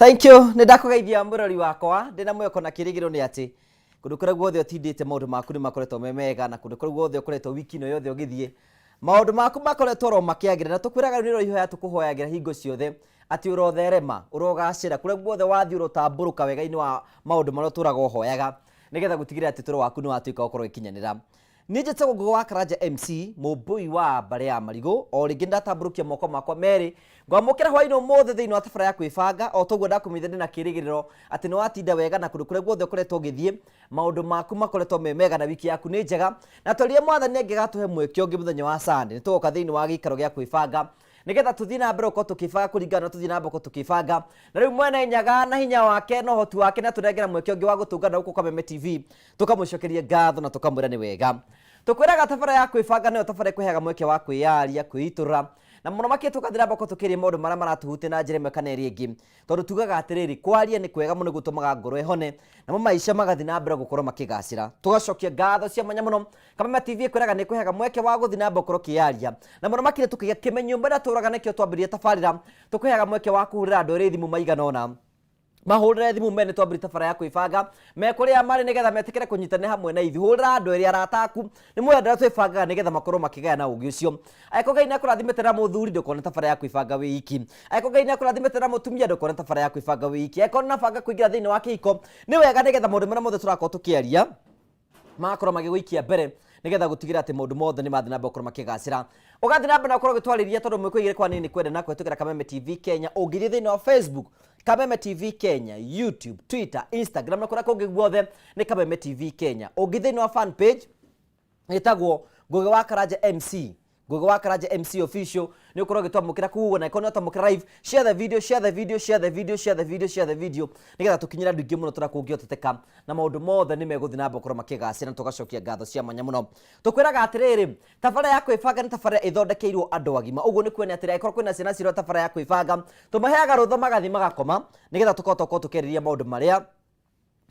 Thank you. Nĩ ndakũgeithia mũrori wakwa ndĩ na mwĩhoko na kĩrĩgĩrĩro nĩ atĩ kũndũ kũrĩa guothe ũtindĩte maũndũ maku nĩ makoretwo me mega na kũndũ kũrĩa guothe ũkoretwo wiki ĩno yothe ũgĩthiĩ maũndũ maku makoretwo oro makĩagĩra na tũkwĩraga rĩu nĩrĩo ihoya tũkũhoyagĩra hingo ciothe atĩ ũrotherema ũrogacĩra kũrĩa guothe wathiĩ ũrotambũrũka wega-inĩ wa maũndũ marĩa ũtũraga ũhoyaga nĩgetha gũtigĩrĩra atĩ ũtũũro waku nĩ watuĩka wa gũkorwo ũgĩkinyanĩra. Niĩ njĩtagwo Ngũgĩ wa Karanja MC, mũmbũi wa mbarĩ ya Marigũ. O rĩngĩ nĩndatambũrũkia moko makwa merĩ ngwamũkĩra hwainĩ ũmũthĩ thĩinĩ wa tabara ya kwĩbanga. O toguo ndakũmenyithia ndĩna kĩrĩgĩrĩro atĩ nĩwatinda wega na kũndũ kũrĩa guothe ũkoretwo ũgĩthiĩ maũndũ maku makoretwo me mega na wiki yaku nĩ njega. Na twaria Mwathani angĩgatũhe mweke ũngĩ mũthenya wa Sunday nĩtũgoka thĩinĩ wa gĩikaro gĩa kwĩbanga nĩgetha tũthiĩ na mbere gũkorwo tũkĩbanga kũringana na tũthiĩ na mbere gũkorwo tũkĩbanga. Na rĩu Mwene Nyaga na hinya wake na ũhoti wake nĩatũnengera mweke ũngĩ wa gũtũngana gũkũ Kameme TV tũkamũcokeria ngatho na tũkamwĩra nĩ wega. Tũkwĩraga tabara ya kwĩbanga nĩyo tabara ĩkũheaga mweke wa kwĩyaria, kwĩitũrũra na mũno makĩria tũgathiĩ na mbere gũkorwo tũkĩaria maũndũ marĩa maratũhutia na njĩra ĩmwe kana ĩrĩa ĩngĩ. Tondũ tugaga atĩrĩrĩ, kwaria nĩ kwega mũno nĩgũtũmaga ngoro ĩhone namo maica magathiĩ na mbere gũkorwo makĩgacĩra. Tũgacokia ngatho cia mwanya mũno Kameme TV ĩkwĩraga nĩ ĩkũheaga mweke wa gũthiĩ na mbere gũkorwo ũkĩyaria na mũno makĩria tũkĩgĩa kĩmenyũmba ĩrĩa tũraga nĩkĩo twambĩrĩria tabarĩra. Tũkũheaga mweke wa kũhũrĩra andũ erĩ thimũ maigana ũna mahũrĩre thimũ mene twambĩrĩria tabara ya kwĩbanga me kũrĩa marĩ nĩgetha metĩkĩre kũnyitanĩra hamwe na ithuĩ. Hũrĩra andũ erĩ arata aku nĩ mũĩ andũ arĩa twĩbangaga nĩgetha makorwo makĩgayana ũgĩ ũcio. Angĩkorwo Ngai nĩakũrathimĩte na mũthuri ndũkone tabara ya kwĩbanga wĩ iki. Angĩkorwo Ngai nĩakũrathimĩte na mũtumia ndũkone tabara ya kwĩbanga wĩ iki. Angĩkorwo nĩũrabanga kũingĩra thĩinĩ wa kĩhiko nĩ wega nĩgetha maũndũ marĩa mothe tũrakorwo tũkĩaria magakorwo magĩgũikia mbere nĩgetha gũtigĩrĩra atĩ maũndũ mothe nĩ mathiĩ na mbere gũkorwo makĩgacĩra. Ũgathiĩ na mbere na gũkorwo ũgĩtwarĩria tondũ mwĩkũ igĩrĩ kwa nini kwenda na kũhĩtũkĩra Kameme TV Kenya. Ũngĩthiĩ thĩinĩ wa Facebook Kameme TV Kenya, YouTube, Twitter, Instagram na kũrĩa kũngĩ guothe nĩ Kameme TV Kenya. Ũngĩthiĩ thĩinĩ wa fan page ĩtagwo Ngũgĩ wa Karanja MC, Ngũgĩ wa Karanja MC Official nĩ ũkorwo ũgĩtwamũkĩra kũu ũguo, na ĩkorwo nĩ watwamũkĩra live, share the video, share the video, share the video, share the video, share the video nĩgetha tũkinyĩre andũ aingĩ mũno tũrĩa kũngĩhoteteka na maũndũ mothe nĩ megũthiĩ na mbere gũkorwo makĩgacĩra na tũgacokia ngatho cia mwanya mũno. Tũkwĩraga atĩrĩrĩ, tabara ya kwĩbanga nĩ tabara ĩthondekeirwo andũ agima. Ũguo nĩ kuonania atĩrĩ, angĩkorwo kwĩna ciana cirora tabara ya kwĩbanga, tũmaheaga rũtha magathiĩ magakoma nĩgetha tũkahota gũkorwo tũkĩarĩrĩria maũndũ marĩa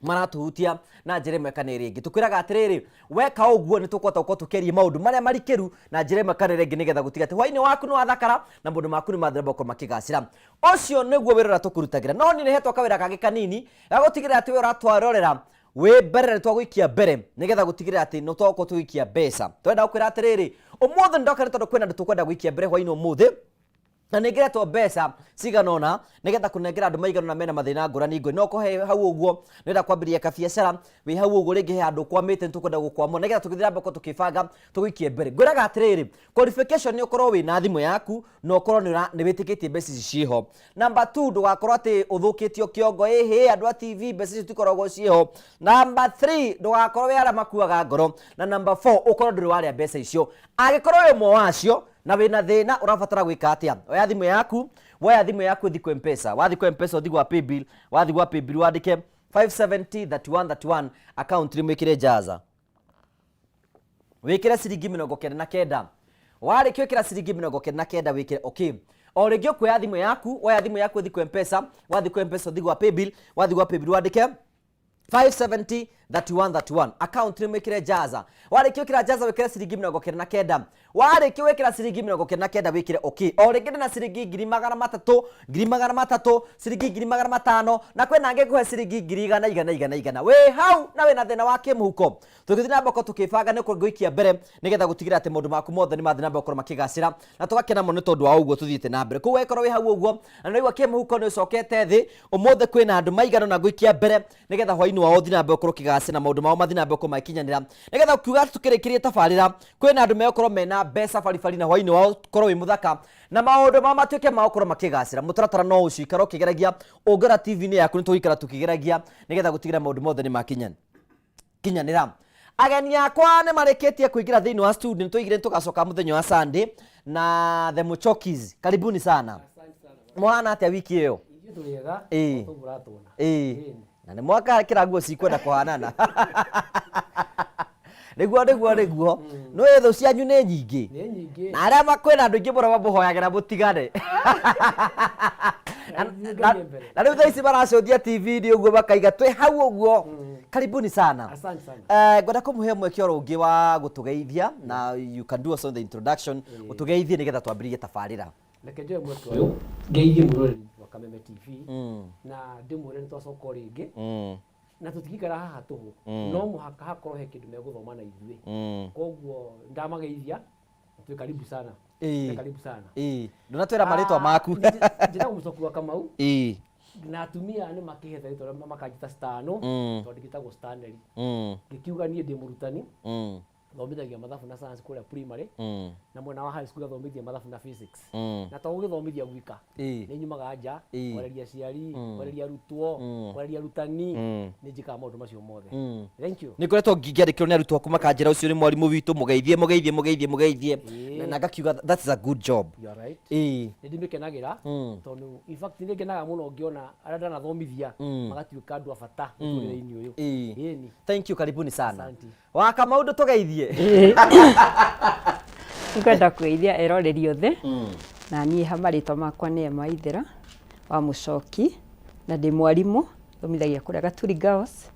maratuhutia na njĩra ĩmwe kana ĩrĩa ĩngĩ. Tũkwĩraga atĩrĩrĩ, weka ũguo nĩ tũkũhota gũkorwo tũkĩaria maũndũ marĩa marikĩru na njĩra ĩmwe kana ĩrĩa ĩngĩ nĩgetha gũtiga atĩ hwainĩ waku nĩ wathakara na maũndũ maku nĩ mathira makorwo makĩgacĩra. Ũcio nĩguo wĩra ũrĩa tũkũrutagĩra. No niĩ nĩ hetwo kawĩra kangĩ kanini ga gũtigĩrĩra atĩ we ũratwarorera wĩ mbere na nĩ twagũikia mbere nĩgetha gũtigĩrĩra atĩ nĩ twakorwo tũgĩikia mbeca. Tũrenda gũkwĩra atĩrĩrĩ, ũmũthĩ nĩ ndoka nĩ tondũ kwĩna andũ tũkwenda gũikia mbere hwainĩ ũmũthĩ na nĩ ngeretwo mbeca cigana ũna nĩgetha kũnengera andũ maigana ũna mena mathĩna ngũrani ngũrani. No ũkorwo he hau ũguo nĩũrenda kwambĩrĩria kabiacara, wĩ hau ũguo rĩngĩ he handũ ũkwamĩte nĩ tũkwenda gũkwamũra nĩgetha tũgĩthiĩ na mbere gũkorwo tũkĩbanga tũgũikie mbere. Ngwĩraga atĩrĩrĩ, qualification nĩ ũkorwo wĩna thimũ yaku na ũkorwo nĩ wĩtĩkĩtie mbeca ici ciĩho. Number 2, ndũgakorwo atĩ ũthũkĩtio kĩongo, ĩhĩ andũ a TV mbeca icio itikoragwo ciĩho. Number 3, ndũgakorwo wĩ arĩa makuaga ngoro. Na number 4, ũkorwo ndũrĩ warĩa mbeca icio. Angĩkorwo wĩ ũmwe wacio na wĩna thĩna ũrabatara gwĩka atĩa? Oya thimũ yaku, woya thimũ yaku ũthiĩ kwa M-Pesa. Wathiĩ kwa M-Pesa ũthiĩ gwa paybill, wathiĩ gwa paybill wandĩke 570 31 31 account nĩ mwĩkĩre jaza. Wĩkĩre ciringi 99. Warĩkia gwĩkĩra ciringi 99 wĩkĩre okay. O rĩngĩ ũkuoya thimũ yaku, woya thimũ yaku ũthiĩ kwa M-Pesa, wathiĩ kwa M-Pesa ũthiĩ gwa paybill, wathiĩ gwa paybill wandĩke 570 31 31 account nĩ mwĩkĩre jaza. Warĩkia gwĩkĩra jaza wĩkĩre ciringi 99. Warĩkia gwĩkĩra ciringi 99 wĩkĩre okay. O rĩngĩ ndĩna ciringi 300,000, 300,000, ciringi 500,000 na kwĩna angĩ ngũhe ciringi ngiri igana igana igana igana. Wĩ hau na wĩna thĩna wa kĩmũhuko. Tũgĩthiĩ na mbere gũkorwo tũkĩbanga nĩ ngũikia mbere nĩgetha gũtigĩrĩra atĩ maũndũ maku mothe nĩ mathiĩ na mbere gũkorwo makĩgacĩra na tũgakena mũno nĩ tondũ wa ũguo tũthiĩte na mbere. Koguo angĩkorwo wĩ hau ũguo na nĩ ũraigua kĩmũhuko nĩ ũcokete thĩ, ũmũthĩ kwĩna andũ maigana ũna ngũikia mbere nĩgetha hwainĩ wao ũthiĩ na mbere gũkorwo ũkĩgacĩra na maũndũ mao mathiĩ na mbere gũkorwo magĩkinyanĩra. Nĩgetha ũkiuga atĩ tũkĩrĩkĩrie tabarĩra, kwĩna andũ megũkorwo mena mbeca baribari na hwainĩ wao ũkorwo wĩ mũthaka na maũndũ mao matuĩke ma gũkorwo makĩgacĩra. Mũtaratara no ũcio, ikara ũkĩgeragia, ũngĩrora TV-inĩ yaku nĩ tũgũikara tũkĩgeragia nĩgetha gũtigĩrĩra maũndũ mothe nĩ makinyanĩra. Kinyanĩra. Ageni akwa nĩ marĩkĩtie kũingĩra thĩinĩ wa studio, nĩ twaigire nĩ tũgacoka mũthenya wa Sunday na The Muchokis. Karibuni sana. Mũhana atĩa wiki ĩyo? Ithuĩ tũrĩ ega, o ta ũguo ũratuona. Na nĩ mwakĩra nguo cikwenda kũhanana. Nĩguo, nĩguo, nĩguo. Nĩ thũ cianyu nĩ nyingĩ. Nĩ nyingĩ. Na arĩa kwĩna andũ aingĩ mũno mamũhoyagĩra mũtigane. Ithuĩ Ngai mbere. Na rĩu thaa ici maracũthia TV-inĩ ũguo makaiga twĩ hau ũguo. Karibuni sana. Asante sana. Ngwenda kũmũhe mweke oro ũngĩ wa gũtũgeithia na you can do also the introduction, ũtũgeithie nĩgetha twambĩrĩrie tabarĩra. Reke njoe mweke ũyũ ngeithie mwĩroreri wa Kameme TV na ndĩmwĩre nĩ twacoka o rĩngĩ na tũtingĩikara haha tũhũ, no mũhaka hakorwo he kĩndũ megũthoma na ithuĩ. Koguo ndamageithia, twĩ karibu sana. Twĩ karibu sana. Ĩĩ, ndũnatwĩra marĩtwa maku. Njĩtagwo Mũcoki wa Kamau. Na atumia nĩ makĩhete rĩtwa rĩa makanjĩta Stano, tondũ ngĩtagwo Stanley. Ngĩkiuga niĩ ndĩ mũrutani, thomithagia mathabu na science kũrĩa primary, na mwena wa high school gathomithia mathabu na physics. Na to gũgĩthomithia gwika, nĩ nyumaga nja kwarĩria aciari, kwarĩria arutwo, kwarĩria arutani. Nĩ njĩkaga maũndũ macio mothe. Thank you. Nĩ ngoretwo ngĩandĩkĩrwo nĩ arutwo aku makanjĩra ũcio nĩ mwarimũ witũ, mũgeithie, mũgeithie, mũgeithie, mũgeithie. Na ngakiuga that is a good job. You are right. Nĩ ndĩmĩkenagĩra, tondũ in fact nĩ ngenaga mũno ngĩona arĩa ndanathomithia magatuĩka andũ a bata mũtũrĩre-inĩ ũyũ. Ĩni. Thank you, karibuni sana. Asante. Wa Kamau, ndũtũgeithie. Ngwenda kwĩithia eroreri othe, na niĩ ha marĩtwa makwa nĩ Emma Ithera wa Mũcoki, na ndĩ mwarimũ thomithagia kũrĩa Gaturi Girls,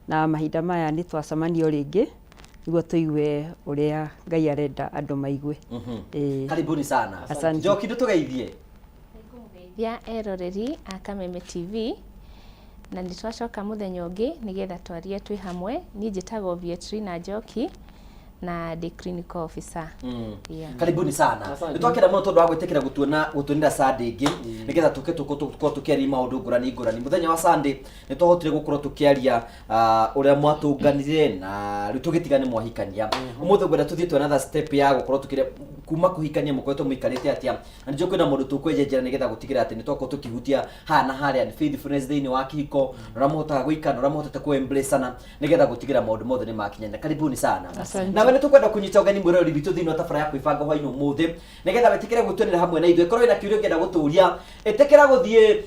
na mahinda maya nĩ twacemanio rĩngĩ nĩguo tũigue ũrĩa Ngai arenda andũ maigue. Ĩĩ. Karibuni sana. Asante. Njoki, ndũtũgeithie. Nĩngũmũgeithia eroreri a Kameme TV, na nĩ twacoka mũthenya ũngĩ nĩgetha twarie twĩ hamwe. Niĩ njĩtagwo Vietrina Njoki na ndĩ clinical officer. Yeah. Karibuni sana. Asante. Nĩ twakena mũno tondũ wa gwĩtĩkĩra gũtuona gũtuonera Sunday ĩngĩ, nĩgetha tũke tũkorwo tũkĩaria maũndũ ngũrani ngũrani. Mũthenya wa Sunday nĩ twahotire gũkorwo tũkĩaria ũrĩa mwatũnganire na rĩu tũgĩtiga nĩ mwahikania. Ũmũthĩ ngwenda tũthiĩ to another step ya gũkorwo tũkĩria kuma kũhikania mũkoretwo mũikarĩte atĩa, na nĩnjũĩ kwĩna mũndũ tũkwenjenjera nĩgetha gũtigĩrĩra atĩ nĩ twakorwo tũkĩhutia haha na harĩa nĩ faithfulness thĩinĩ wa kĩhiko, na ũrĩa mũhotaga gũikara na ũrĩa mũhotete kũ embrace-ana nĩgetha gũtigĩrĩra maũndũ mothe nĩ makinyana. Karibuni sana. Asante. Nawe nĩ tũkwenda kũnyita ũgeni mwĩroreri witũ thĩinĩ wa tabara ya kwĩbanga hwainĩ ũmũthĩ, nĩgetha wĩtĩkĩre gwĩtuanĩra hamwe na ithuĩ. Korwo wĩna kĩũria ũngĩenda gũtũria, ĩtĩkĩra gũthiĩ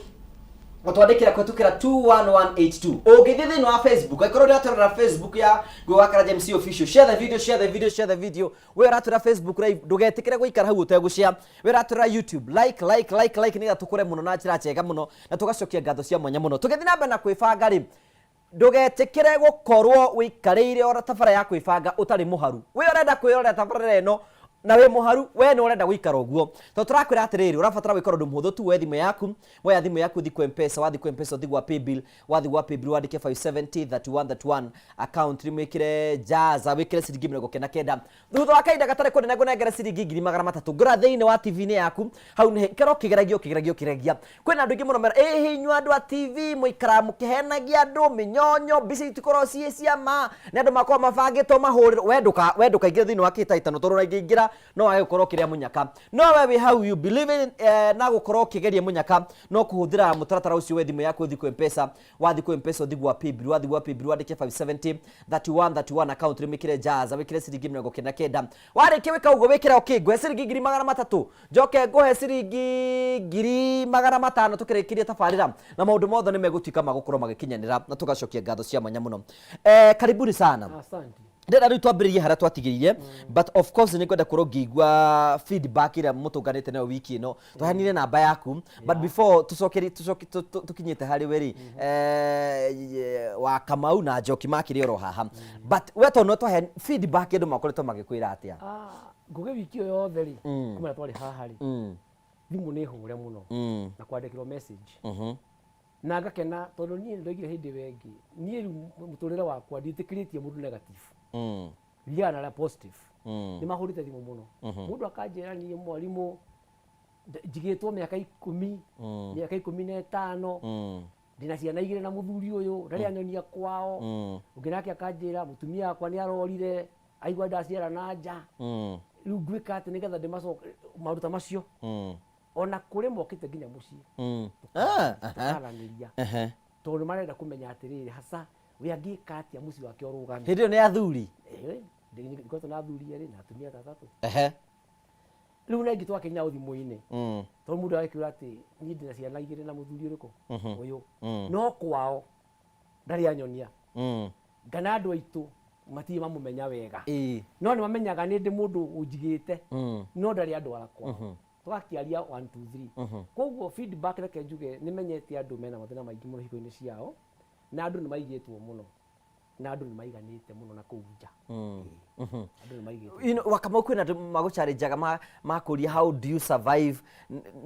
gũtwandĩkĩra kũhetũkĩra 21182. Ũngĩthiĩ thĩinĩ wa Facebook, angĩkorwo ũratũrora Facebook ya Ngũgĩ wa Karanja MC Official, share the video, share the video, share the video. We ũratũrora Facebook live, ndũgetĩkĩre gũikara hau ũtegũshare. We ũratũrora YouTube, like, like, like, like, nĩgetha tũkũre mũno na njĩra njega mũno na tũgacokia ngatho cia mwanya mũno. Tũgĩthiĩ na mbere na kwĩbanga rĩ, ndũgetĩkĩre gũkorwo wĩikarĩire ora tabara ya kwĩbanga ũtarĩ mũharu. We ũrenda kwĩrorera tabarĩra ĩno na wĩ mũharu, we nĩ ũrenda gũikara ũguo, tondũ tũrakwĩra atĩrĩrĩ, ũrabatara gwĩka ũndũ mũhũthũ tu. We thimũ yaku, woya thimũ yaku, ũthiĩ kwa M-Pesa. Wathiĩ kwa M-Pesa, ũthiĩ gwa paybill. Wathiĩ gwa paybill, wandĩke 570 31 31, account rĩmwĩkĩre Jaza, wĩkĩre ciringi 99. Thutha wa kahinda gatarĩ kũnene, ngũnengere ciringi 300,000. Ngũra thĩinĩ wa TV-inĩ yaku hau nĩ ikara ũkĩgeragia, ũkĩgeragia, ũkĩgeragia. Kwĩna andũ aingĩ mũno mera ĩhĩ, inyuĩ andũ a TV mũikaraga mũkĩhenagia andũ mĩnyonyo, mbica itikoragwo ciĩ cia ma, nĩ andũ makoragwo mabangĩtwo mahũrĩrwo. We ndũkaingĩre thĩinĩ wa kĩhĩtahĩtano, tondũ ona ingĩingĩra no wage gũkorwo ũkĩrĩa mũnyaka. No we wĩ hau, you believe in na gũkorwo ũkĩgeria mũnyaka no kũhũthĩra mũtaratara ũcio. We thimũ yaku, ũthiĩ kwĩ M-Pesa. Wathiĩ kwĩ M-Pesa, ũthiĩ gwa paybill. Wathiĩ gwa paybill, wandĩke 570 31 31, account rĩmĩkĩre Jaza, wĩkĩre ciringi 99. Warĩkia gwĩka ũguo, wĩkĩre okay, ngũhe ciringi 300,000, njoke ngũhe ciringi 500,000 tũkĩrĩkĩria tabarĩra, na maũndũ mothe nĩ megũtuĩka ma gũkorwo magĩkinyanĩra na tũgacokia ngatho cia mwanya mũno. Karibuni sana. Asante. Ndĩrenda rĩu twambĩrĩrie harĩa twatigĩrire, but of course nĩ ngwenda kũrwo ngĩigua feedback ĩrĩa mũtũnganĩte nayo wiki ĩno. Twaheanire namba yaku, but before tũcoke tũcoke tũkinyĩte harĩ we rĩ, wa Kamau na Njoki makĩrĩ oro haha, but we tondũ no twahe feedback, andũ makoretwo magĩkwĩra atĩa? Ngũgĩ, wiki ĩyo yothe rĩ, kuma twarĩ haha rĩ, thimũ nĩ hũre mũno na kwandĩkĩrwo message, na ngakena tondũ niĩ ndoigire hĩndĩ ĩyo ĩngĩ, niĩ rĩu mũtũrĩre wakwa ndiĩtĩkĩrĩtie mũndũ negative, thiaga na arĩa positive. Nĩ mahũrĩte thimũ mũno, mũndũ akanjĩra, "Niĩ mwarimũ njigĩtwo mĩaka 10, mĩaka 15, ndĩna ciana igĩrĩ na mũthuri ũyũ, ndarĩ anyonia kwao." Ũngĩ nake akanjĩra, "Mũtumia wakwa nĩ arorire aigua ndaciara na nja, rĩu ngwĩka atĩ nĩgetha ndĩmacoke?" Maũndũ ta macio. Ona kũrĩ mokĩte nginya mũciĩ tũkaranĩria, tondũ nĩ marenda kũmenya atĩrĩrĩ, hasa we angĩka atĩa mũciĩ wake ũrũgame. Hĩndĩ ĩyo nĩ athuri? Ngoretwo na athuri erĩ na atumia atandatũ. Rĩu na ingĩ twakinya thimũ-inĩ, tondũ mũndũ agakĩũra atĩ, "Niĩ ndĩna ciana igĩrĩ na mũthuri ũrĩkũ ũyũ, no kwao ndarĩ anyonia, kana andũ aitũ matirĩ mamũmenya wega, no nĩ mamenyaga nĩ ndĩ mũndũ ũnjigĩte, no ndarĩ andwara kwao." Tũgakĩaria 1 2 3. Koguo feedback, reke njuge nĩ menyete andũ mena mathĩna maingĩ mũno hiko-inĩ ciao, na andũ nĩ maigĩtwo mũno. Na andũ nĩ maiganĩte mũno na kũu nja. Ĩĩ. Andũ nĩ maigĩte. Wakamau kwĩna andũ magũchallengeaga makũria how do you survive,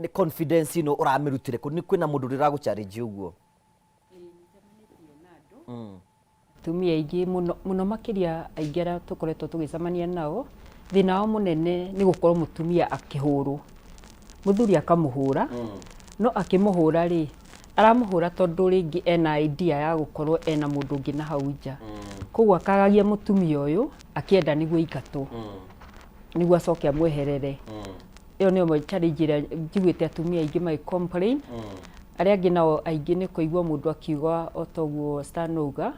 nĩ confidence ĩno ũramĩrutire kũ? Nĩ kwĩna mũndũ ũrĩa ũragũchallenge ũguo? Atumia aingĩ mũno mũno makĩria, aingĩ arĩa tũkoretwo tũgĩcemania nao, thĩna wao mũnene nĩ gũkorwo mũtumia akĩhũrwo, mũthuri akamũhũra, no akĩmũhũra rĩ, aramũhũra tondũ rĩngĩ ena idea ya gũkorwo ena mũndũ ũngĩ na hau nja, koguo akagagia mũtumia ũyũ akĩenda nĩguo aingatwo, nĩguo acoke amweherere. Ĩyo nĩ ĩmwe challenge ĩrĩa njiguĩte atumia aingĩ magĩ complain. Arĩa angĩ nao aingĩ nĩ kũigua mũndũ akiuga o ta ũguo Stan auga,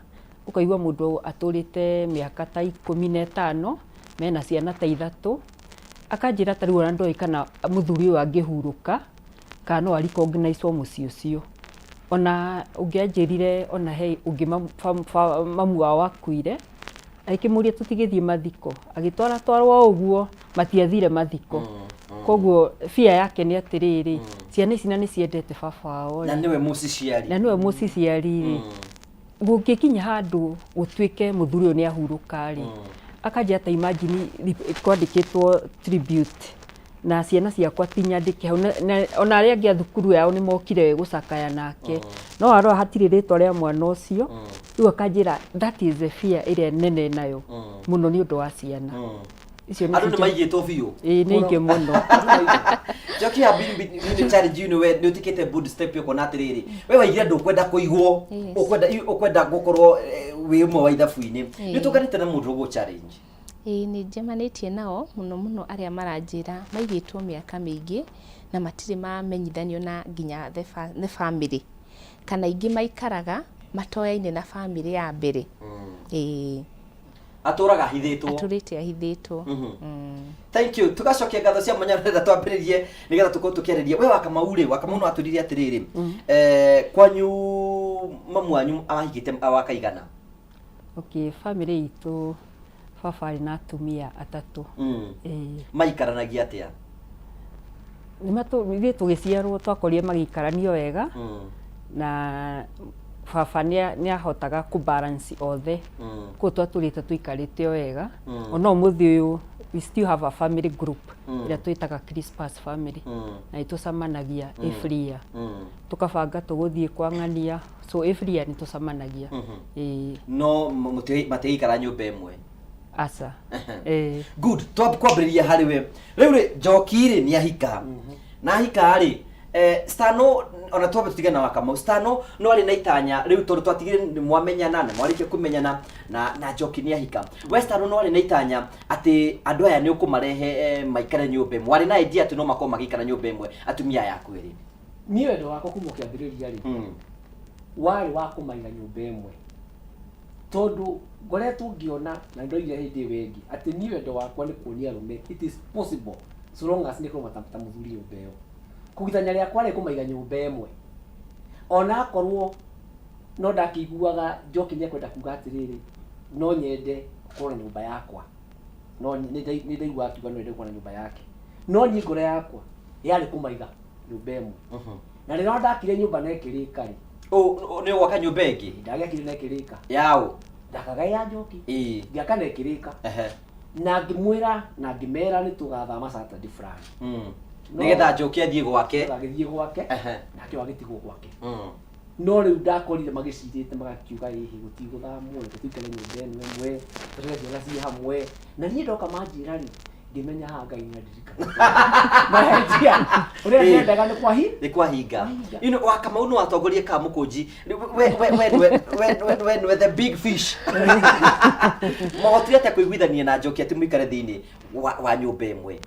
ũkaigua mũndũ atũrĩte mĩaka ta 15, mena ciana ta ithatũ, akanjĩra ta rĩu ona ndoĩ kana mũthuri ũyũ angĩhurũka kana no a recognize wo mũciĩ ũcio. Ona ũngĩ anjĩrire ona he ũngĩ mamu wao akuire, agĩkĩmũria tũtigĩthiĩ mathiko, agĩtwara twarwo ũguo, matiathire mathiko. Koguo fear yake nĩ atĩrĩrĩ, ciana ici na nĩ ciendete baba wao na rĩ, nĩwe mũciciari, na nĩwe mũciciari rĩ, gũngĩkinya handũ gũtuĩke mũthuri ũyũ nĩ ahurũka rĩ, akanjĩra ta imagine kwandĩkĩtwo tribute na ciana ciakwa ti nyandĩke hau, na ona arĩa angĩ a thukuru yao nĩ mokire gũcakaya nake, no arora hatirĩ rĩtwa rĩa mwana ũcio. Rĩu akanjĩra that is the fear ĩrĩa nene nayo mũno nĩ ũndũ wa ciana icio. Andũ nĩ maigĩtwo biũ. Ĩĩ, nĩ aingĩ mũno. Njoki ya bini challenge you we nĩ ũtikĩte bold step ũkona atĩrĩrĩ, we waigire ndũkwenda kũigwo, ũkwenda gũkorwo wĩ ũmwe wa ithabu-inĩ, nĩ ũtũnganĩte na mũndũ ũgũ challenge? Ĩĩ, nĩ njemanĩtie nao mũno mũno, arĩa maranjĩra maigĩtwo mĩaka mĩingĩ na matirĩ mamenyithanio na nginya the family, kana aingĩ maikaraga matoyaine na family ya mbere. Ĩĩ. Atũraga ahithĩtwo. Atũrĩte ahithĩtwo. Thank you. Tugacokia ngatho cia mwanya renda twambĩrĩrie nĩgetha tũkorwo tũkĩarĩria we Wakamau rĩ. Wakamau no atwĩrire atĩrĩrĩ, kwanyu mamu wanyu ahikĩte wakaigana? Okay, family itũ baba arĩ na atumia atatũ. Ĩĩ. Maikaranagia atĩa? Ithuĩ tũgĩciarwo twakorire magĩikarania wega, na baba nĩ ahotaga kũ balance othe, koguo twatũrĩte tũikarĩte o wega. Ona ũmũthĩ ũyũ we still have a family group ĩrĩa twĩtaga Christmas family, na nĩ tũcemanagia every year, tũkabanga tũgũthiĩ kwa ng'ania, so every year nĩ tũcemanagia. Ĩĩ. No matigaikara nyũmba ĩmwe? Aca. Ĩĩ. Good. Twambĩrĩria harĩ we rĩu rĩ, Njoki rĩ, nĩ ahika na ahika rĩ, Stano, ona twambe tũtige na Wakamau, Stano no arĩ na itanya rĩu tondũ twatigire nĩ mwamenyana na mwarĩkia kũmenyana na Njoki nĩ ahika, we Stano no arĩ na itanya atĩ andũ aya nĩ ũkũmarehe maikare nyũmba ĩmwe? Warĩ na idea atĩ no makorwo magĩikara nyũmba ĩmwe atumia aya aku erĩ? Niĩ wendo wakwa kuma kĩambĩrĩria rĩ, warĩ wa kũmaiga nyũmba ĩmwe, tondũ ngoretwo ngĩona na ndoigire hĩndĩ ĩyo ĩngĩ atĩ niĩ wendo wakwa nĩ kuonia arũme it is possible so long as nĩ kũrũma ta mũthuri nyũmba ĩyo. Kũgitanya rĩakwa rĩ kũmaiga nyũmba ĩmwe, ona akorwo no ndakĩiguaga Njoki nĩ ekwenda kuga atĩrĩrĩ, no nyende gũkorwo na nyũmba yakwa, no nĩ ndaiguaga akiuga no ende gũkorwo na nyũmba yake, no niĩ ngoro yakwa yarĩ kũmaiga nyũmba ĩmwe. Na rĩrĩa ndakire nyũmba na ĩkĩrĩka rĩ, Nĩ ũgwaka nyũmba ĩngĩ? Ndagĩakire na ĩkĩrĩka. Yaũ? Ndakaga ya Njoki. Ngĩaka na ĩkĩrĩka, na ngĩmwĩra na ngĩmera nĩ tũgathama Saturday fulani. Nĩgetha Njoki athiĩ gwake. Agĩthiĩ gwake, nake agĩtigwo gwake. No rĩu ndakorire magĩcirĩte magakiuga ĩhĩ gũtigũthamwo, reke tũikare nyũmba ĩno ĩmwe, tũrere ciana ciĩ hamwe. Na niĩ ndoka manjĩra rĩ, ngĩmenya haha Ngai nĩ andirikana marenjia ũrĩa ndendaga nĩ kwahi Nĩ kwahinga. Kwahinga. Wakamau no atongorie ka mũkũnji, we nĩwe the big fish. Mahotire atĩa kũiguithania na Njoki atĩ mũikare thĩinĩ wa nyũmba ĩmwe?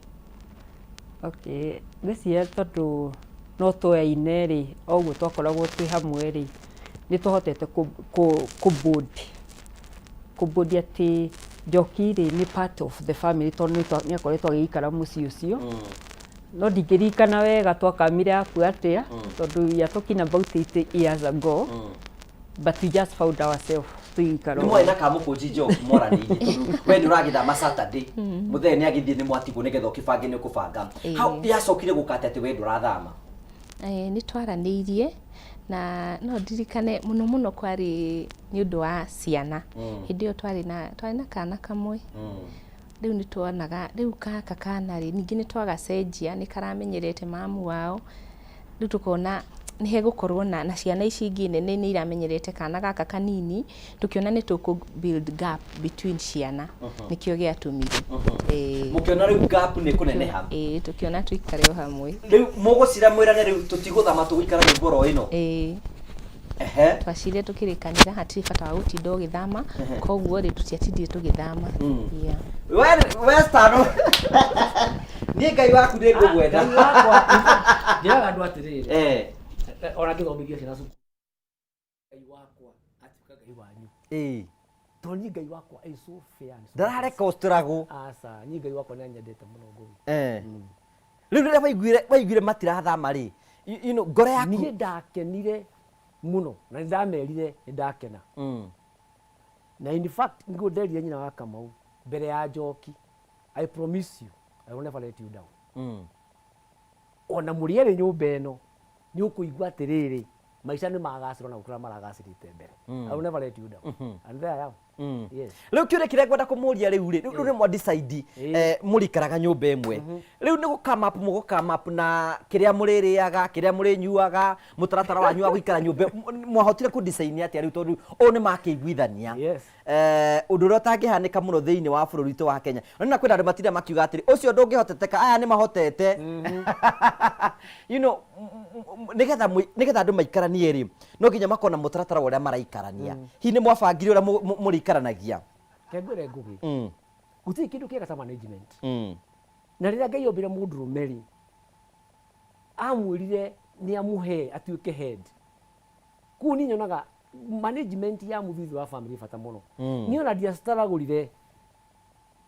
Okay, ngwĩciria tondũ no twoyaine rĩ, o ũguo twakoragwo twĩ hamwe rĩ, nĩ twahotete kũ bond atĩ Njoki rĩ nĩ part of the family, tondũ nĩ akoretwo agĩikara mũciĩ ũcio. No ndingĩririkana wega twakamire up atĩa, tondũ we are talking about 80 years ago, but we just found ourselves tũgĩikara Nĩ mwarĩ na kamũkũnji Njoki moranĩirie, tondũ we nĩ ũragĩthama Saturday, mũthee nĩ agĩthiĩ, nĩ mwatigwo nĩgetha ũkĩbange nĩ ũkũbanga. Hau yacokire gũka atĩ we ndũrathama? Nĩ twaranĩirie. Na no ndirikane mũno mũno kwarĩ nĩ ũndũ wa ciana. Hĩndĩ ĩyo twarĩ na twarĩ na kana kamwe. Rĩu nĩ tuonaga rĩu gaka kana rĩ, ningĩ nĩ twagacenjia nĩ karamenyerete mamu wao. Rĩu tũkona nĩ hegũkorwo na, na ciana ici ingĩ nene nĩ iramenyerete kana gaka kanini, tũkĩona nĩ tũkũ build gap between ciana. Nĩkĩo gĩatũmire. Ĩĩ. Mũkĩona rĩu gap nĩ kũneneha. Ĩĩ, tũkĩona tũikare o hamwe. Rĩu mũgũcira mwĩrane rĩu tũtigũthama tũgũikara nyũmba oro ĩno. Ĩĩ. Ehe. Twacirire tũkĩrĩkanĩra hatirĩ bata wa gũtinda ũgĩthama, koguo rĩ tũtiatindire tũgĩthama. Yeah. We we Stano. Niĩ Ngai waku nĩ ngũgwenda. Ngai wakwa, njĩraga andũ atĩrĩrĩ, ona ngĩthomithia ciana cukuru, Ngai wakwa atuĩka Ngai wanyu. Tondũ niĩ Ngai wakwa is so fair and so Ndarareka ũstruggle. Aca, niĩ Ngai wakwa nĩ anyendete mũno Ngũgĩ. Rĩu rĩrĩa waiguire waiguire matirathama rĩ, you know, ngoro yaku. Niĩ ndakenire mũno na nĩ ndamerire nĩ ndakena. Na in fact nĩguo nderire nyina wa Kamau mbere ya Njoki, I promise you I will never let you down. Ona mũrĩ erĩ nyũmba ĩno nĩ ũkũigua atĩrĩrĩ maica nĩ magacĩra ona gũkĩra maragacĩrĩte mbere. I will never let you down. And there I am. Yes. Rĩu kĩũria kĩrĩa ngwenda kũmũria rĩu rĩ, rĩu nĩ mwa decide mũrĩikaraga nyũmba ĩmwe. Rĩu nĩ gũ come up mũgũ come up na kĩrĩa mũrĩrĩaga, kĩrĩa mũrĩnyuaga, mũtaratara wanyu wa gũikara nyũmba mwahotire kũ design atĩa rĩu tondũ ũũ nĩ makĩiguithania. Ũndũ ũrĩa ũtangĩhanĩka mũno thĩinĩ wa bũrũri witũ wa Kenya. Na kwĩna andũ matinda makiuga atĩrĩ, ũcio ndũngĩhoteteka, aya nĩ mahotete. You know, nĩgetha nĩgetha andũ maikaranie rĩ, no nginya makorwo na mũtaratara wa ũrĩa maraikarania. Hihi nĩ mwabangire ũrĩa mũrĩikaranagia? Reke ngwĩre Ngũgĩ, gũtirĩ kĩndũ kĩega ta management. Na rĩrĩa Ngai ombire mũndũrũme rĩ, amwĩrire nĩ amũhe atuĩke head. Koguo niĩ nyonaga management ya mũthuri wa family ĩ bata mũno. Niĩ ona ndiastruggle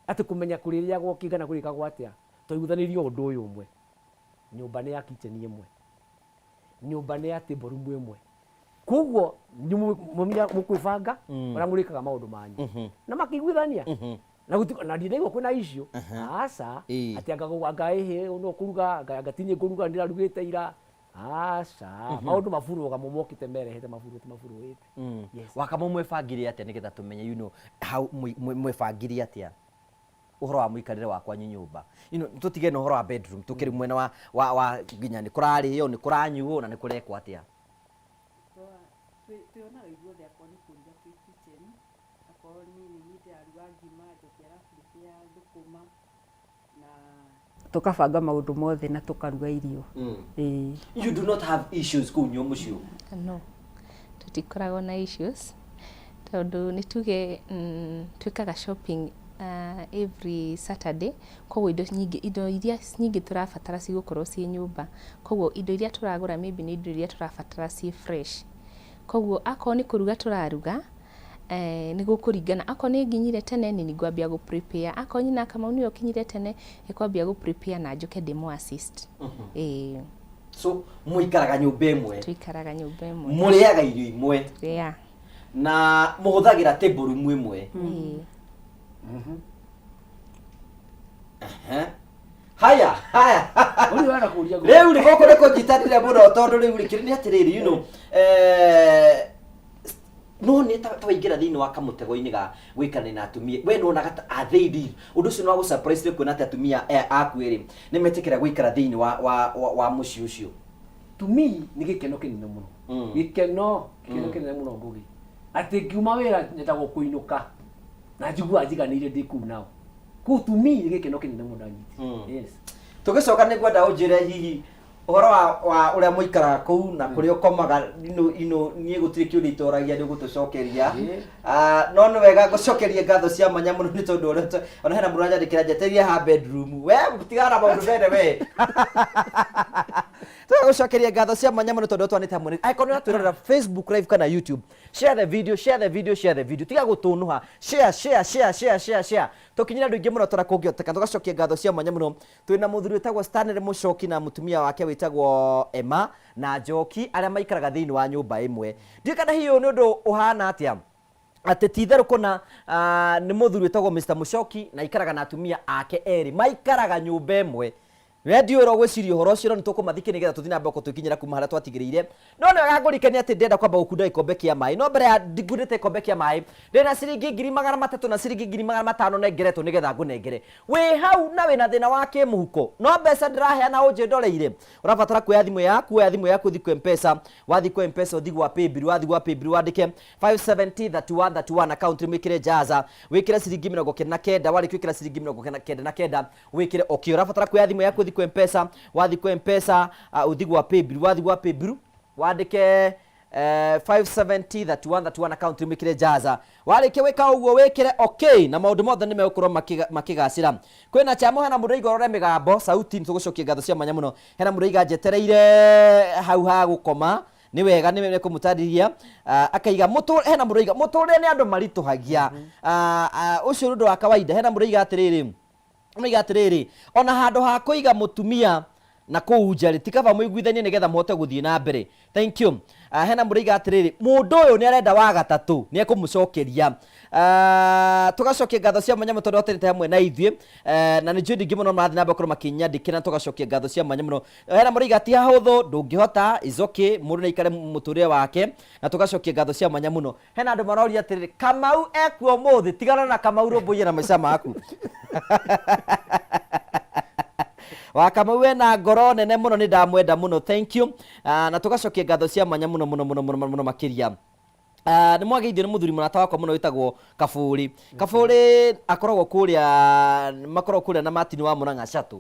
atĩ kũmenya kũrĩrĩagwo kĩ kana kũrĩkagwo atĩa, twaiguithanirie o ũndũ ũyũ ũmwe, nyũmba nĩ ya kitchen ĩmwe, nyũmba nĩ ya table room ĩmwe. Koguo mũkwĩbanga ũrĩa mũrĩkaga maũndũ manyu. Na makĩiguithania. Na gũti na ndirĩ ndaigua kwĩna issue. Aca, atĩ anga anga ĩhĩ no kũruga, anga anga ti niĩ ngũruga ndĩrarugĩte ira. Aca, maũndũ maburũga mo mokĩte merehete maburũte maburũĩte. Yes. Wakamau mwebangire atĩa nĩgetha tũmenye you know how mwebangire atĩa ũhoro wa mũikarĩre wa kwanyu nyũmba? You know, tũtige na ũhoro wa bedroom, tũkĩrĩ mwena wa, wa, wa nginya nĩ kũrarĩo, nĩ kũranyuo na nĩ kũrekwo atĩa? Twĩonaga ithuothe akorwo nĩ kũruga twĩ kitchen, akorwo niĩ nĩ niĩ ndĩraruga ngima, Njoki ara prepare thũkũma na tũkabanga maũndũ mothe na tũkaruga irio. Ĩĩ. You do not have issues kũu mũciĩ ũguo? No, tũtikoragwo na issues tondũ nĩ tuge twĩkaga shopping every Saturday, koguo indo nyingĩ, indo iria nyingĩ tũrabatara cigũkorwo ciĩ nyũmba, koguo indo iria tũragũra maybe nĩ indo iria tũrabatara ciĩ fresh, koguo akorwo nĩ kũruga tũraruga, nĩ gũkũringana, akorwo niĩ nginyire tene nĩ niĩ ngwambia gũ prepare, akorwo nyina wa Kamau nĩwe ũkinyire tene, ekwambia gũ prepare na njũke ndĩmũ assist, ĩĩ. So mũikaraga nyũmba ĩmwe? Tũikaraga nyũmba ĩmwe. Mũrĩaga irio imwe? Yeah. Na mũhũthagĩra table room ĩmwe? Ĩĩ. Ehe. Haya, haya. Ũrĩ wenda kũria ngũkũ. Rĩu rĩ gũkũ nĩ kũnyitanĩra mũno tondũ rĩu rĩ kĩrĩ nĩ atĩrĩrĩ, you know, no nĩ ta waingĩra thĩinĩ wa kamũtego-inĩ ga gũikarania na atumia, we nĩwonaga ta are they real? Ũndũ ũcio nĩ wa gũ surprise kuona atĩ atumia aya aku erĩ nĩ metĩkĩra gũikara thĩinĩ wa wa wa, wa mũciĩ ũcio. To me nĩ gĩkeno kĩnene mũno. Gĩkeno, gĩkeno kĩnene mũno Ngũgĩ. Atĩ ngiuma wĩra nyendagwo kũinũka na njiguaga njiganĩire ndĩ kũu nao. Kũu to me nĩ gĩkeno kĩnene mũno ndanyitire. Yes. Tũgĩcoka nĩ ngwenda ũnjĩre hihi ũhoro wa wa ũrĩa mũikaraga kũu na kũrĩa ũkomaga, you know, niĩ gũtirĩ kĩũria itoragia nĩ ũgũtũcokeria. Ah, no nĩ wega ngũcokerie ngatho cia mwanya mũno nĩ tondũ ũrĩa ona hena mũndũ ũranyandĩkĩra njetereire ha bedroom. We tigana na maũndũ mene we. Tũgagũcokeria ngatho cia mwanya mũno tondũ twanĩte hamwe. Angĩkorwo nĩ ũratwĩrorera Facebook live kana YouTube, share the video, share the video, share the video. Tiga gũtũnũha. Share, share, share, share, share, share. Tũkinyĩre andũ aingĩ mũno ta ũrĩa kũngĩhoteka. Tũgacokia ngatho cia mwanya mũno. Twĩna mũthuri wĩtagwo Stanley Mũcoki na mũtumia wake wĩtagwo Emma na Njoki arĩa maikaraga thĩinĩ wa nyũmba ĩmwe. Ndiũĩ kana hihi ũyũ nĩ ũndũ ũhana atĩa atĩ ti itherũ kũna nĩ mũthuri wĩtagwo Mr. Mũcoki na aikaraga na atumia ake erĩ maikaraga nyũmba ĩmwe. We ndiũĩ ũrĩa ũgwĩciria ũhoro ũcio, no nĩ tũkũmathikia nĩgetha tũthiĩ na mbere gũtũkinyĩra kuma harĩa twatigĩrĩire. No nĩ wega ngũririkanie atĩ ndĩrenda kwamba gũkunda gĩkombe kĩa maĩ, no mbere ya ngundĩte gĩkombe kĩa maĩ ndĩna ciringi 300,000 na ciringi 500,000 nengeretwo nĩgetha ngũnengere. Wĩ hau na wĩna thĩna wa kĩmũhuko, no mbeca ndĩraheana ũnjĩndoreire, ũrabatara kuoya thimũ yaku, woya thimũ yaku ũthiĩ kwa M-Pesa, wathiĩ kwa M-Pesa ũthiĩ gwa Paybill, wathiĩ gwa Paybill wandĩke 570 31 31 account wĩkĩre Jaza, wĩkĩre ciringi 99, warĩkia gwĩkĩra ciringi 99 wĩkĩre okay. Ũrabatara kuoya thimũ yaku ũthiĩ kwa M-Pesa, wathiĩ kwa M-Pesa ũthiĩ gwa Paybill, wathiĩ gwa Paybill wandĩke 570 31 31 account wĩkĩre Jaza, warĩkia gwĩka ũguo wĩkĩre okay na maũndũ mothe nĩ megũkorwo makĩgacĩra. Kwĩna chamo, hena mũndũ ũraiga ũrore mĩgambo sauti, nĩ tũgũcokia ngatho cia mwanya mũno. Hena mũndũ ũraiga njetereire hau ha gũkoma, nĩ wega nĩ kũmũtarĩria. Akaiga hena mũndũ ũraiga mũtũrĩre nĩ andũ maritũhagia, ũcio nĩ ũndũ wa kawaida. Hena mũndũ ũraiga atĩrĩrĩ, mũiga atĩrĩrĩ, ona handũ ha kũiga mũtumia na kũu nja rĩ, ti kaba mũiguithanie nĩgetha mũhote gũthiĩ na mbere. Thank you. Hena mũndũ ũraiga atĩrĩrĩ, mũndũ ũyũ nĩ arenda wa gatatũ, nĩ ekũmũcokeria. Tũgacokia ngatho cia mwanya mũno tondũ watenete hamwe na ithuĩ, na nĩ njũĩ ndingĩ mũno marathiĩ na mbere gũkorwo makĩnyandĩkĩra, tũgacokia ngatho cia mwanya mũno. Hena mũndũ ũraiga ti hahũthũ, ndũngĩhota, is okay, mũndũ nĩ aikare mũtũrĩre wake, na tũgacokia ngatho cia mwanya mũno. Hena andũ maroria atĩrĩrĩ, Kamau ekuo ũmũthĩ? Tigana na Kamau, rũmbũiya na maica maku. Wa Kamau wena ngoro nene mũno, nĩ ndamwenda mũno, thank you. Na tũgacokia ngatho cia mwanya mũno mũno mũno mũno mũno makĩria. Nĩ mwageithio nĩ mũthuri mũrata wakwa mũno wĩtagwo Kabũrĩ. Kabũrĩ akoragwo kũrĩa, makoragwo kũrĩa na Martin wa Mũrang'a Chatũ.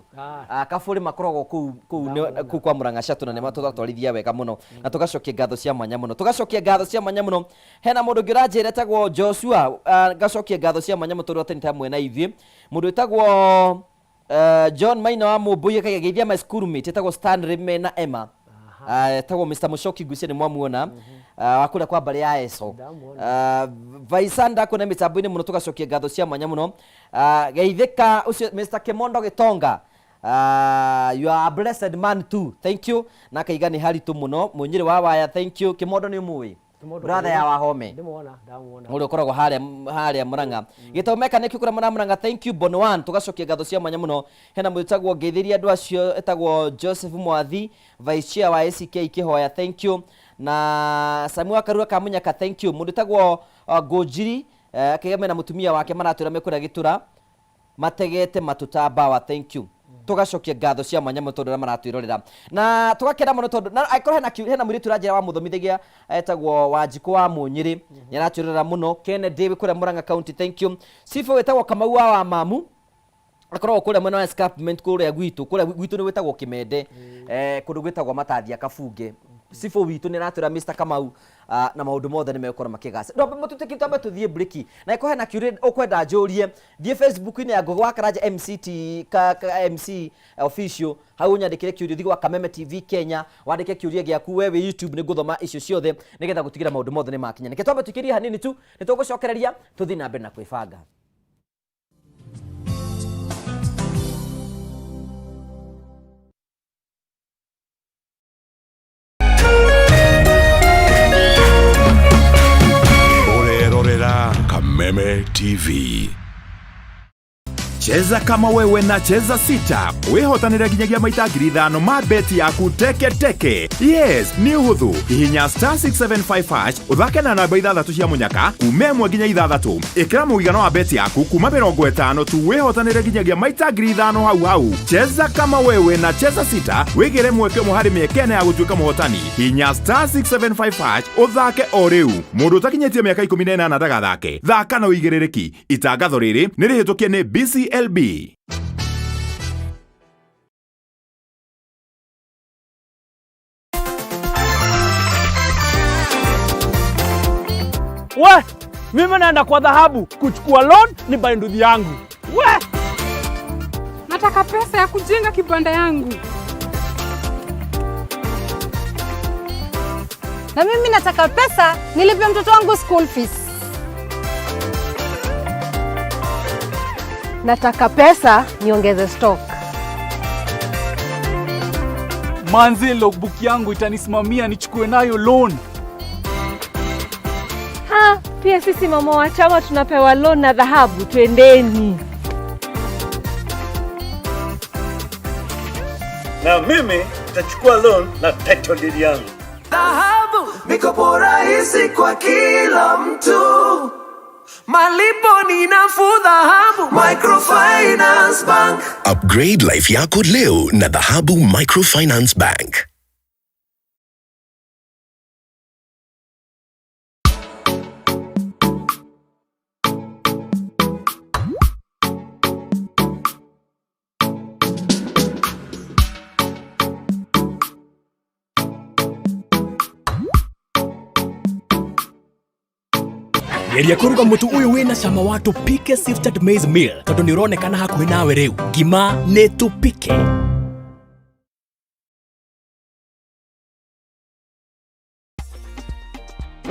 Kabũrĩ makoragwo kũu kũu kũu kwa Mũrang'a Chatũ, na nĩ matũratwarithia wega mũno, na tũgacokia ngatho cia mwanya mũno, tũgacokia ngatho cia mwanya mũno. Hena mũndũ ũngĩ ũranjĩra etagwo Joshua, ngacokia ngatho cia mwanya mũno tondũ atenete hamwe na ithuĩ. Mũndũ wĩtagwo John Maina wa Mũmbũi akaiga geithia my schoolmate etagwo Stanley mena Emma. Etagwo Mr. Mushoki, ngwĩciria nĩ mwamuona, wa kũrĩa kwa mbarĩ ya Eso. Ndamuona. Vaisan ndakuona mĩtambo-inĩ mũno, tũgacokia ngatho cia mwanya mũno. Geithĩka ũcio Mr. Kimondo Gĩtonga, you are a blessed man too, thank you. Na akaiga nĩ haritũ mũno, mũnyĩrĩ wa waya, thank you. Kimondo nĩ ũmũĩ? Kimondo. Brother ya Wahome. Ndĩmuona, ndamuona. Ũrĩa ũkoragwo harĩa harĩa Murang'a, gĩtau mechanic kũrĩa mwena wa Murang'a, thank you. Bon one, tũgacokia ngatho cia mwanya mũno. Hena mũndũ wĩtagwo ngeithĩria andũ acio etagwo Joseph Mwathi, vice chair wa ACK Kĩhoya, thank you. Na Samuel Karura Kamunyaka, thank you. Mũndũ wĩtagwo Ngũnjiri, akĩgĩa mena mũtumia wake maratwĩra mekũrĩa gĩtura mategete matuta mbawa, thank you. Tũgacokia ngatho cia mwanya mũno tondũ arĩa maratwĩrorera, na tũgakena mũno tondũ na angĩkorwo hena mũirĩtu ũranjĩra wa mũthomithagia etagwo Wanjikũ wa Mũnyĩrĩ, nĩ aratwĩrorera mũno. Kennedy wĩ kũrĩa Murang'a County, thank you. Sifo wĩtagwo Kamau wa Mamu akoragwo kũrĩa mwena wa escarpment, kũrĩa gwitũ, kũrĩa gwitũ nĩ gwĩtagwo Kĩmende, kũndũ gwĩtagwo Matathia Kabunge. Sifo witũ nĩ aratwĩra Mr. Kamau, na maũndũ mothe nĩ megũkorwo makĩgaca. Ndwambe mũtũtĩki, twambe tũthiĩ breki, na ĩkorwo hena kĩũria ũkwenda njũrie, thiĩ Facebook-inĩ ya Ngũgĩ wa Karanja MCT ka MC official, hau ũnyandĩkĩre kĩũria. Thiĩ gwa Kameme TV Kenya wandĩke kĩũria gĩaku. We wĩ YouTube, nĩ ngũthoma icio ciothe nĩgetha gũtigĩra maũndũ mothe nĩ makinya. Nĩkĩ twambe tũikĩrie hanini tu, nĩ tũgũcokereria tũthiĩ na mbere na kwĩbanga. Ũrerorera Kameme TV. Cheza kama wewe na Cheza Sita wĩhotanĩre nginyagia maita 5,000 ma beti yaku teke teke. Yes, nĩ ũhũthũ. Hihinya *675# ũthake na namba ithathatũ cia mũnyaka kuma 1 nginya 6. Ĩkĩra mũigana wa beti yaku kuma 50 tu, wĩhotanĩre nginyagia maita 5,000 hau hau. Cheza kama wewe na Cheza Sita, wĩgĩre mweke ũmwe harĩ mĩeke 4 ya gũtuĩka mũhotani. Hihinya *675# ũthake o rĩu. Mũndũ ũtakinyĩtie mĩaka 18 ndagathake. Thaka na ũigĩrĩrĩki. Itangatho rĩrĩ nĩ rĩhĩtũkie nĩ BCLB. We, mimi naenda kwa dhahabu kuchukua loan ni buy nduthi yangu. We, Nataka pesa ya kujenga kibanda yangu. Na mimi nataka pesa nilipe mtoto wangu school fees. Nataka pesa niongeze stock. Manze, logbook yangu itanisimamia nichukue nayo loan. Ha, pia sisi mama wa chama tunapewa loan na dhahabu, twendeni. Na mimi nitachukua loan na title deed yangu. Dhahabu, mikopo rahisi kwa kila mtu, malipo ni nafuu. Dhahabu Microfinance Bank. Upgrade life yako leo na Dhahabu Microfinance Bank. Geria kũruga mũtu ũyũ wĩna cama wa Tupike Sifted Maize Meal tondũ nĩ ũronekana hakuhĩ nawe rĩu. Ngima nĩ Tupike.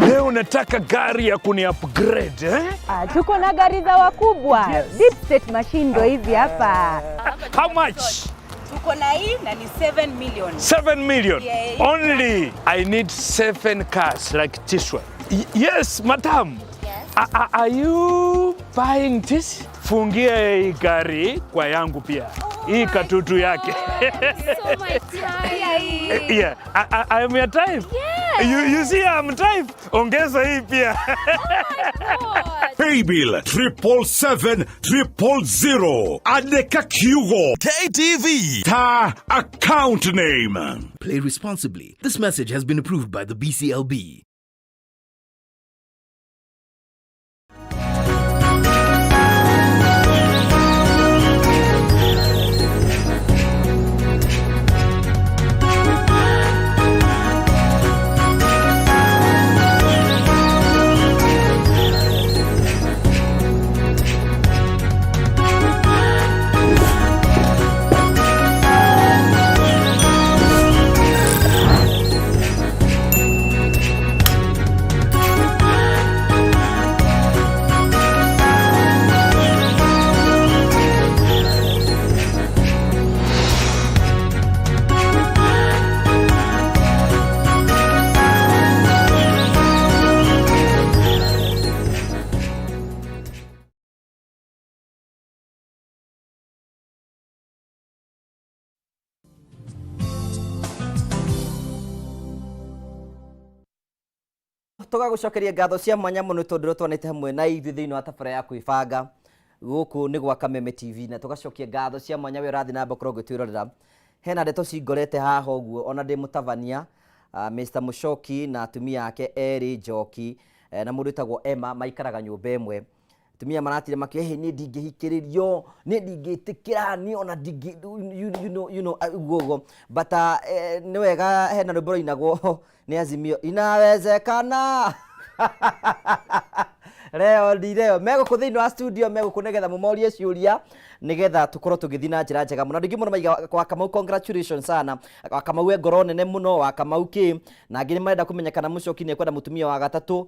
Leo nataka gari ya kuni upgrade eh? Ah, tuko na gari za wakubwa. Deep State machine ndo hizi hapa. How much? Tuko na hii na ni 7 million. 7 million. Yeah. Only I need 7 cars like this one. Yes, madam. Yes. Are you buying this? Fungia hii gari kwa yangu pia. Hii katutu yake. So my type. Yeah, I am your type. Yes. You see I'm type. Ongeza hii pia. Paybill 777 000. Andĩka kiugo KTV ta account name. Play responsibly. This message has been approved by the BCLB. Tũgagũcokeria ngatho cia mwanya mũno tondũ ũrĩa twanĩte hamwe na ithuĩ thĩinĩ wa tabarĩra ya kwĩbanga gũkũ nĩ gwa Kameme TV, na tũgacokia ngatho cia mwanya we ũrathiĩ na mbere gũkorwo ũgĩtwĩrorera. Hena ndeto cingorete haha ũguo ona ndĩ mũtabania, Mr Mũcoki na atumia ake erĩ Njoki, na mũndũ wĩtagwo Emma maikaraga nyũmba ĩmwe. Atumia maratire makiuga, "Hey, niĩ ndingĩhikĩrĩrio, niĩ ndingĩtĩkĩra, niĩ ona ndingĩ, you know, ũguo ũguo." But nĩ wega hena rwĩmbo rũinagwo nĩ Azimio, inawezekana leo ni leo. Megũkũ thĩinĩ wa studio, megũkũ nĩgetha mũmorie ciũria nĩgetha tũkorwo tũgĩthiĩ na njĩra njega mũno. Andũ aingĩ mũno maiga wa Kamau congratulations sana, wa Kamau e ngoro nene mũno, wa Kamau kĩ, na angĩ nĩ marenda kũmenya kana Mũcoki nĩ ekwenda mũtumia wa gatatũ.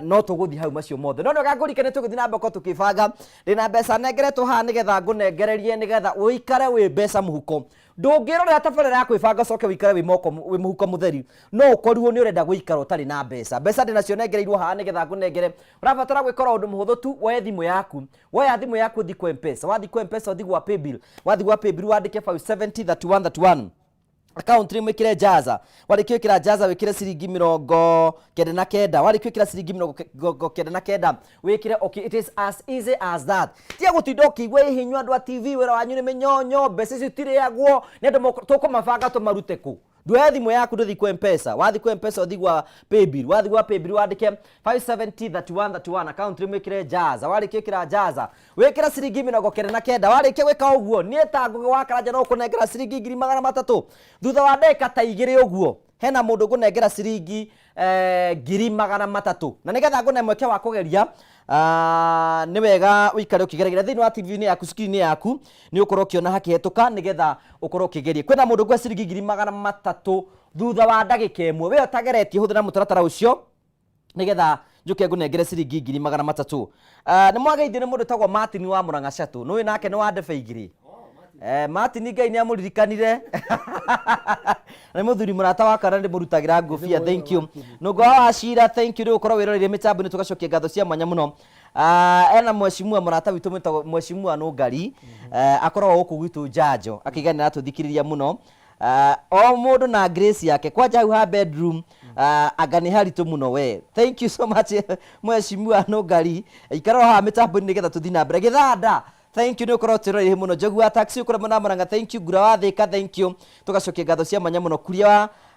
No tũgũthiĩ hau macio mothe, no nĩwega ngũrikane tũgĩthiĩ na mbere gũkorwo tũkĩbanga. Ndĩna mbeca nengeretwo haha nĩgetha ngũnengererie nĩgetha ũikare wĩ mbeca mũhuko. Ndũngĩrorera tabarĩra ya kwĩbanga ũcoke wĩikare wĩ moko wĩ mũhuko mũtheri, no ũkorirwo nĩ ũrenda gũikara ũtarĩ na mbeca. Mbeca ndĩnacio nengereirwo haha nĩgetha ngũnengere. Ũrabatara gwĩka o ũndũ mũhũthũ tu, woe thimũ yaku, woya thimũ yaku ũthiĩ kwa M-Pesa, wathiĩ kwa M-Pesa ũthiĩ gwa Paybill, wathiĩ gwa Paybill wandĩke 570 31 31, account nĩ mwĩkĩre Jaza. Warĩkia gwĩkĩra Jaza wĩkĩre ciringi 99. Warĩkia gwĩkĩra ciringi 99 wĩkĩre okay. It is as easy as that. Tiga gũtinda ũkĩigua ihinyu andũ a TV, wĩra wanyu nĩ mĩnyonyo, mbeca icio itirĩagwo nĩ andũ, tũkũmabanga tũmarute kũ. Ndwoya thimũ yaku ndũthiĩ kwa M-Pesa, wathiĩ kwa M-Pesa ũthiĩ gwa Paybill, wathiĩ gwa Paybill wandĩke 570 31 31, account nĩ mwĩkĩre Jaza. Warĩkia gwĩkĩra Jaza wĩkĩre ciringi 99. Warĩkia gwĩka ũguo, niĩ ta Ngũgĩ wa Karanja no ũkũnengera ciringi 300,000 thutha wa ndagĩka ta 2 ũguo. Hena mũndũ ngũnengera ciringi 300,000, na nĩgetha ngũne mweke wa kũgeria, nĩ wega ũikare ũkĩgeragĩra thĩinĩ wa TV-inĩ yaku, screen-inĩ yaku nĩ ũkorwo ũkĩona hakĩhetũka nĩgetha ũkorwo ũkĩgeria. Kwĩna mũndũ ngũhe ciringi 300,000 thutha wa ndagĩka 1. We ũtageretie, hũthĩra mũtaratara ũcio nĩgetha njũke ngũnengere ciringi 300,000. Nĩ mwageithio nĩ mũndũ wĩtagwo Martin wa Mũrang'a Catũ, nĩũĩ nake nĩ wa ndebe 2. Martin Ngai nĩ amũririkanire, nĩ mũthuri mũrata wakwa na ndĩmũrutagĩra ngũbia. Thank you Nũngwa wa Cira, thank you nĩ gũkorwo wĩroreire mĩtambo-inĩ. Tũgacokia ngatho cia mwanya mũno. Ah, ena mheshimiwa mũrata witũ mwĩtagwo mheshimiwa Nũngari, akoragwo gũkũ gwitũ Njanjo, akĩiga nĩ aratũthikĩrĩria mũno. Ah, o mũndũ na grace yake kwanja hau ha bedroom, ah, anga nĩ haritũ mũno we. Thank you so much, mheshimiwa Nũngari, ikara o haha mĩtambo-inĩ nĩgetha tũthiĩ na mbere. Gĩthanda, thank you nĩ ũkorwo ũtwĩroreire mũno. Njogu wa taxi ũkũrĩa mwena wa Murang'a, thank you. Ngura wa Thĩka, thank you. Tũgacokia ngatho cia mwanya mũno. Kuria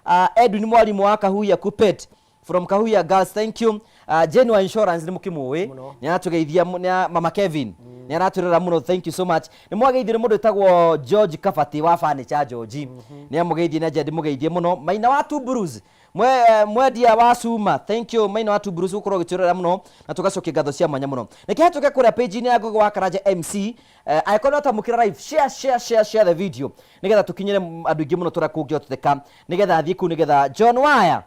wa Edwin mwarimũ wa Kahuhia Kupet from Kahuhia Girls, thank you. Jane wa insurance nĩ mũkĩmũĩ, nĩ aratũgeithia Mama Kevin nĩ aratwĩrora mũno, thank you so much. Nĩ mwageithio nĩ mũndũ wĩtagwo George Kabati wa furniture George, nĩ amũgeithie na njĩra ndĩmũgeithie mũno. Maina wa Two Brews, mwendia wa cuma, thank you Maina wa Two Brews gũkorwo ũgĩtwĩrorera mũno, na tũgacokia ngatho cia mwanya mũno. Reke hatũke kũrĩa page-inĩ ya Ngũgĩ wa Karanja MC, angĩkorwo nĩ watamũkĩra live, share, share, share, share the video nĩgetha tũkinyĩre andũ aingĩ mũno tũrĩa kũngĩhoteka, nĩgetha athiĩ kũu, nĩgetha John Waya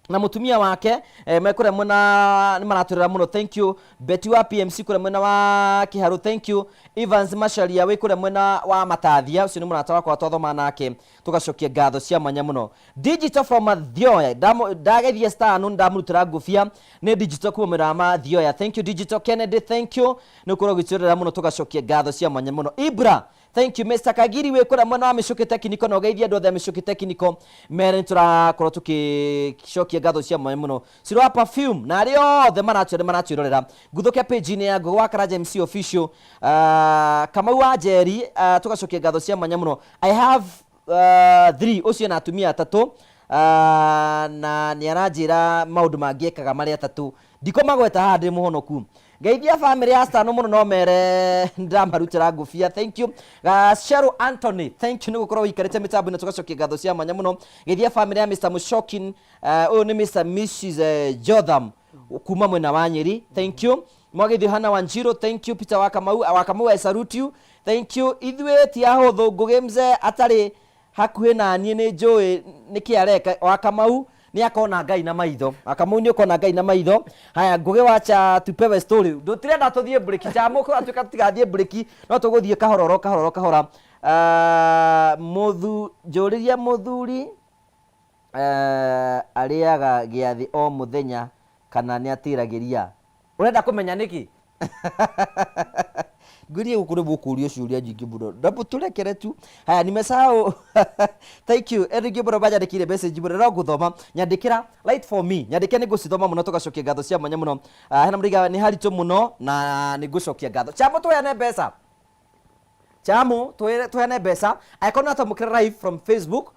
na mutumia wake me kũrĩa mwena nĩ maratwĩrora mũno, thank you. Betty wa PMC kũrĩa mwena wa Kĩharũ, thank you. Evans Macharia wĩ kũrĩa mwena wa Matathia, ũcio nĩ mũrata wakwa twathoma nake, tũgacokia ngatho cia mwanya mũno. Digital from Mathioya, ndageithia star no ndamũrutĩra ngũbia nĩ Digital kuma mwena wa Mathioya, thank you. Digital Kennedy, thank you nĩ ũkorwo ũgĩtwĩrora mũno, tũgacokia ngatho cia mwanya mũno. Ibra, thank you. Mr. Kagiri wĩ kũrĩa mwena wa Mĩcũkĩ Technical, na ũgeithie andũ othe a Mĩcũkĩ Technical mere nĩ tũrakorwo tũkĩcokia ngatho cia mwanya mũno. Ciro wa perfume na arĩa othe maratwĩrorera, nguthũke page-inĩ ya Ngũgĩ wa Karanja MC official. Kamau wa Njeri, tũgacokia ngatho cia mwanya mũno. I have three, ũcio na atumia atatũ, na nĩ aranjĩra maũndũ mangĩ ekaga marĩ atatũ, ndikũmagweta haha, ndĩ mũhonoku. Ngeithia family ya Stano mũno, no mere ndĩramarutĩra ngũbia, thank you. Gacero Anthony, thank you nĩ gũkorwo ũikarĩte mĩtambo-inĩ, tũgacokia ngatho cia mwanya mũno. Ngeithia family ya Mr. Mushokin, ũyũ nĩ Mr. Mrs. Jotham kuma mwena wa Nyeri, thank you. Mwageithio Hana Wanjiru, thank you. Peter wa Kamau, wa Kamau, I salute you, thank you. Ithuĩ ti ahũthũ, Ngũgĩ mzee atarĩ hakuhĩ na niĩ nĩ njũĩ nĩkĩ areka. Wa Kamau nĩ akona Ngai na maitho, wa Kamau nĩ ũkona Ngai na maitho. Haya, Ngũgĩ wacha tupewe story, tũtirenda tũthiĩ break, chamũ kũratuĩka tũtigathiĩ break, no tũgũthiĩ kahororo kahororo kahora. Mũthu njũrĩria mũthuri arĩaga gĩathĩ o mũthenya kana nĩ atĩragĩria? Ũrenda kũmenya nĩkĩ? Ngwĩrie gũkũ nĩ mũkũrio ciũria nyingĩ mũno na mũtũrekere tu. Haya, nimesahau, thank you Eric mũno manyandĩkĩire message mũno, no ngũthoma. Nyandĩkĩra write for me, nyandĩkĩra, nĩ ngũcithoma mũno, tũgacokia ngatho cia mwanya mũno. Ah, hena mũrĩiga nĩ haritũ mũno na nĩ ngũcokia ngatho. Chamo, tũheane mbeca. Chamo, tũheane mbeca. Angĩkorwo nĩ watamũkĩra live from Facebook,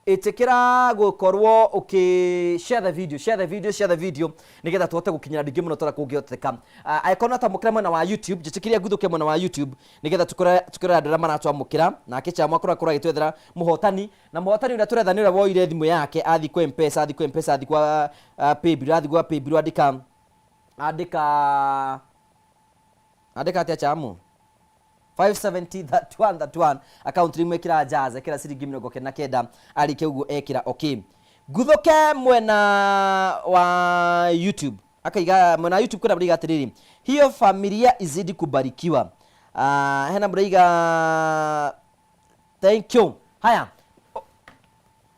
ĩtĩkĩra gũkorwo ũkĩ share the video, share the video, share the video nĩgetha tũhote gũkinyĩra andũ aingĩ mũno tũrĩa kũngĩhoteka. Angĩkorwo nĩ watamũkĩra mwena wa YouTube, njĩtĩkĩria nguthũke mwena wa YouTube nĩgetha tũkĩrore andũ arĩa maratwamũkĩra. Nake Chamo akorwo agĩtwethera mũhotani, na mũhotani ũrĩa tũretha nĩ ũrĩa woire thimũ yake athiĩ kwa M-Pesa, athiĩ kwa M-Pesa, athiĩ kwa paybill, athiĩ kwa paybill, andĩka andĩka andĩka atĩa Chamo? 570 31 31 account rimwe, ĩkĩra jazz, ĩkĩra ciringi 99, arĩkia ũguo ekĩra okay. Nguthũke mwena wa YouTube, akaiga mwena wa YouTube kwĩna mũraiga atĩrĩrĩ, hiyo familia izidi kubarikiwa. Hena mũraiga thank you. Haya,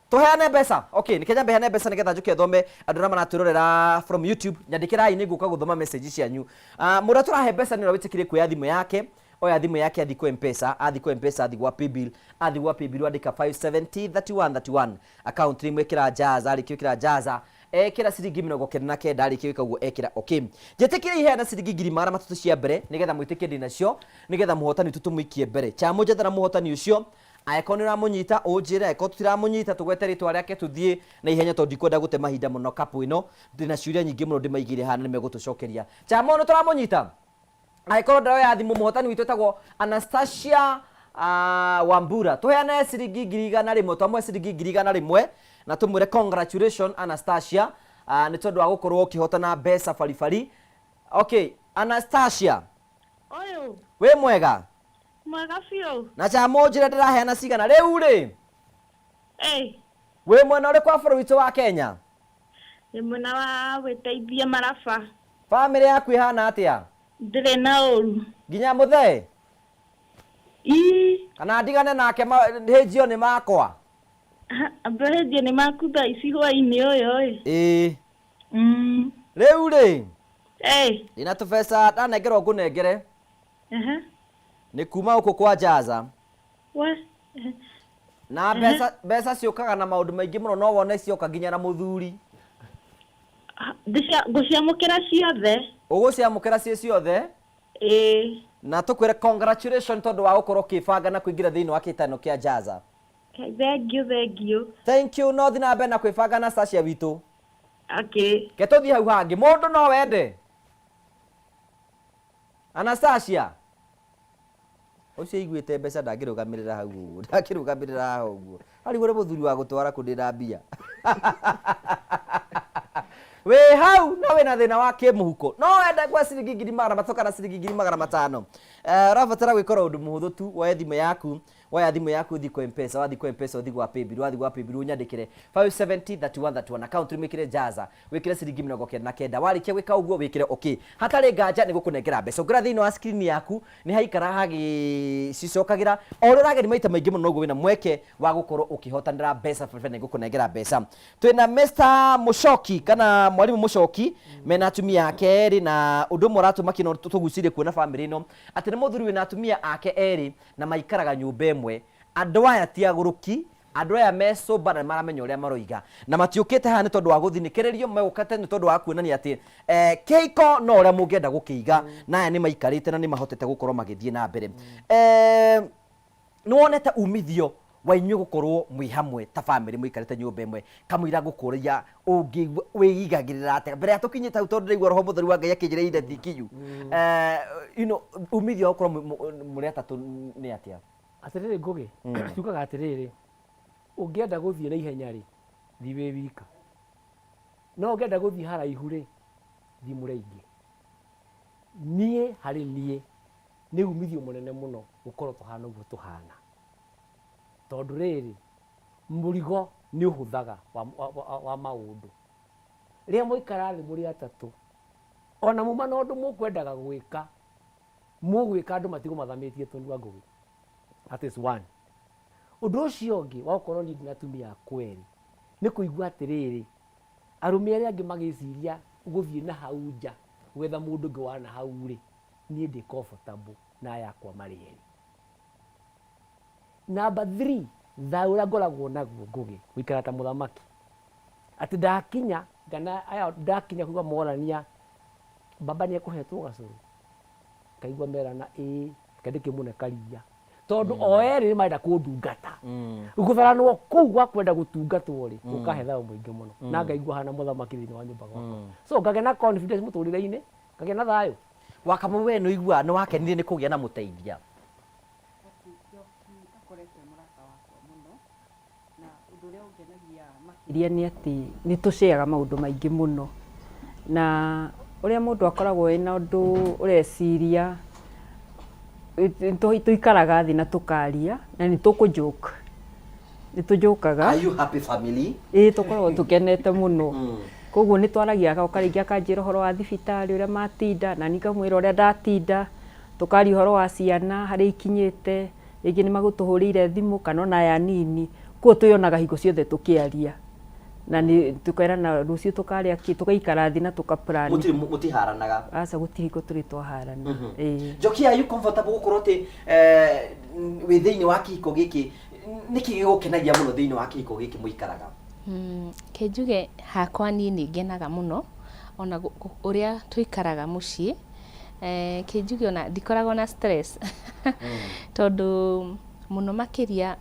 tũheane mbeca. Okay, nĩ Kenya mbeane mbeca nĩgetha njũke thome andũ arĩa maratwĩrorera from YouTube. Nyandĩkĩrai, nĩ ngũka gũthoma message cianyu. Mũrĩa tũrahe mbeca nĩ ũrĩa wĩtĩkĩrie kuoya thimũ yake, oya thimũ yake, athiĩ kwa M-Pesa, athiĩ kwa M-Pesa, athiĩ gwa paybill, athiĩ gwa paybill, andĩka 570 31 31 account rimwe, ĩkĩra jaza, arĩkia ĩkĩra jaza, ekĩra ciringi 99, arĩkia gwĩka ũguo ekĩra okay. Njĩtĩkĩrie iheana ciringi 300,000 cia mbere nĩgetha mwĩtĩkie ndĩ nacio, nĩgetha mũhotani witũ tũmũikie mbere. Chamo, njethera mũhotani ũcio. Angĩkorwo nĩ ũramũnyita ũnjĩre, angĩkorwo tũtiramũnyita tũgwete rĩtwa rĩake tũthiĩ na ihenya, tondũ ndikwenda gũte mahinda mũno. Kapu ĩno ndĩna ciũria nyingĩ mũno ndĩmaigĩire haha na nĩmegũtũcokeria. Chamo, nĩ tũramũnyita? Angĩkorwo ndaroya thimũ, mũhotani witũ etagwo Anastasia Wambura. Tũheane ciringi 100,000, twamũhe ciringi 100,000 na tũmwĩre congratulation Anastasia, nĩ tondũ wa gũkorwo ũkĩhotana mbeca baribari. Okay, Anastasia. Ũyũ. Wĩ mwega? Mwega biũ. Na Chamo, njĩra ndĩraheana cigana rĩu rĩ? Ĩ. Wĩ mwena ũrĩkũ wa bũrũri witũ wa Kenya? Ndĩ mwena wa wĩteithie Maraba. Bamĩrĩ yaku ĩhana atĩa? Ndĩrĩ na ũru. Nginya mũthee? Ii. Kana ndigane nake hĩnjio nĩ makwa? Amba hĩnjio nĩ maku thaa ici hwaĩ-inĩ ũyũ ĩ. Ĩĩ. Rĩu rĩ? Eh. Ndĩna tũbeca ndanengerwo ngũnengere. Aha. Nĩ kuma gũkũ kwa Jaza. We. Na mbeca mbeca ciũkaga na maũndũ maingĩ mũno no wone cioka nginya na mũthuri. Ngũciamũkĩra ciothe. Ũgũciamũkĩra ciĩ ciothe? Ĩĩ. Na tũkwĩre congratulation tondũ wa gũkorwo ũkĩbanga na kũingĩra thĩinĩ wa kĩhĩtahĩtano kĩa Jaza. Thank you, thank you. Thank you no thiĩ na mbere na kwĩbanga na Stacia witũ. Okay. Ke tũthiĩ hau hangĩ. Mũndũ no wende. Anastasia. Ũcio aiguĩte mbeca ndangĩrũgamĩrĩra hau ũguo. Ndangĩrũgamĩrĩra haha ũguo. Arigwo nĩ mũthuri wa gũtwara kũ ndĩna mbia. Wĩ hau na wĩna thĩna wa kĩmũhuko. No wende gwa ciringi 300,000 kana ciringi 500,000. Eh, ũrabatara gwĩka ũndũ mũhũthũ tu, woe thimũ yaku, woya thimũ yaku ũthiĩ kwa Mpesa, wathiĩ kwa Mpesa ũthiĩ gwa Paybill, wathiĩ gwa Paybill ũnyandĩkĩre 570 31 31 account wĩkĩre Jaza, wĩkĩre ciringi 99. Warĩkia gwĩka ũguo wĩkĩre okay. Hatarĩ nganja nĩ gũkũnengera mbeca. Ũngĩrora thĩinĩ wa screen yaku nĩ haikara hagĩcicokagĩra o ũrĩa ũrageria maita maingĩ mũno noguo wĩna mweke wa gũkorwo ũkĩhotanĩra mbeca baribari nĩ ngũkũnengera mbeca. Twĩna Mr Mũcoki kana mwarimũ Mũcoki mena atumia ake erĩ na ũndũ ũmwe ũratũmakia na tũgucĩrĩrie kuona bamĩrĩ ĩno atĩ nĩ mũthuri wĩna atumia ake erĩ na maikaraga nyũmba ĩmwe. Andũ aya ti agũrũki, andũ aya me sober na nĩ maramenya ũrĩa maroiga. Na matiũkĩte haha nĩ tondũ wa gũthinĩkĩrĩrio, megũkĩte nĩ tondũ wa kuonania atĩ eh, kĩhiko no ũrĩa mũngĩenda gũkĩiga, na aya nĩ maikarĩte na nĩ mahotete gũkorwo magĩthiĩ na mbere. Eh, nĩ wonete umithio wa inyuĩ gũkorwo mwĩ hamwe ta bamĩrĩ mũikarĩte nyũmba ĩmwe kamũira ngũkũria ũngĩigua wĩigagĩrĩra atĩa mbere ya tũkinyĩte hau tondũ ndĩraigua roho mũtheru wa Ngai akĩnjĩra ihinda ti ikinyu. Eh, you know, umithio wa gũkorwo mũrĩ atatũ nĩ atĩa? Atĩrĩrĩ Ngũgĩ, tugaga atĩrĩrĩ, ũngĩenda gũthiĩ na ihenya rĩ, thiĩ wĩ wika. No ũngĩenda gũthiĩ haraihu rĩ, thiĩ mũrĩ aingĩ. Niĩ harĩ niĩ, nĩ umithio mũnene mũno gũkorwo tũhana ũguo tũhana. Tondũ rĩrĩ, mũrigo nĩ ũhũthaga wa, wa, wa, wa maũndũ. Rĩrĩa mwaikara thĩ mũrĩ atatũ, ona muma na ũndũ mũkwendaga gwĩka, mũgwĩka andũ matigwo mathamĩtie tũnua Ngũgĩ. That is one. Ũndũ ũcio ũngĩ wa gũkorwo niĩ ndĩ na atumia akwa erĩ, nĩ kũigua atĩrĩrĩ, arũme arĩa angĩ magĩciria gũthiĩ na hau nja gwetha mũndũ ũngĩ wa na hau rĩ, niĩ ndĩ comfortable na aya akwa marĩ erĩ. Number 3, thayũ ũrĩa ngoragwo naguo Ngũgĩ, gũikara ta mũthamaki. Atĩ ndakinya, kana aya ndakinya kũigua morania, baba nĩ ekũhetwo gacũrũ? Ngaigua merana ĩĩ, reke ndĩkĩmũne karia. Tondũ o erĩ nĩ marenda kũndungata. Gũtharanwo kũu gwa kwenda gũtungatwo rĩ, gũkahe thayũ mũingĩ mũno. Na ngaigua hana mũthamaki thĩinĩ wa nyũmba gwakwa. So ngagĩa na confidence mũtũrĩre-inĩ, ngagĩa na thayũ. Wakamau we nĩ ũiguaga nĩ wakenire nĩ kũgĩa na mũteithia? Njoki akoretwo e mũrata wakwa mũno, na ũndũ ũrĩa ũngenagia makĩria nĩ atĩ nĩ tũceaga maũndũ maingĩ mũno, na ũrĩa mũndũ akoragwo ena ũndũ ũreciria, tũikaraga thĩ na tũkaria, na nĩ tũkũ joke, nĩ tũjokaga. Are you happy family? Ĩĩ tũkoragwo tũkenete mũno. Koguo nĩ twaragia agoka rĩngĩ akanjĩra ũhoro wa thibitarĩ ũrĩa matinda, na niĩ ngamwĩra ũrĩa ndatinda, tũkaria ũhoro wa ciana harĩa ikinyĩte, rĩngĩ nĩ magũtũhũrĩire thimũ kana ona aya anini, koguo twĩyonaga hingo ciothe tũkĩaria. Na nĩ tũkerana rũciũ tũkarĩa kĩ, tũgaikara thĩ na tũka plan. Mũtirĩ mũtiharanaga? Aca gũtirĩ hingo tũrĩ twaharana. Ĩĩ. Njoki, are you comfortable gũkorwo atĩ eh, wĩ thĩinĩ wa kĩhiko gĩkĩ? Nĩkĩ gĩgũkenagia mũno thĩinĩ wa kĩhiko gĩkĩ mũikaraga? Ke njuge hakwa niĩ nĩ ngenaga mũno ona ũrĩa tũikaraga mũciĩ. Eh, ke njuge ona ndikoragwo na stress tondũ mũno makĩria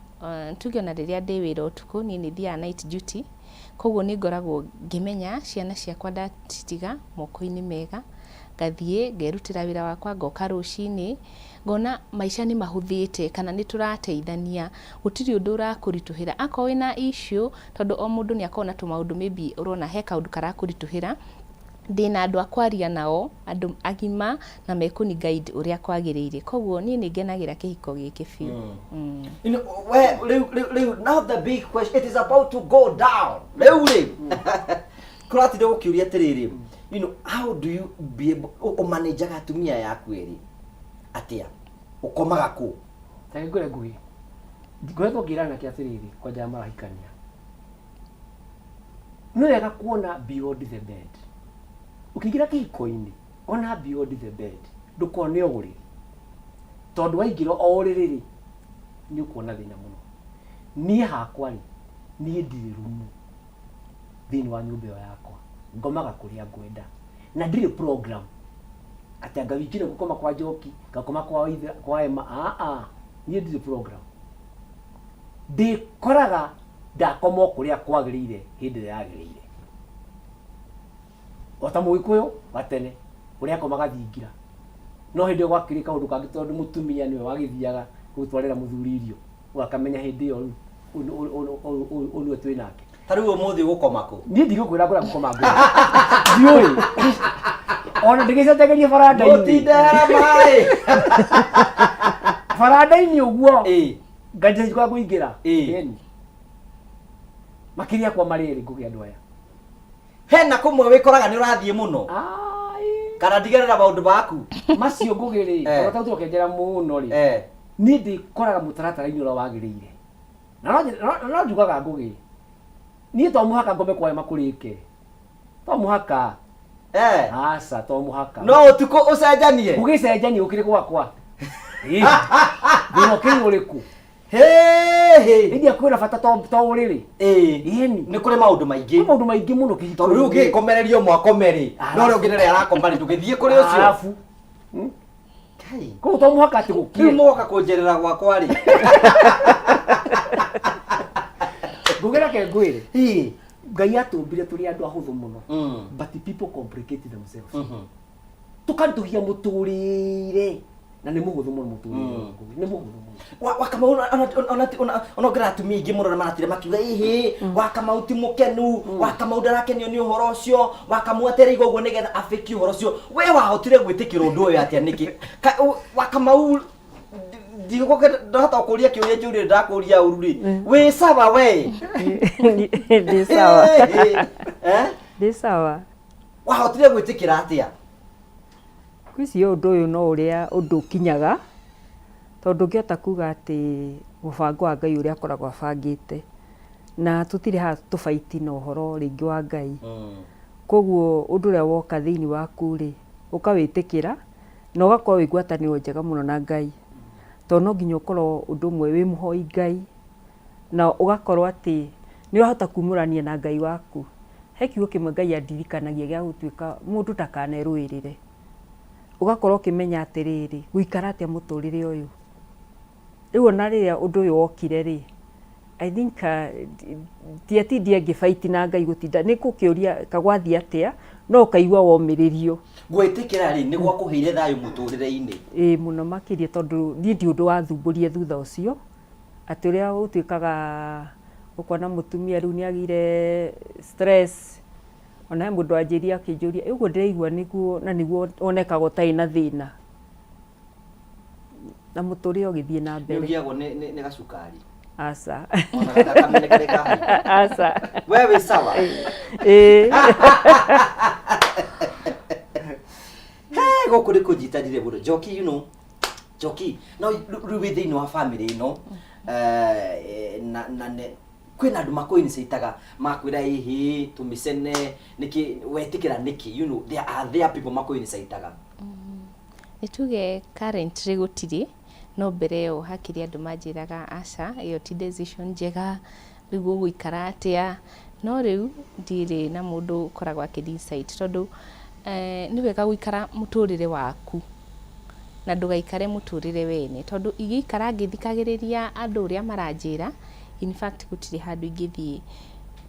tuge ona rĩrĩa ndĩ wĩra ũtukũ niĩ nĩ thiaga night duty, koguo nĩ ngoragwo ngĩmenya ciana ciakwa ndacitiga moko-inĩ mega, ngathiĩ ngerutĩra wĩra wakwa ngoka rũcinĩ, ngona maica nĩ mahũthĩte kana nĩ tũrateithania, gũtirĩ ũndũ ũrakũritũhĩra. Akorwo wĩna issue, tondũ o mũndũ nĩ akoragwo na tũmaũndũ maybe ũrona he kaũndũ karakũritũhĩra, ndĩna andũ a kwaria nao, andũ agima na mekũni guide ũrĩa kwagĩrĩire. Koguo niĩ nĩ ngenagĩra kĩhiko gĩkĩ biũ. You know, we, rĩu, rĩu, rĩu, now the big question, it is about to go down. Rĩu rĩ, kũratinda gũkĩũria atĩrĩrĩ, you know, how do you be able, ũmanajaga atumia aya aku erĩ atĩa? Ũkomaga kũ? Reke ngwĩre Ngũgĩ, ngoretwo ngĩra anake atĩrĩrĩ, kwanja arĩa marahikania, nĩ wega kuona beyond the bed. Ũkĩingĩra kĩhiko-inĩ, Ona beyond the bed ndũkone ũrĩrĩ, tondũ waingĩra o ũrĩrĩ rĩ, nĩ ũkuona thĩna mũno. Niĩ hakwa rĩ, niĩ ndirĩ rumu thĩinĩ wa nyũmba ĩyo yakwa, ngomaga kũrĩa ngwenda na ndirĩ program atĩ anga wiki ĩno ngũkoma kwa Njoki, ngakoma kwa Waithera, kwa Emma. Aa, niĩ ndirĩ program, ndĩkoraga ndakoma o kũrĩa kwagĩrĩire hĩndĩ ĩrĩa yagĩrĩire. O ta Mũgĩkũyũ wa tene ũrĩa akomaga thingira, no hĩndĩ ĩyo gwakĩrĩ kaũndũ kangĩ tondũ mũtumia nĩwe wagĩthiaga gũtwarĩra mũthuri irio, ũgakamenya hĩndĩ ĩyo rĩu ũyũ nĩwe twĩ nake. Ta rĩu ũmũthĩ ũgũkoma kũ? Niĩ ndigũkwĩra kũrĩa ngũkoma ngũrĩ. Ndiũĩ. Ona ndĩgĩcenjageria baranda-inĩ. Mũtindera maĩ. Baranda-inĩ ũguo. Nganja kwa kũingĩra. Ĩni. Makĩria kwa marĩ erĩ ngũgĩ andũ aya. Hena kũmwe wĩkoraga nĩ ũrathiĩ mũno. Kana ndigerera maũndũ maku. Macio ngũgĩ rĩ, ona ta ũkenjera mũno rĩ. Niĩ ndĩkoraga mũtaratara-inĩ ũrĩa wagĩrĩire. Na no njugaga ngũgĩ, niĩ to mũhaka ngome kwa Emma kũrĩke. To mũhaka. Aca, to mũhaka. No ũtukũ ũcenjanie? Gũgĩcenjania gũkĩrĩ gwakwa. Thĩna ũkĩrĩ ũrĩkũ? Hĩndĩ ĩyo kwĩna bata to ũrĩrĩ. Ĩni. Nĩ kũrĩ maũndũ maingĩ. Kwĩ maũndũ maingĩ mũno kĩhiko. Tondũ rĩu ũngĩgĩkomererio mwakome rĩ, no ũrĩa ũngĩ nĩrĩa arakoma rĩ, ndũgĩthiĩ kũrĩ ũcio. Arabu. Koguo to mũhaka atĩ gũkire. Rĩu mũgoka kũnjerera gwakwa rĩ. Ngũgĩ reke ngwĩre. Ngai atũmbire tũrĩ andũ ahũthũ mũno. But people complicate themselves. Tũkaritũhia mũtũrĩre na nĩ mũhũthũ mũno mũtũrĩre Ngũgĩ, nĩ mũhũthũ mũno. Wakamau ona ũngĩra atumia aingĩ mũno na maratire makiuga ĩhĩ Wakamau ti mũkenu, Wakamau ndarakenio nĩ ũhoro ũcio, Wakamau atereigwo ũguo nĩgetha abĩkie ũhoro ũcio. We wahotire gwĩtĩkĩra ũndũ ũyũ atĩa nĩkĩ? Wakamau ndahota gũkũria kĩũria njũrie ndakũria ũru rĩ, wĩ sawa we? Ndĩ sawa. Ndĩ sawa. Wahotire gwĩtĩkĩra atĩa? Ngwĩciria ũndũ ũyũ no ũrĩa ũndũ ũkinyaga, tondũ ndũngĩhota kuga atĩ mũbango wa Ngai ũrĩa akoragwo abangĩte, na tũtirĩ haha tũbaiti na ũhoro rĩngĩ wa Ngai. Koguo ũndũ ũrĩa woka thĩinĩ waku rĩ, ũkawĩtĩkĩra na ũgakorwo wĩ ngwatanĩro njega mũno na Ngai. Tondũ no nginya ũkorwo ũndũ ũmwe wĩ mũhoi Ngai, na ũgakorwo atĩ nĩ ũrahota kumũrania na Ngai waku. He kiugo kĩmwe Ngai andirikanagia gĩa gũtuĩka mũndũ ndakanerũĩrĩre. Ũgakorwo ũkĩmenya atĩrĩrĩ, ngũikara atĩa mũtũrĩre ũyũ? Rĩu ona rĩrĩa ũndũ ũyũ wokire rĩ, I think ndiatindire ngĩ fight na Ngai gũtinda, nĩ gũkĩũria ka gwathiĩ atĩa, no ũkaigua womĩrĩrio. Gwĩtĩkĩra rĩ, nĩ gwakũheire thayũ mũtũrĩre-inĩ? Ĩĩ mũno makĩria tondũ niĩ ndirĩ ũndũ wathumbũrire thutha ũcio. Atĩ ũrĩa ũtuĩkaga ũkona mũtumia rĩu nĩ agĩire stress, ona he mũndũ wanjĩrire akĩnjũria, ĩ ũguo ndĩraigua nĩguo na nĩguo wonekaga ũtarĩ na thĩna? Na mũtũrĩre ũgĩthiĩ na mbere. Nĩ ũgiagwo nĩ gacukari? Aca. Ona gathakame nĩ karĩ kahaimba? Aca. We wĩ sawa? Ĩĩ. He, gũkũ nĩ kũnjitanire mũno. Njoki, you know, Njoki, no rĩu wĩ thĩinĩ wa family ĩno, na na nĩ kwĩna andũ makũinicĩtaga makwĩra ĩhĩ tũmĩcene nĩkĩ wetĩkĩra nĩkĩ, you know, there are there people makũinicĩtaga. Nĩ tuge currently gũtirĩ, no mbere ĩyo hakĩrĩ andũ manjĩraga aca ĩyo ti decision njega, rĩu ũgũikara atĩa, no rĩu ndirĩ na mũndũ ũkoragwo akĩ decide tondũ nĩ wega gũikara mũtũrĩre waku na ndũgaikare mũtũrĩre wene tondũ ingĩikara ngĩthikagĩrĩria andũ ũrĩa maranjĩra in fact gũtirĩ handũ ingĩthiĩ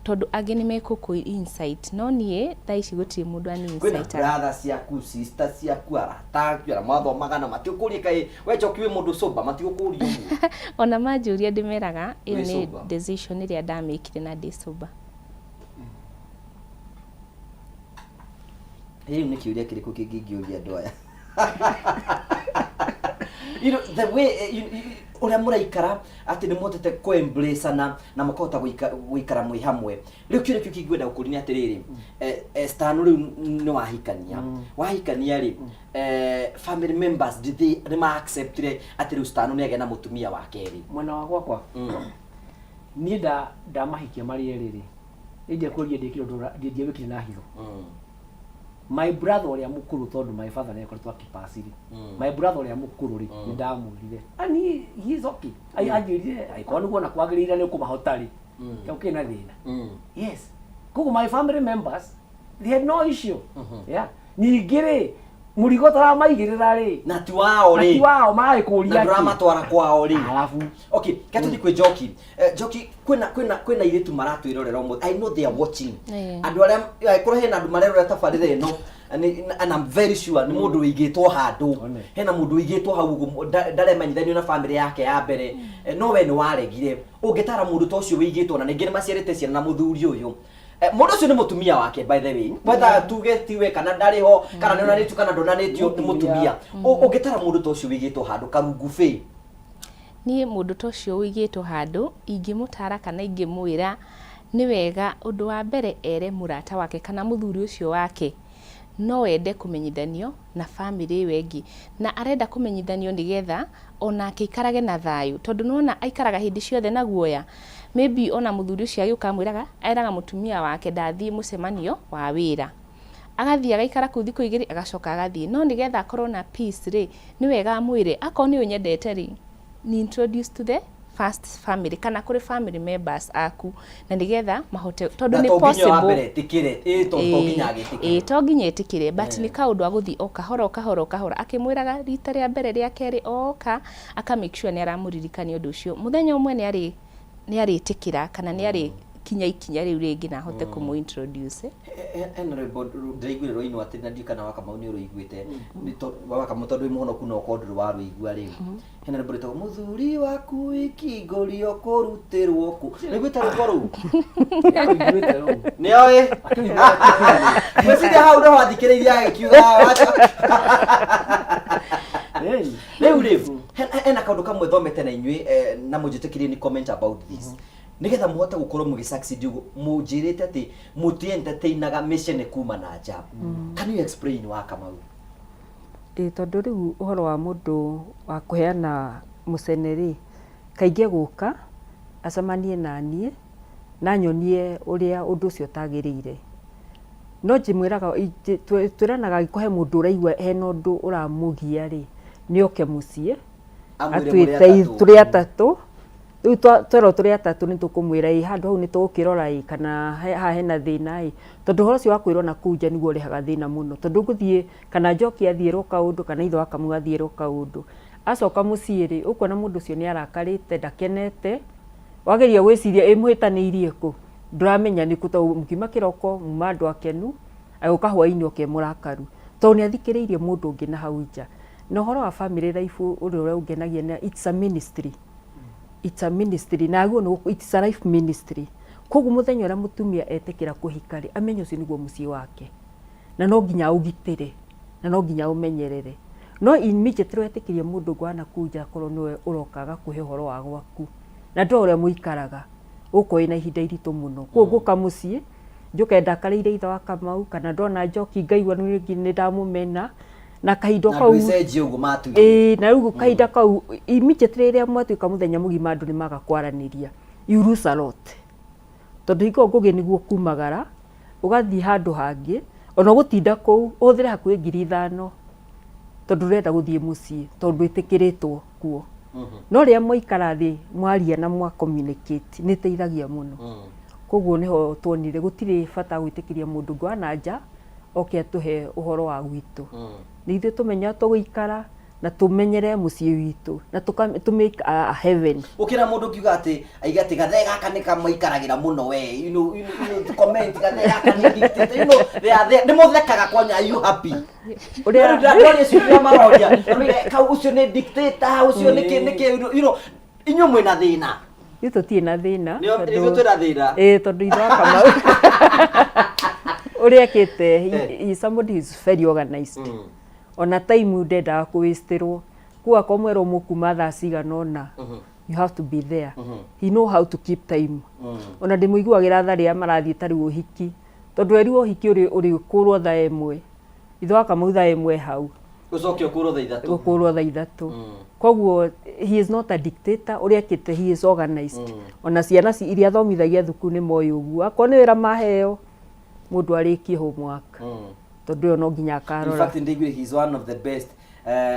tondũ angĩ nĩ mekũkũ insight no niĩ thaa ici gũtirĩ mũndũ ani Kwĩna insight brother ciaku, sister ciaku, arata aku arĩa mwathomaga na matigũkũria kaĩ we Njoki wĩ mũndũ sober, matigũkũria ũguo. Ona manjũria ndĩmeraga ĩyo Wĩ nĩ sober. decision ĩrĩa ndamĩkire na ndĩ sober. Rĩu nĩ kĩũria kĩrĩkũ kĩngĩ ingĩũria andũ aya? You know, the way ũrĩa mũraikara atĩ nĩ mũhotete kũ embrace-ana na mũkahota gũikara mwĩ hamwe. Rĩu kĩũria kĩu kĩngĩenda gũkũria nĩ atĩrĩrĩ, Stan rĩu nĩ wahikania. Wahikania rĩ, family members did they nĩ ma acceptire atĩ rĩu Stan nĩ agĩa na mũtumia wa kerĩ? Mwena wa gwakwa niĩ ndamahikia marĩ erĩ rĩ, niĩ ndiakũria ndĩkire ũndũ ndiawĩkire na hitho. My brother ũrĩa mũkũrũ, tondũ my father nĩ akoretwo akĩpass rĩ, my brother ũrĩa mũkũrũ rĩ, nĩ ndamwĩrire and he is okay. Anjĩrire angĩkorwo nĩguo na kwagĩrĩire nĩ ũkũmahota rĩ, kĩu kĩna thĩna. Yes, koguo my family members, they had no issue. Yeah, ningĩ rĩ, mũrigo tũramaigĩrĩra rĩ, na ti wao na rĩ, ti wao maragĩkũria na ndũramatwara kwao rĩ. Alafu Okay, kĩa tũthiĩ kwĩ Njoki. Njoki, kwĩna airĩtu maratwĩrorera ũmũthĩ. I know they are watching. Andũ arĩa angĩkorwo hena andũ marerorera tabarĩra ĩno, and I'm very sure nĩ mũndũ wĩigĩtwo handũ, hena mũndũ wĩigĩtwo hau ũguo ndaremenyithanio na bamĩrĩ yake ya mbere. No we nĩ waregire. Ũngĩtara mũndũ ta ũcio wĩigĩtwo na ningĩ nĩ maciarĩte ciana na mũthuri ũyũ, mũndũ ũcio nĩ mũtumia wake, by the way, whether tuge tiwe kana ndarĩ ho kana nĩ onanĩtio kana ndonanĩtio, nĩ mũtumia. Ũngĩtara mũndũ ta ũcio wĩigĩtwo handũ karungu bĩ? Niĩ mũndũ ta ũcio ũigĩtwo handũ ingĩmũtara kana ingĩmwĩra nĩ wega, ũndũ wa mbere ere mũrata wake kana mũthuri ũcio wake no ende kũmenyithanio na bamĩrĩ ĩyo ĩngĩ, na arenda kũmenyithanio nĩgetha onake aikarage na thayũ, tondũ nĩwona aikaraga hĩndĩ ciothe na guoya. Maybe ona mũthuri ũcio agĩũka amwĩraga, eraga mũtumia wake ndathiĩ mũcemanio wa wĩra, agathiĩ agaikara kũu thikũ 2, agacoka agathiĩ. No nĩgetha akorwo na peace rĩ, nĩ wega amwĩre akorwo nĩ ũnyendete rĩ, ni introduce to the first family kana kũrĩ family members aku, na nĩgetha mahote, tondũ Na nĩ to nginya wa possible. mbere ĩtĩkĩre, ĩ to nginya agĩtĩkĩre. Ĩĩ, to nginya ĩtĩkĩre, but nĩ kaũndũ agũthiĩ o kahora o kahora o kahora akĩmwĩraga rita rĩa mbere, rĩa kerĩ oka, aka make sure nĩ aramũririkania ũndũ ũcio. Mũthenya ũmwe nĩ arĩtĩkĩra kana nĩ arĩkinya ikinya rĩu rĩngĩ na ahote kũmũ introduce. Hena rwĩmbo ndĩraiguire rwainwo atĩ, na ndiũĩ kana Wakamau nĩ ũrũiguĩte. Wakamau, tondũ wĩ mũhonoku no ũkorwo ndũrĩ warũigua rĩu. Hena rwĩmbo rwĩtagwo "Mũthuri waku wiki ngũrio kũrutĩrwo kũ". Nĩguĩte rwĩmbo rũu? Nĩoĩ ngwĩciria hau nĩho athikĩrĩirie agĩkiuga wacha. Rĩu rĩ, hena kaũndũ kamwe thomete na inyuĩ, na mũnjĩtĩkĩrie ni comment about this, nĩgetha mũhote gũkorwo mũgĩ succeed ũguo. Mũnjĩrĩte atĩ mũti entertainaga mĩcene kuma na nja. Can you explain, wa Kamau? Ĩ, tondũ rĩu ũhoro wa mũndũ wa kũheana mũcene rĩ, kaingĩ egũka acemanie na niĩ na anyonie ũrĩa ũndũ ũcio ũtagĩrĩire. No njĩmwĩraga, twĩranaga angĩkorwo he mũndũ ũraigua hena ũndũ ũramũgia rĩ, nĩ oke mũciĩ amwĩre mũrĩ atwĩte atatũ. Tũrĩ atatũ. Rĩu twerwo tũrĩ atatũ, nĩ tũkũmwĩra ĩ handũ hau nĩ tũgũkĩrora ĩ kana haha hena thĩna ĩ, tondũ ũhoro ũcio wa kwĩrwo na kũu nja nĩguo ũrehaga thĩna mũno, tondũ ngũthiĩ kana Njoki athiĩrwo kaũndũ kana ithe wa Kamau athiĩrwo kaũndũ, acoka mũciĩ rĩ, ũkuona mũndũ ũcio nĩ arakarĩte, ndakenete. Wageria gwĩciria ĩ mũhĩtanĩirie kũ, ndũramenya nĩkũ, tondũ mũkiuma kĩroko muma andũ akenu, agĩũka hwainĩ oke mũrakaru tondũ nĩ athikĩrĩirie mũndũ ũngĩ na hau nja. Na ũhoro wa family life, ũndũ ũrĩa ũngenagia nĩ it's a ministry, it's a ministry, na guo it's a life ministry. Koguo mũthenya ũrĩa mũtumia etĩkĩra kũhika rĩ, amenye ũcio nĩguo mũciĩ wake, na no nginya aũgitĩre na no nginya aũmenyerere. No immediately wetĩkĩria mũndũ ũngĩ wa nakũu nja akorwo nĩwe ũroka agakũhe ũhoro wa gwaku na ndũĩ ũrĩa mũikaraga, ũgũkorwo wĩna ihinda iritũ mũno. Koguo ngũka mũciĩ njũke ndakarĩire ithe wa Kamau kana ndona Njoki ngaigua nĩ ndamũmena na kahinda na kau ndwĩcenjie ũguo matuire. Ĩĩ, na rĩu kahinda kau immediately rĩrĩa mwatuĩka mũthenya mũgima andũ nĩ maga kwaranĩria, you lose a lot, tondũ hingo ĩyo ngũgĩ nĩguo kumagara ũgathiĩ handũ hangĩ, ona ũgũtinda kũu ũhũthĩre hakuhĩ 5,000 tondũ ũrenda gũthiĩ mũciĩ tondũ ndwĩtĩkĩrĩtwo kuo. No rĩrĩa mwaikara thĩ, mwaria na mwa communicate, nĩ ĩteithagia mũno. Koguo nĩho tuonire gũtirĩ bata gwĩtĩkĩria mũndũ ũngĩ wa na nja oke atũhe ũhoro wa gwitũ. Nĩ ithuĩ tũmenya tũgũikara na tũmenyere mũciĩ witũ na tũ make a heaven. Ũkĩra mũndũ ũkiuga atĩ aiga atĩ gathee gaka nĩ kamaikaragĩra mũno we, to comment gathee gaka nĩ dictator, they are there. Nĩ mũthekaga kwanya, are you happy? Ũrĩa Ndĩra ũcio ũrĩa maroria. Maroiga, kau ũcio nĩ dictator, ũcio nĩkĩ nĩkĩ, inyuĩ mwĩna thĩna? Ithuĩ tũtirĩ na thĩna. Ithuĩ twĩna thĩna. Ĩĩ, tondũ ithe wa Kamau ũrĩa ekĩte, he is somebody who is very organized. Ona time ndendaga kũwastĩrwo. Koguo akorwo mwerwo mũkuma thaa cigana ũna, you have to be there. He know how to keep time. Ona ndĩmũiguagĩra tha rĩrĩa marathiĩ ta rĩu ũhiki, tondũ erirwo ũhiki ũrĩkũrwo thaa 1, ithe wa Kamau thaa 1 hau. Ũcoke ũkũrwo thaa 3. Gũkũrwo thaa 3. Koguo he is not a dictator. Ũrĩa ekĩte, he is organized. Ona ciana iria athomithagia thukuru nĩ moĩ ũguo, akorwo nĩ wĩra maheo mũndũ arĩkie homework. Tondũ ĩyo no nginya In akarora. fact ndĩiguire he is one of the best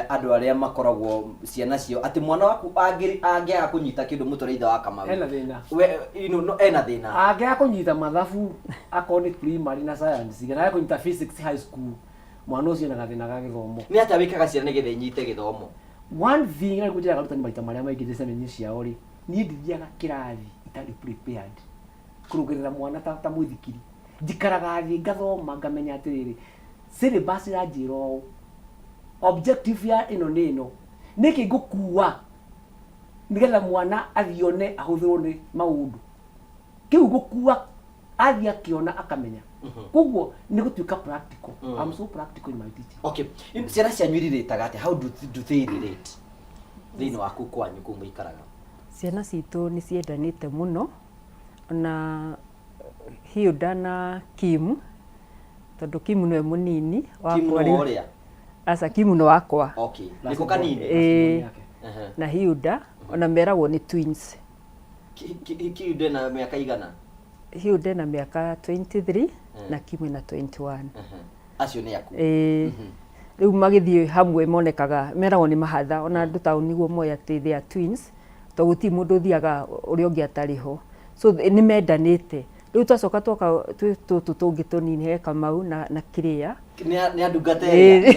andũ arĩa makoragwo ciana ciao atĩ mwana waku angĩaga kũnyita kĩndũ mũtũrĩre ithe wa Kamau Ena thĩna. We, you know, no, ena thĩna. Angĩaga kũnyita mathabu akorwo nĩ primary na science kana age kũnyita physics high school, mwana ũcio ena gathĩna ga gĩthomo. Nĩ atĩa wĩkaga ciana nĩgetha inyite gĩthomo? One thing na nĩguo njĩraga arutani maita marĩa maingĩ ndĩ ciana-inĩ ciao rĩ, niĩ ndithiaga kĩrathi itarĩ prepared kũrũgĩrĩra mwana ta mũithikiri. Njikaraga thĩ ngathoma ngamenya atĩrĩrĩ, syllabus ĩranjĩra ũũ, objective ya ĩno nĩ ĩno, nĩkĩ ngũkua nĩgetha mwana athiĩ one ahũthĩrwo nĩ maũndũ. Kĩu ngũkua athiĩ akĩona akamenya. Koguo nĩ gũtuĩka practical. I'm so practical in my teaching. Okay. Ciana cianyu irirĩtaga atĩa? How do they relate? Thĩinĩ wa kũu kwanyu kũu mũikaraga. Ciana citũ nĩ ciendanĩte mũno, ona Hilda na Kim, tondũ Kim nĩwe mũnini Kim wakwa nĩ rĩu. ũrĩa? Aca, Kim nĩ wakwa. Okay. Nĩko kanini? Ĩĩ. Na Hilda, ona meragwo nĩ twins. Hilda ena mĩaka igana? Hilda ena mĩaka 23 na Kim ena 21. Acio nĩ aku? Ĩĩ. Rĩu magĩthiĩ hamwe monekaga, meragwo nĩ mahatha, ona andũ taũni nĩguo moĩ atĩ they are twins, tondũ gũtirĩ mũndũ ũthiaga ũrĩa ũngĩ atarĩ ho. So nĩ mendanĩte. Rĩu twacoka twoka twĩ tũtũ tũngĩ tũnini he Kamau na Kĩrĩa. Nĩ andungata ĩrĩa.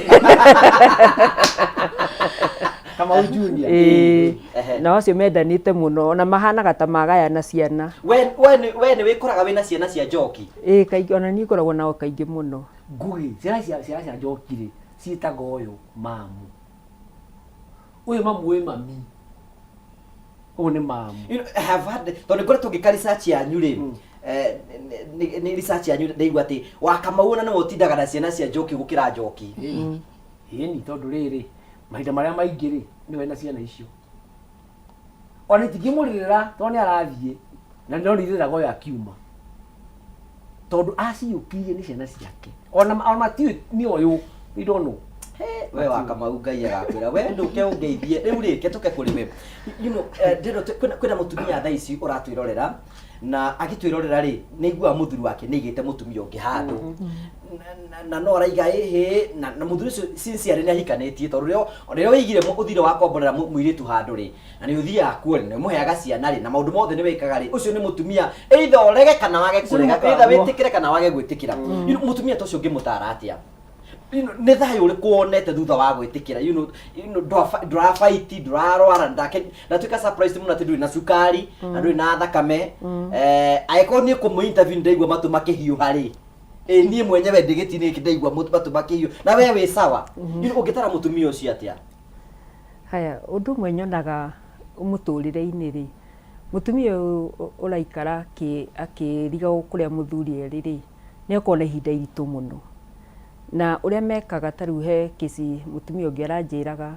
Kamau Junior. Ĩĩ. Na acio mendanĩte mũno, ona mahanaga ta magayana ciana. We nĩ wĩkoraga wĩna ciana cia Njoki? Ĩĩ kaingĩ, ona niĩ ngoragwo nao kaingĩ mũno. Ngũgĩ, ciana cia Njoki rĩ, ciĩtaga ũyũ mamu. Ũyũ mamu wĩ mami. Ũyũ nĩ mamu. You know, I have had, tondũ ngoretwo ngĩka research yanyu rĩ, nĩ research yanyu ndaigua atĩ wa Kamau ona nĩwe ũtindaga na ciana cia Njoki gũkĩra Njoki. Ĩni, tondũ rĩrĩ, mahinda marĩa maingĩ rĩ, nĩwe na ciana icio. Ona itingĩmũrĩrĩra tondũ nĩ arathiĩ, na no nĩirĩraga ũyũ akiuma. Tondũ aciyũkirie nĩ ciana ciake. Ona matiũĩ nĩ ũyũ, they don't know. We wa Kamau Ngai agakwĩra we ndũke ũngeithie rĩu rĩ ke tũke kũrĩ we. You know, ndĩrenda kwĩna mũtumia thaa ici ũratwĩrorera na agĩtwĩrorera rĩ nĩ aiguaga mũthuri wake nĩ aigĩte mũtumia ũngĩ handũ na no araiga ĩhĩ na mũthuri ũcio sincerely nĩ ahikanĩtie tondũ rĩrĩa wĩigire ũthire wa komborera mũirĩtu handũ rĩ na nĩ ũthiaga kuo rĩ na ũmũheaga ciana rĩ na maũndũ mothe nĩ wĩkaga rĩ ũcio nĩ mũtumia either ũrege kana wage Ũcio nĩ kũrega either mũkambwo. wĩtĩkĩre kana wage gwĩtĩkĩra. You know, mũtumia ta ũcio ũngĩmũtara atĩa? You know, nĩ thayũ ũrĩkũ wonete thutha wa gwĩtĩkĩra? You know, you know, ndũrabaiti, ndũrarwara, ndatuĩka surprised mũno atĩ ndũrĩ na cukari na ndũrĩ na thakame. Angĩkorwo niĩ kũmũ interview ndaigua matũ makĩhiũha rĩ, niĩ mwenyewe ndĩ gĩtĩ-inĩ gĩkĩ ndaigua matũ makĩhiũha na we wĩ sawa. You know, ũngĩtara mũtumia ũcio atĩa? Haya, ũndũ ũmwe nyonaga mũtũrĩre-inĩ rĩ, mũtumia ũyũ ũraikara akĩrigagwo kũrĩa mũthuri erĩ rĩ, nĩ akoragwo na ihinda iritũ mũno. Na ũrĩa mekaga ta rĩu he kĩci mũtumia ũngĩ aranjĩraga,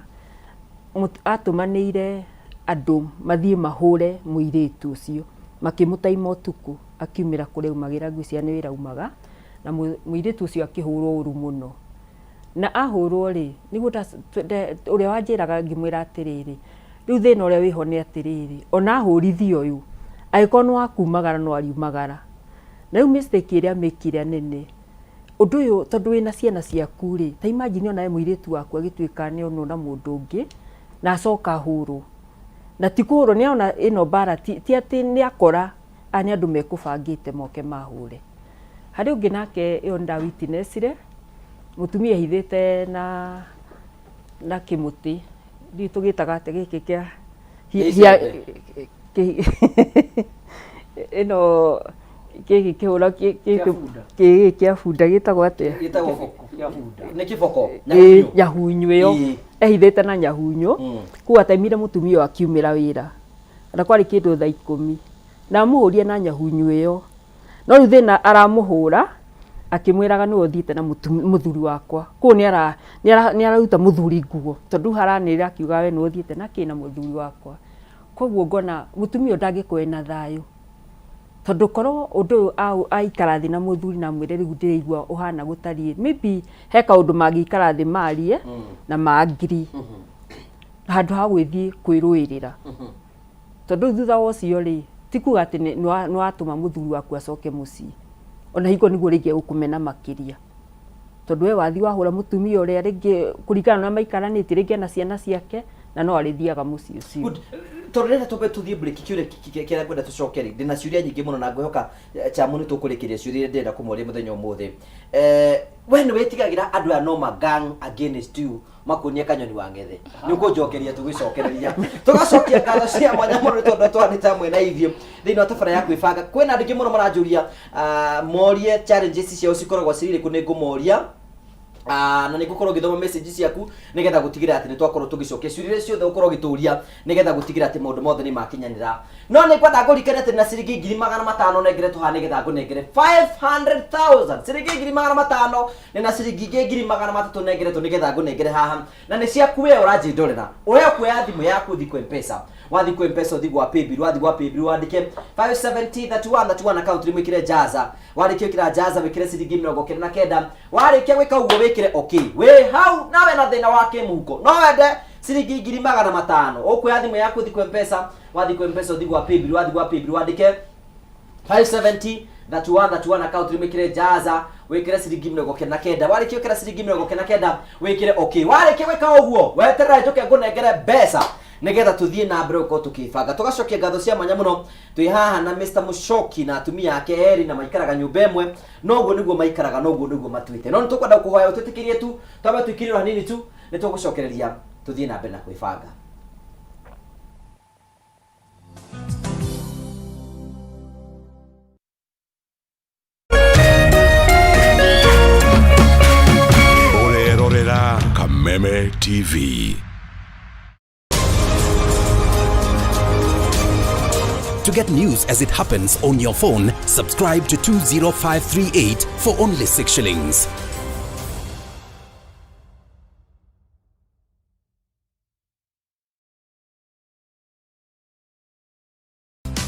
atũmanĩire andũ mathiĩ mahũre mũirĩtu ũcio, makĩmũtaima ũtukũ akiumĩra kũrĩa aumagĩra, ngwĩciria nĩ wĩra aumaga, na mũirĩtu ũcio akĩhũrwo ũru mũno. Na ahũrwo rĩ, nĩguo ũrĩa wanjĩraga ngĩmwĩra atĩrĩrĩ, rĩu thĩna ũrĩa wĩho nĩ atĩrĩrĩ, ona ahũrithia ũyũ, angĩkorwo nĩ wa kumagara no ariumagara. Na rĩu mistake ĩrĩa amĩkire nene, ũndũ ũyũ tondũ wĩna ciana ciaku rĩ, ta imagine onawe mũirĩtu waku agĩtuĩka nĩ onwo na mũndũ ũngĩ, na acoka ahũrwo. Na ti kũhũrwo, nĩ ona ĩno mbara ti atĩ nĩ akora, aya nĩ andũ mekũbangĩte moke mahũre. Harĩ ũngĩ nake ĩyo nĩ nda witness ire, mũtumia ehithĩte na kĩmũtĩ, ndiũĩ tũgĩtaga atĩa gĩkĩ kĩa ĩno gĩkĩ kĩhũra gĩkĩ kĩa bunda gĩtagwo atĩa? Nĩ kĩboko? Ĩĩ, nyahunyu ĩyo. Ehithĩte na nyahunyu, koguo atemire mũtumia ũyũ akiumĩra wĩra, na kwarĩ kĩndũ thaa ikũmi, na amũhũrire na nyahunyu ĩyo. No rĩu thĩna aramũhũra akĩmwĩraga nĩwe ũthiĩte na mũthuri wakwa. Koguo nĩ araruta mũthuri nguo tondũ rĩu haranĩrĩra akiuga we nĩwe ũthiĩte na kĩ na mũthuri wakwa. Koguo ngona mũtumia ũyũ ndangĩkorwo ena thayũ tondũ korwo ũndũ ũyũ aikara thĩ na mũthuri na amwĩre rĩu ndĩraigua ũhana gũtariĩ, maybe he kaũndũ mangĩikara thĩ marie na ma agree handũ ha gwĩthiĩ kwĩrũĩrĩra. Tondũ rĩu thutha wa ũcio rĩ, ti kuga atĩ nĩ watũma mũthuri waku acoke mũciĩ. Ona hingo nĩguo rĩngĩ egũkũmena makĩria. Tondũ we wathiĩ wahũra mũtumia ũrĩa rĩngĩ kũringana na ũrĩa maikaranĩtie, rĩngĩ ena ciana ciake na no arĩthiaga mũciĩ ũcio. Good. Tondũ rĩrĩa twambe tũthiĩ break, kĩũria kĩrĩa ngwenda tũcoke rĩ, ndĩna ciũria nyingĩ mũno na ngwĩhoka Chamu nĩ tũkũrĩkĩria ciũria iria ndĩrenda kũmoria mũthenya ũmũthĩ. We nĩ wĩtigagĩra andũ aya no ma gang against you makuonie kanyoni wa ng'ethe? Nĩ ũkũnjokeria tũgĩcokereria. Tũgacokia ngatho cia mwanya mũno nĩ tondũ twanĩte hamwe na ithuĩ thĩinĩ wa tabara ya kwĩbanga. Kwĩna andũ aingĩ mũno maranjũria morie challenges ciao cikoragwo cirĩ irĩkũ, nĩ ngũmoria. Na nĩ ngũkorwo ngĩthoma message ciaku nĩgetha gũtigĩrĩra atĩ nĩ twakorwo tũgĩcokia ciũria iria ciothe ũkorwo ũgĩtũria nĩgetha gũtigĩrĩra atĩ maũndũ mothe nĩ makinyanĩra. No nĩ ngwenda ngũririkanie atĩ na ciringi 500,000 nengeretwo haha nĩgetha ngũnengere 500,000. Ciringi 500,000 nĩ na ciringi ingĩ 300,000 nengeretwo nĩgetha ngũnengere haha, na nĩ ciaku we ũranjĩndorera. We ũkuoya thimũ yaku ũthiĩ kwĩ M-Pesa, wathiĩ kwĩ M-Pesa ũthiĩ gwa paybill, wathiĩ gwa paybill wandĩke 570 31 31 account nĩ mwĩkĩre Jaza. Warĩkia gwĩkĩra Jaza wĩkĩre ciringi 99. Warĩkia gwĩka ũguo wĩkĩre okay. Wĩ hau nawe na thĩna wa kĩmũhuko no wende ciringi 500,000, ũkuoya thimũ yaku ũthiĩ kwĩ M-Pesa, wathiĩ kwĩ M-Pesa ũthiĩ gwa paybill, wathiĩ gwa paybill wandĩke 570 31 31 account nĩ wĩkĩre Jaza wĩkĩre ciringi 99. Warĩkia gwĩkĩra ciringi 99 wĩkĩre okay. Warĩkia gwĩka ũguo weterera njũke ngũnengere mbeca nĩgetha tũthiĩ na mbere gũkorwo tũkĩbanga. Tũgacokia ngatho cia mwanya mũno twĩ haha na Mr Mũchoki na atumia ake erĩ, na maikaraga nyũmba ĩmwe, noguo nĩguo maikaraga, noguo nĩguo matuĩte. No nĩ tũkwenda kũhoya ũtwĩtĩkĩrie tu twambe tũikirĩrwo hanini tu, nĩ tũgũcokereria tũthiĩ na mbere na kwĩbanga. Ũrerorera Kameme TV. To get news as it happens on your phone, subscribe to 20538 for only 6 shillings.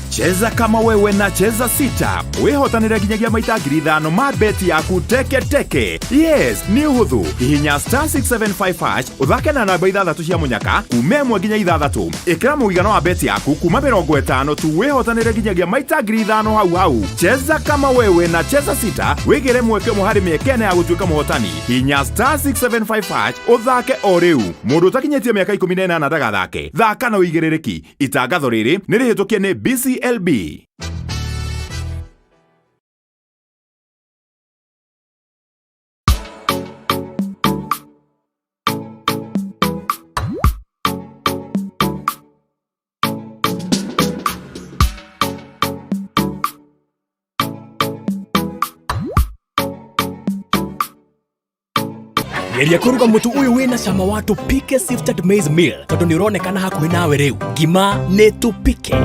Cheza kama wewe na Cheza Sita wĩhotanĩre nginyagia maita 5,000 ma beti yaku teke teke. Yes, nĩ ũhũthũ. Hihinya star 675 hash ũthake na namba ithathatũ cia mũnyaka kuma ĩmwe nginya ithathatũ. Ĩkĩra mũigana wa beti yaku kuma 50 tu wĩhotanĩre nginyagia maita 5,000 hau hau. Cheza kama wewe na Cheza Sita wĩgĩre mweke ũmwe harĩ mĩeke ĩna ya gũtuĩka mũhotani. Hihinya star 675 hash ũthake o rĩu. Mũndũ ũtakinyĩtie mĩaka 18 ndagathake. Thaka na ũigĩrĩrĩki. Itangatho rĩrĩ nĩ rĩhĩtũkie nĩ BCLB. Geria kũruga mũtu ũyũ wĩna cama wa Tupike Sifted Maize Meal tondũ nĩ ũronekana hakuhĩ nawe rĩu. Ngima nĩ Tupike.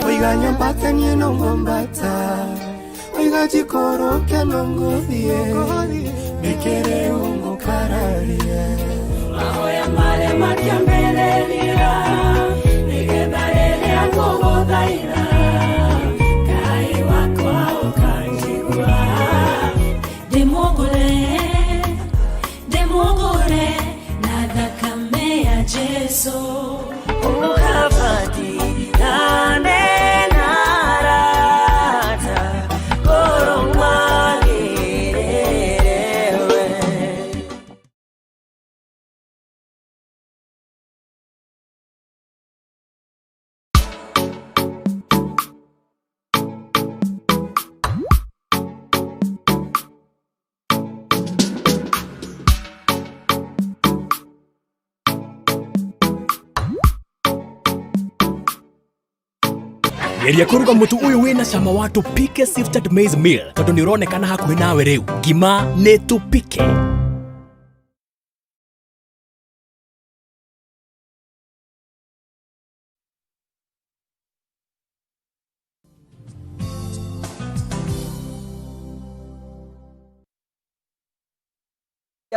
Oiga nyambate niĩ no ngwambata, oiga njikũrũke no ngũthiĩ, nĩkĩ rĩu ngũkararia? Mahoya marĩa makĩambĩrĩria, nĩgetha rĩrĩa ngũgũthaitha, Ngai wakwa ũkanjigua. Ndĩmũgũre, ndĩmũgũre na thakame ya Jesu. Geria kũruga mũtu ũyũ wĩna cama wa Tupike Sifted Maize Meal tondũ nĩ ũronekana hakuhĩ nawe rĩu. Ngima nĩ Tupike.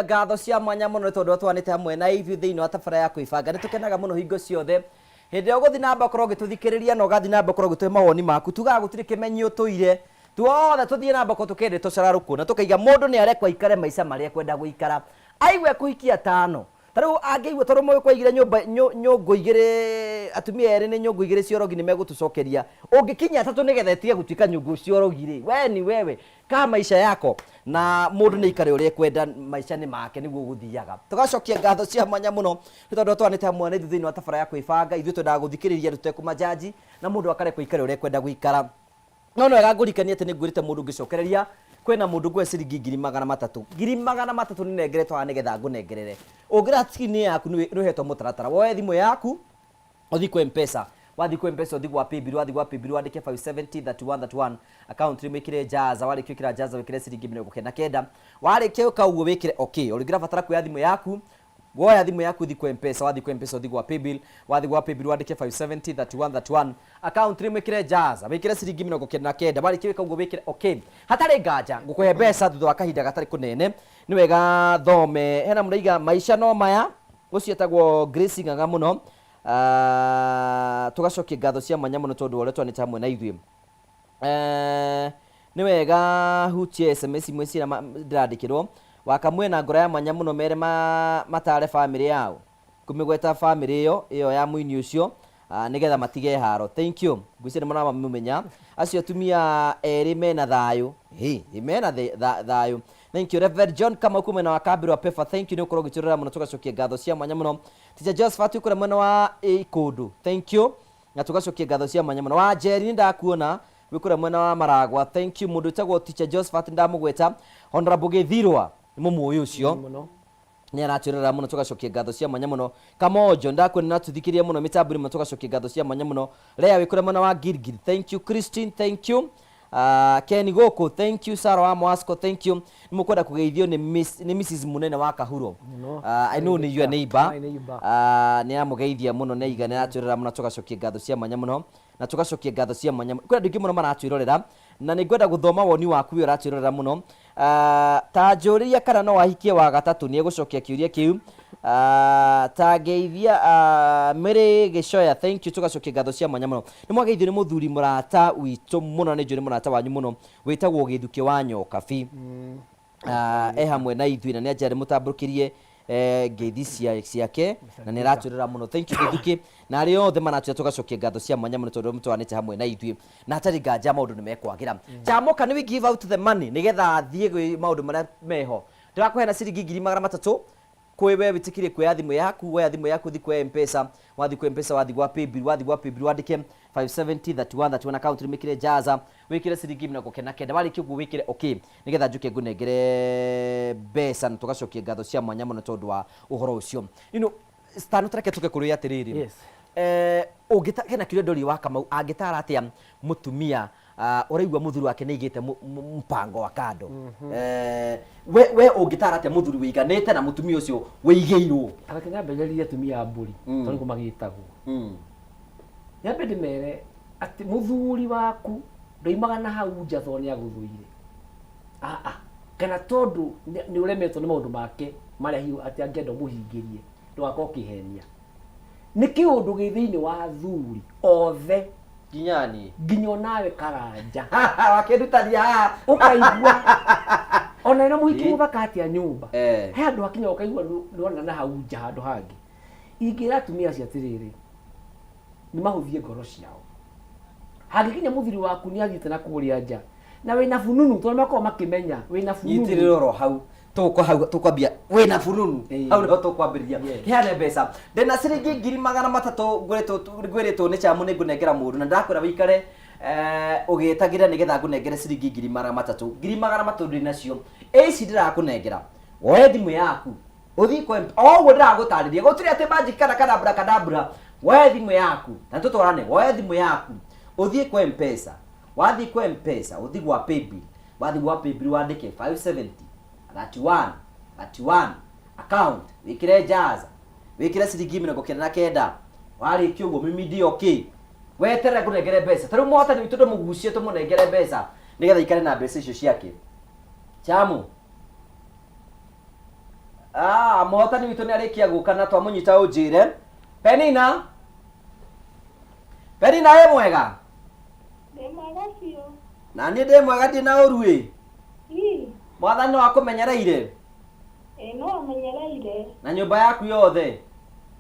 Ngatho cia mwanya mũno nĩ tondũ twanĩte hamwe na ithuĩ thĩinĩ wa tabara ya kwĩbanga. Nĩ tũkenaga mũno hingo ciothe Hĩndĩ ĩrĩa ũgũthiĩ na mbere ũkorwo ũgĩtũthikĩrĩria na ũgathiĩ na mbere ũkorwo ũgĩtũhe mawoni maku, tugaga gũtirĩ kĩmenyi ũtũire. Tuothe tũthiĩ na mbere ũkorwo tũkĩendetwo cararũkũ na tũkaiga mũndũ nĩ arekwo aikare maica marĩa ekwenda gũikara. Aigua ekũhikia atano, ta rĩu angĩigua tondũ mũgĩkũyũ aigire nyũmba nyũngũ igĩrĩ, atumia erĩ nĩ nyũngũ igĩrĩ cia ũrogi nĩ megũtũcokeria. Ũngĩkinyia atatũ nĩgetha ĩtige gũtuĩka nyũngũ cia ũrogi rĩ, we ni wewe. Kaa maisha yako na mũndũ nĩ aikare ũrĩa ekwenda maica nĩ make nĩguo gũthiaga. Tũgacokia ngatho cia mwanya mũno nĩ tondũ twanĩte hamwe na ithuĩ thĩinĩ wa tabara ya kwĩbanga. Ithuĩ twendaga gũthikĩrĩria andũ tũtekũmanjanji na mũndũ akarekwo aikare ũrĩa ekwenda gũikara. No nĩ wega ngũririkanie atĩ nĩ ngwĩrĩte mũndũ ngĩcokereria kwĩna mũndũ ngũhe ciringi 300,000. 300,000 nĩ nengeretwo haha nĩgetha ngũnengerere. Ũngĩrora screen yaku nĩ ũhetwo mũtaratara. Woe thimũ yaku Ũthiĩ kwĩ Mpesa, wathiĩ kwĩ Mpesa ũthiĩ gwa Paybill, wathiĩ gwa Paybill wandĩke 570 31 31 account name wĩkĩre Jaza, warĩkia gwĩkĩra Jaza wĩkĩre ciringi 99, warĩkia gwĩka ũguo wĩkĩre okay. O rĩngĩ ũrabatara kuoya thimũ yaku, woya thimũ yaku ũthiĩ kwĩ Mpesa, wathiĩ kwĩ Mpesa ũthiĩ gwa Paybill, wathiĩ gwa Paybill wandĩke 570 31 31 account name wĩkĩre Jaza, wĩkĩre ciringi 99, warĩkia gwĩka ũguo wĩkĩre okay. Hatarĩ nganja ngũkũhe mbeca thutha wa kahinda gatarĩ kũnene. Nĩ wega thome, hena mũraiga maica no maya, Ũcio etagwo Grace Ng'ang'a mũno. Ah, tũgacokia ngatho cia mwanya mũno tondũ wa ũrĩa twanĩte hamwe na ithuĩ. Eh, nĩ wega hutie SMS imwe ciria ndĩrandĩkĩrwo. Wakamwe na ngoro ya mwanya mũno mere matare famĩlĩ yao. Kũmĩgweta famĩlĩ ĩyo ĩyo ya mũini ũcio ah, nĩgetha matige haro. Thank you. Ngwĩciria nĩ mũramamũmenya. Acio atumia erĩ mena thayũ. Hĩ, mena thayũ. Thank you Reverend John Kamau kuma mwena wa Kambĩrwa Pefa. Thank you nĩ gũkorwo ũgĩtũrora mũno tũgacokia ngatho cia mwanya mũno. Teacher Josephat wĩ kũrĩa mwena wa Ikũndũ. Thank you. Na tũgacokia ngatho cia mwanya mũno. Wa Njeri nĩ ndakuona wĩ kũrĩa mwena wa Maragwa. Thank you. Mũndũ wĩtagwo Teacher Josephat nĩ ndamũgweta. Honorable Gĩthirwa nĩ mũmũĩ ũcio. Mũno. Nĩ aratwĩrorera mũno tũgacokia ngatho cia mwanya mũno. Kamonjo ndakuona nĩ ũratũthikĩrĩria mũno mĩtambo-inĩ mũno tũgacokia ngatho cia mwanya mũno. Lea wĩ kũrĩa mwena wa Gilgil. Thank you Christine, thank you. Uh, Ken gũkũ, thank you. Sarah wa Mwasco, thank you. Nĩ mũkwenda kũgeithio nĩ Miss, nĩ Mrs Munene wa Kahuro. Mũno. I know nĩ your neighbor. My neighbor. Nĩ amũgeithia mũno nĩ aiga nĩ aratwĩrorera mũno tũgacokia ngatho cia mwanya mũno na tũgacokia ngatho cia mwanya mũno. Kwĩ andũ aingĩ mũno maratwĩrorera na nĩ ngwenda gũthoma woni waku we ũratwĩrorera mũno. Ah, ta njũrĩria kana no ahikie wa gatatũ nĩ egũcokia kĩũria kĩu. Ah, ta ngeithia ah, Mary Gĩcoya, thank you, tũgacokia ngatho cia mwanya mũno. Nĩ mwageithio nĩ mũthuri mũrata witũ mũno na nĩ njũĩ nĩ mũrata wanyu mũno wĩtagwo Gĩthukĩ wa Nyokabi. Ah, e hamwe na ithuĩ na nĩ anjĩra ndĩmũtambũrũkĩrie eh, ngeithi cia ciake na nĩ aratwĩrora mũno. Thank you Gĩthukĩ na arĩa othe maratwĩra tũgacokia ngatho cia mwanya mũno tondũ mũtwaranĩte hamwe na ithuĩ na hatarĩ nganja maũndũ nĩ mekwagĩra. Chamoka nĩ we give out the money nĩgetha thiĩ gwĩ maũndũ marĩa meho. Ndĩrakũhe na ciringi 300,000 kwĩ we wĩtĩkĩrie kuoya thimũ yaku, woya thimũ yaku ũthiĩ kwa Mpesa, wathiĩ kwa Mpesa wathiĩ gwa Paybill, wathiĩ gwa Paybill wandĩke 570 31 31 account wĩkĩre Jaza, wĩkĩre ciringi 99, warĩkia ũguo wĩkĩre okay nĩgetha njũke ngũnengere mbeca na tũgacokia ngatho cia mwanya mũno tondũ wa ũhoro ũcio. You know, Stan tareke tũke kũrĩ atĩrĩrĩ. Yes. Eh, ũngĩta hena kĩũria ndorio wa Kamau angĩtara atĩa mũtumia ũraigua mũthuri wake nĩ aigĩte mpango wa kando. Eh, we ũngĩtara atĩa mũthuri wĩiganĩte na mũtumia ũcio wĩigĩirwo? Reke nyambĩrĩrie atumia a mbũri tondũ nĩguo magĩtagwo. Nyambe ndĩmere atĩ mũthuri waku ndoimaga na hau nja tondũ nĩ agũthũire. Aa, kana tondũ nĩ ũremetwo nĩ maũndũ make marĩa hihi atĩ angĩenda ũmũhingĩrie, ndũgakorwo ũkĩhenia. Nĩ kĩũndũ gĩ thĩinĩ wa athuri othe. Nginya niĩ. Nginya onawe Karanja. Wakĩndutania haha. Ũkaigua ona ĩna mũhiki mũthaka atĩa nyũmba. Eh. He handũ hakinya ũkaigua nĩwona na hau nja handũ hangĩ. Ingĩra atumia acio atĩrĩrĩ, nĩ mahũthie ngoro ciao. Hangĩkinya mũthuri waku nĩ athiĩte na kũrĩa nja na wĩna bununu tondũ makoragwo makĩmenya wĩna bununu. Nyitĩrĩra oro hau tũgũka hau tũkwambia wĩna bununu hau nĩho tũkwambĩrĩria heane mbeca ndĩna ciringi 300,000 ngwĩrĩtwo nĩ Chamu nĩ ngũnengera mũndũ na ndakwĩra wĩikare eh, ũgĩtagĩra nĩgetha ngũnengere ciringi 300,000 300,000 ndĩ nacio ici ndĩrakũnengera woe thimũ yaku ũthiĩ kwa o ũguo ndĩragũtarĩria gũtirĩ atĩ magic kana kadabra kadabra woe thimũ yaku na tũtwarane woe thimũ yaku ũthiĩ kwa mpesa wathiĩ kwa mpesa ũthiĩ gwa paybill wathiĩ gwa paybill wandĩke 570 31 31 account wĩkĩre jaza wĩkĩre ciringi 99 warĩkia ũguo mimi ndio okay weterere ngũnengere mbeca ta rĩu mũhotani witũ ndũmũgucie tũmũnengere mbeca nĩgetha aikare na mbeca icio ciake chamu Ah, mũhotani witũ nĩ arĩkia gũka na twamũnyita ũnjĩre. Penina. Penina wĩ mwega? Ndĩ mwega biũ. Na niĩ ndĩ mwega ndirĩ na ũru ĩ. Ii. Mwathani no akũmenyereire Ĩĩ no amenyereire. na nyũmba yaku yothe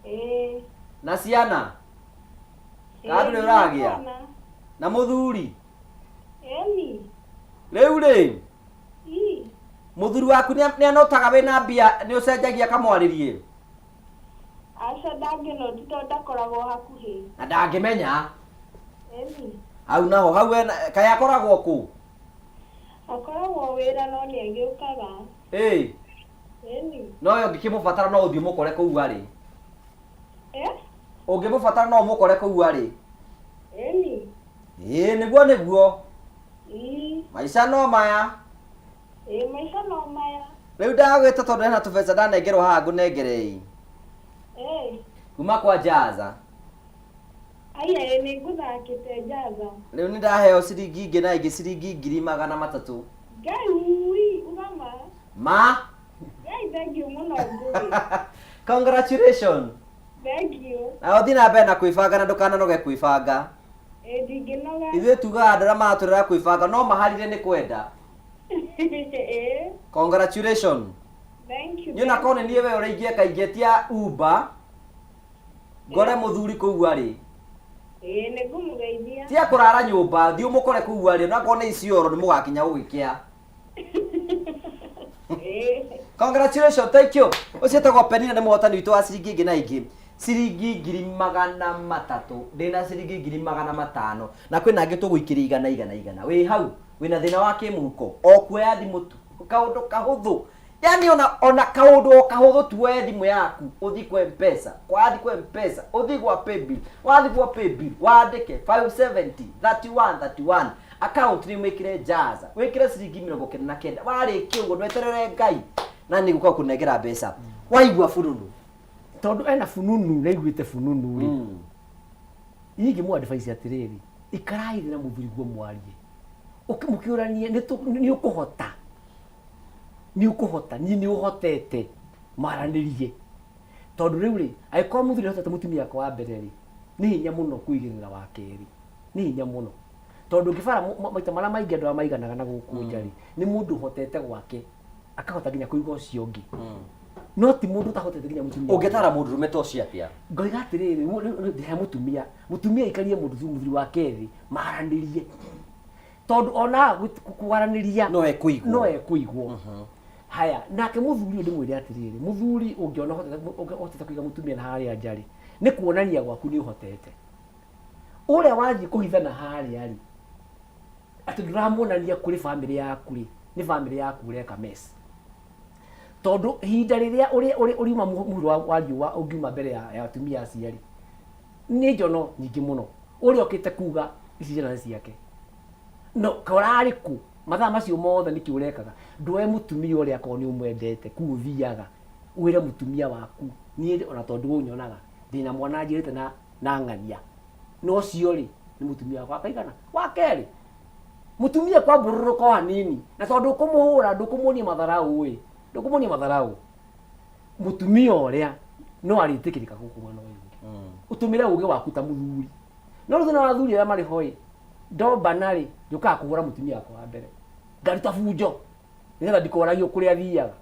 Ĩĩ. na ciana kana Ĩĩ, ndũrĩ ũragĩa ciana. na mũthuri. Ĩni. Rĩu rĩ Ii. mũthuri waku nĩ anotaga wĩna mbia nĩ ũcenjagia akamwarĩrie Aca ndangĩnoti tondũ ndakoragwo hakuhĩ. na ndangĩmenya Ĩni. hau naho hau ena kaĩ akoragwo kũ? Akoragwo wĩra no nĩ agĩũkaga. Ĩĩ Ĩni. no we ũngĩkĩmũbatara no ũthiĩ ũmũkore kũu arĩ. Eh? Ũngĩmũbatara no ũmũkore kũu arĩ. Ĩni. Ĩĩ nĩguo nĩguo Ii. maica no maya. Ĩĩ maica no maya. Rĩu ndagwĩta tondũ hena tũbeca ndanengerwo haha ngũnengere ĩ Ĩĩ. kuma kwa Jaza. Aya ĩĩ nĩ ngũthakĩte Jaza. Rĩu nĩ ndaheo ciringi ingĩ na ingĩ ciringi 300,000. Ngai ui uga ma. Ma Ngai thengiũ mũno Ngũgĩ. congratulations. Thengiũ. Na ũthiĩ na mbere na kwĩbanga na ndũkananoge kwĩbanga. Ĩĩ ndingĩnoga. Ithuĩ tugaga andũ arĩa maratũrera kwĩbanga no maharire nĩ kwenda. Ĩĩ. Congratulations. Thank you. Niĩ ona korwo nĩ niĩ we ũrĩa ingĩeka ingĩetia Uber ngore mũthuri kũu arĩ. Ĩĩ nĩ ngũmũgeithia. Tiga kũrara nyũmba thiĩ ũmũkore kũu arĩ onakorwo nĩ Isiolo nĩ mũgakinya gũgĩkĩa. Ĩĩ. Congratulations, thank you. Ũcio etagwo Penina nĩ mũhotani witũ wa ciringi ingĩ na ingĩ. Ciringi 300,000. Ndĩna ciringi 500,000. Na kwĩna angĩ tũgũikĩria igana igana igana. Wĩ hau, wĩna thĩna wa kĩmũhuko. O kuoya thimũ tu. Kaũndũ kahũthũ. Yaani ona ona kaũndũ o kahũthũ tu woe thimũ yaku, ũthiĩ kwa M-Pesa, wathiĩ kwa M-Pesa, ũthiĩ gwa Paybill, wathiĩ gwa Paybill, wandĩke 570 31 31 account nĩ wĩkĩre Jaza, wĩkĩre ciringi 99, warĩkia ũguo ndweterere Ngai na nĩ gũka kũnengera mbeca. Waigua fununu. Tondũ ena fununu na aiguĩte fununu rĩ, ingĩmũ advise atĩrĩrĩ, ikarai thĩ na mũthuri guo mwarie. Mũkĩũranie nĩ ũkũhota. Nĩ ũkũhota, niĩ nĩ ũhotete maranĩrie. Tondũ rĩu rĩ, angĩkorwo mũthuri ahotete mũtumia wake wa mbere rĩ, nĩ hinya mũno kũigĩrĩra wa kerĩ. Nĩ hinya mũno. Tondũ ũngĩbara maita marĩa maingĩ andũ arĩa maiganaga na gũkũ nja rĩ, nĩ mũndũ ũhotete gwake, akahota nginya kũiga ũcio ũngĩ. No ti mũndũ ũtahotete nginya mũtumia. Ũngĩtara mũndũrũme ta ũcio atĩa? Ngoiga atĩrĩrĩ, he mũtumia, mũtumia aikarie mũndũ mũthuri wake thĩ, maranĩrie. Tondũ ona kwaranĩria no ekũigwo. No ekũigwo. Haya, nake mũthuri ũyũ ndĩmwĩre atĩrĩrĩ, mũthuri ũngĩona ũhotete kũiga mũtumia na harĩa nja rĩ, nĩ kuonania gwaku nĩ ũhotete. Ũrĩa wathiĩ kũhitha na harĩa rĩ, atĩ ndũramuonania kũrĩ bamĩrĩ yaku rĩ, nĩ bamĩrĩ yaku ũreka mess. Tondũ ihinda rĩrĩa ũriuma mũhuro wa riũa ũngiuma mbere ya atumia acio rĩ, nĩ njono nyingĩ mũno. Ũrĩa ũkĩte kuga ici ciana nĩ ciake. No korarĩ kũ? Mathaa macio mothe nĩkĩ ũrekaga? Ndũe mũtumia ũrĩa akorwo nĩ ũmwendete kũu ũthiaga, wĩre mũtumia waku, niĩ ona tondũ ũnyonaga, ndĩna mwana njiarĩte na ng'ania. Na ũcio rĩ, nĩ mũtumia wakwa akaigana. Wa kerĩ, mũtumia kwambũrũrũka o hanini, na tondũ ũkũmũhũra ndũkũmuonia matharau ĩ, ndũkũmuonia matharau. Mũtumia ũrĩa no arĩtĩkĩrĩka gũkũ mwena ũyũ ũngĩ. Ũtũmĩre ũgĩ waku ta mũthuri. No rĩu thĩna wa athuri arĩa marĩ ho ĩ, ndombana rĩ, njũkaga kũhũra mũtumia wakwa wa mbere. Ngaruta bunjo, nĩgetha ndikoragio kũrĩa thiaga.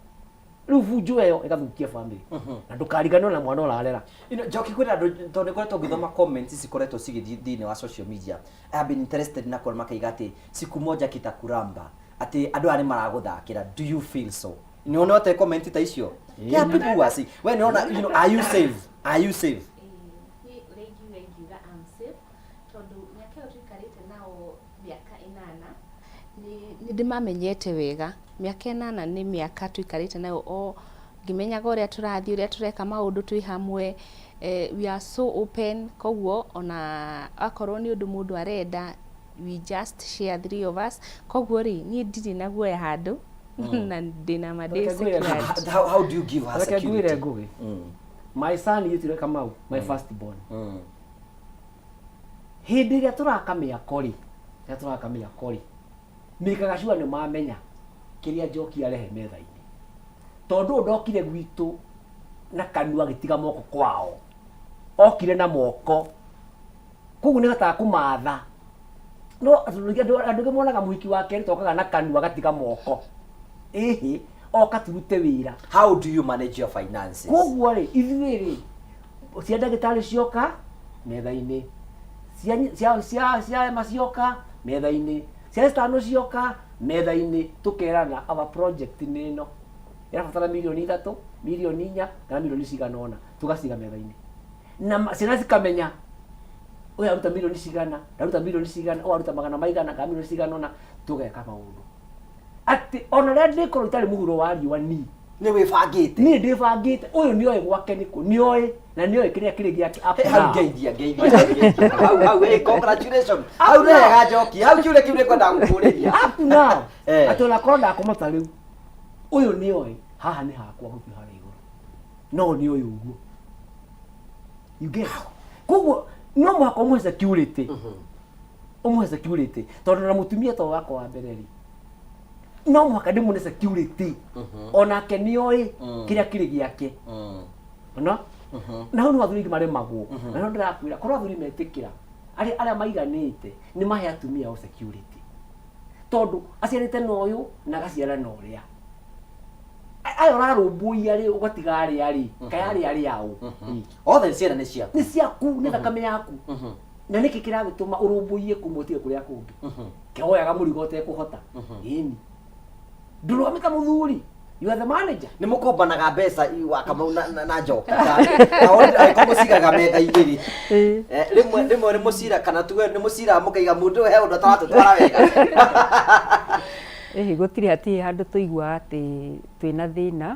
Rĩu bunjo ĩyo ĩgathũkia family. Na ndũkariganĩrwo na mwana ũrarera. You know, Njoki kwĩna andũ tondũ nĩkoretwo ngĩthoma comments cikoretwo cigĩthiĩ thĩinĩ wa social media. I have been interested na kuona makaiga atĩ siku moja kitakuramba atĩ andũ aya nĩ maragũthakĩra. Do you feel so? Nĩ wonete comment ta icio? Yeah, people who are saying, we nĩona, you know, are you safe? Are you safe? Niĩ ũrĩa ingiuga ingiuga I'm safe tondũ mĩaka ĩyo tũikarĩte nao mĩaka ĩnana nĩ ndĩmamenyete wega. Mĩaka ĩnana nĩ mĩaka tũikarĩte nayo o ngĩmenyaga ũrĩa tũrathiĩ ũrĩa tũreka maũndũ twĩ hamwe. We are so open koguo ona akorwo nĩ ũndũ mũndũ arenda we just share three of us koguo rĩ niĩ ndirĩ na guoya handũ na ndĩna ma ndĩ secured. How do you give her Reke ngwĩre security? Ngũgĩ. My son yĩtire Kamau, my first born. Hĩndĩ ĩrĩa tũraka mĩako rĩ, rĩrĩa tũraka mĩako rĩ, mĩkaga sure nĩ mamenya kĩrĩa Njoki arehe metha-inĩ. Tondũ ũyũ ndokire gwitũ na kanua agĩtiga moko kwao. Okire na moko. Koguo nĩ hotaga kũmatha. No andũ angĩ monaga mũhiki wa kerĩ tokaga na kanua gatiga moko. Ĩhĩ, oka turute wĩra. How do you manage your finances? Koguo rĩ, ithuĩ rĩ, cia ndagĩtarĩ cioka metha-inĩ, cia cia cia cia ema cioka metha-inĩ, cia citano cioka metha-inĩ, tũkerana our project nĩ ĩno ĩrabatara mirioni 3, mirioni 4 kana mirioni cigana ũna, tũgaciga metha-inĩ na ciana cikamenya ũyũ aruta mirioni cigana, aruta mirioni cigana, ũyũ aruta magana maigana kana mirioni cigana ũna, tũgeka maũndũ atĩ ona rĩrĩa ndĩkorwo itarĩ mũhuro wa riũa ni nĩ wĩbangĩte. Niĩ ndĩbangĩte, ũyũ nĩoĩ gwake nĩkũ, nĩoĩ na nĩoĩ kĩrĩa kĩrĩ gĩake up Hau now. ngeithia, ngeithia, ngeithia. Hau hau, hey, congratulations. Hau nĩ hega Njoki, hau kĩũria kĩu nĩngwendaga gũkũrĩria. Up now. Atĩ ona korwo ndakoma ta rĩu, ũyũ nĩoĩ haha nĩ hakwa gũthiĩ harĩa igũrũ, no nĩoĩ ũguo, you get? Koguo no mũhaka ũmũhe security, ũmũhe security, tondũ na mũtumia to wakwa wa mbere rĩ, no mũhaka ndĩmũne security, onake nĩoĩ kĩrĩa kĩrĩ gĩake. Ona na hau nĩ athuri aingĩ maremagwo, na no ndĩrakwĩra korwo athuri metĩkĩra arĩa maiganĩte nĩ mahe atumia ao security, tondũ aciarĩte na ũyũ na agaciara na ũrĩa aya ũrarũmbũiya rĩ, ũgatiga arĩa rĩ, kaĩ arĩa arĩ ao? Othe ciana nĩ ciaku. Nĩ ciaku, nĩ thakame yaku. Na nĩkĩ kĩragĩtũma ũrũmbũiye kũmwe ũtige kũrĩa kũngĩ? Kewoyaga mũrigo ũtekũhota. Ĩni, ndũrũgame ta mũthuri, you are the manager. Nĩ mũkombanaga mbeca wa Kamau na Njoki, angĩkorwo mũcigaga metha-inĩ rĩ? Rĩmwe rĩmwe nĩ mũcira kana tuge nĩ mũciraga mũkaiga mũndũ ũyũ he ũndũ ataratũtwara wega? Ĩhĩ, gũtirĩ, hatirĩ handũ tũiguaga atĩ twĩna thĩna,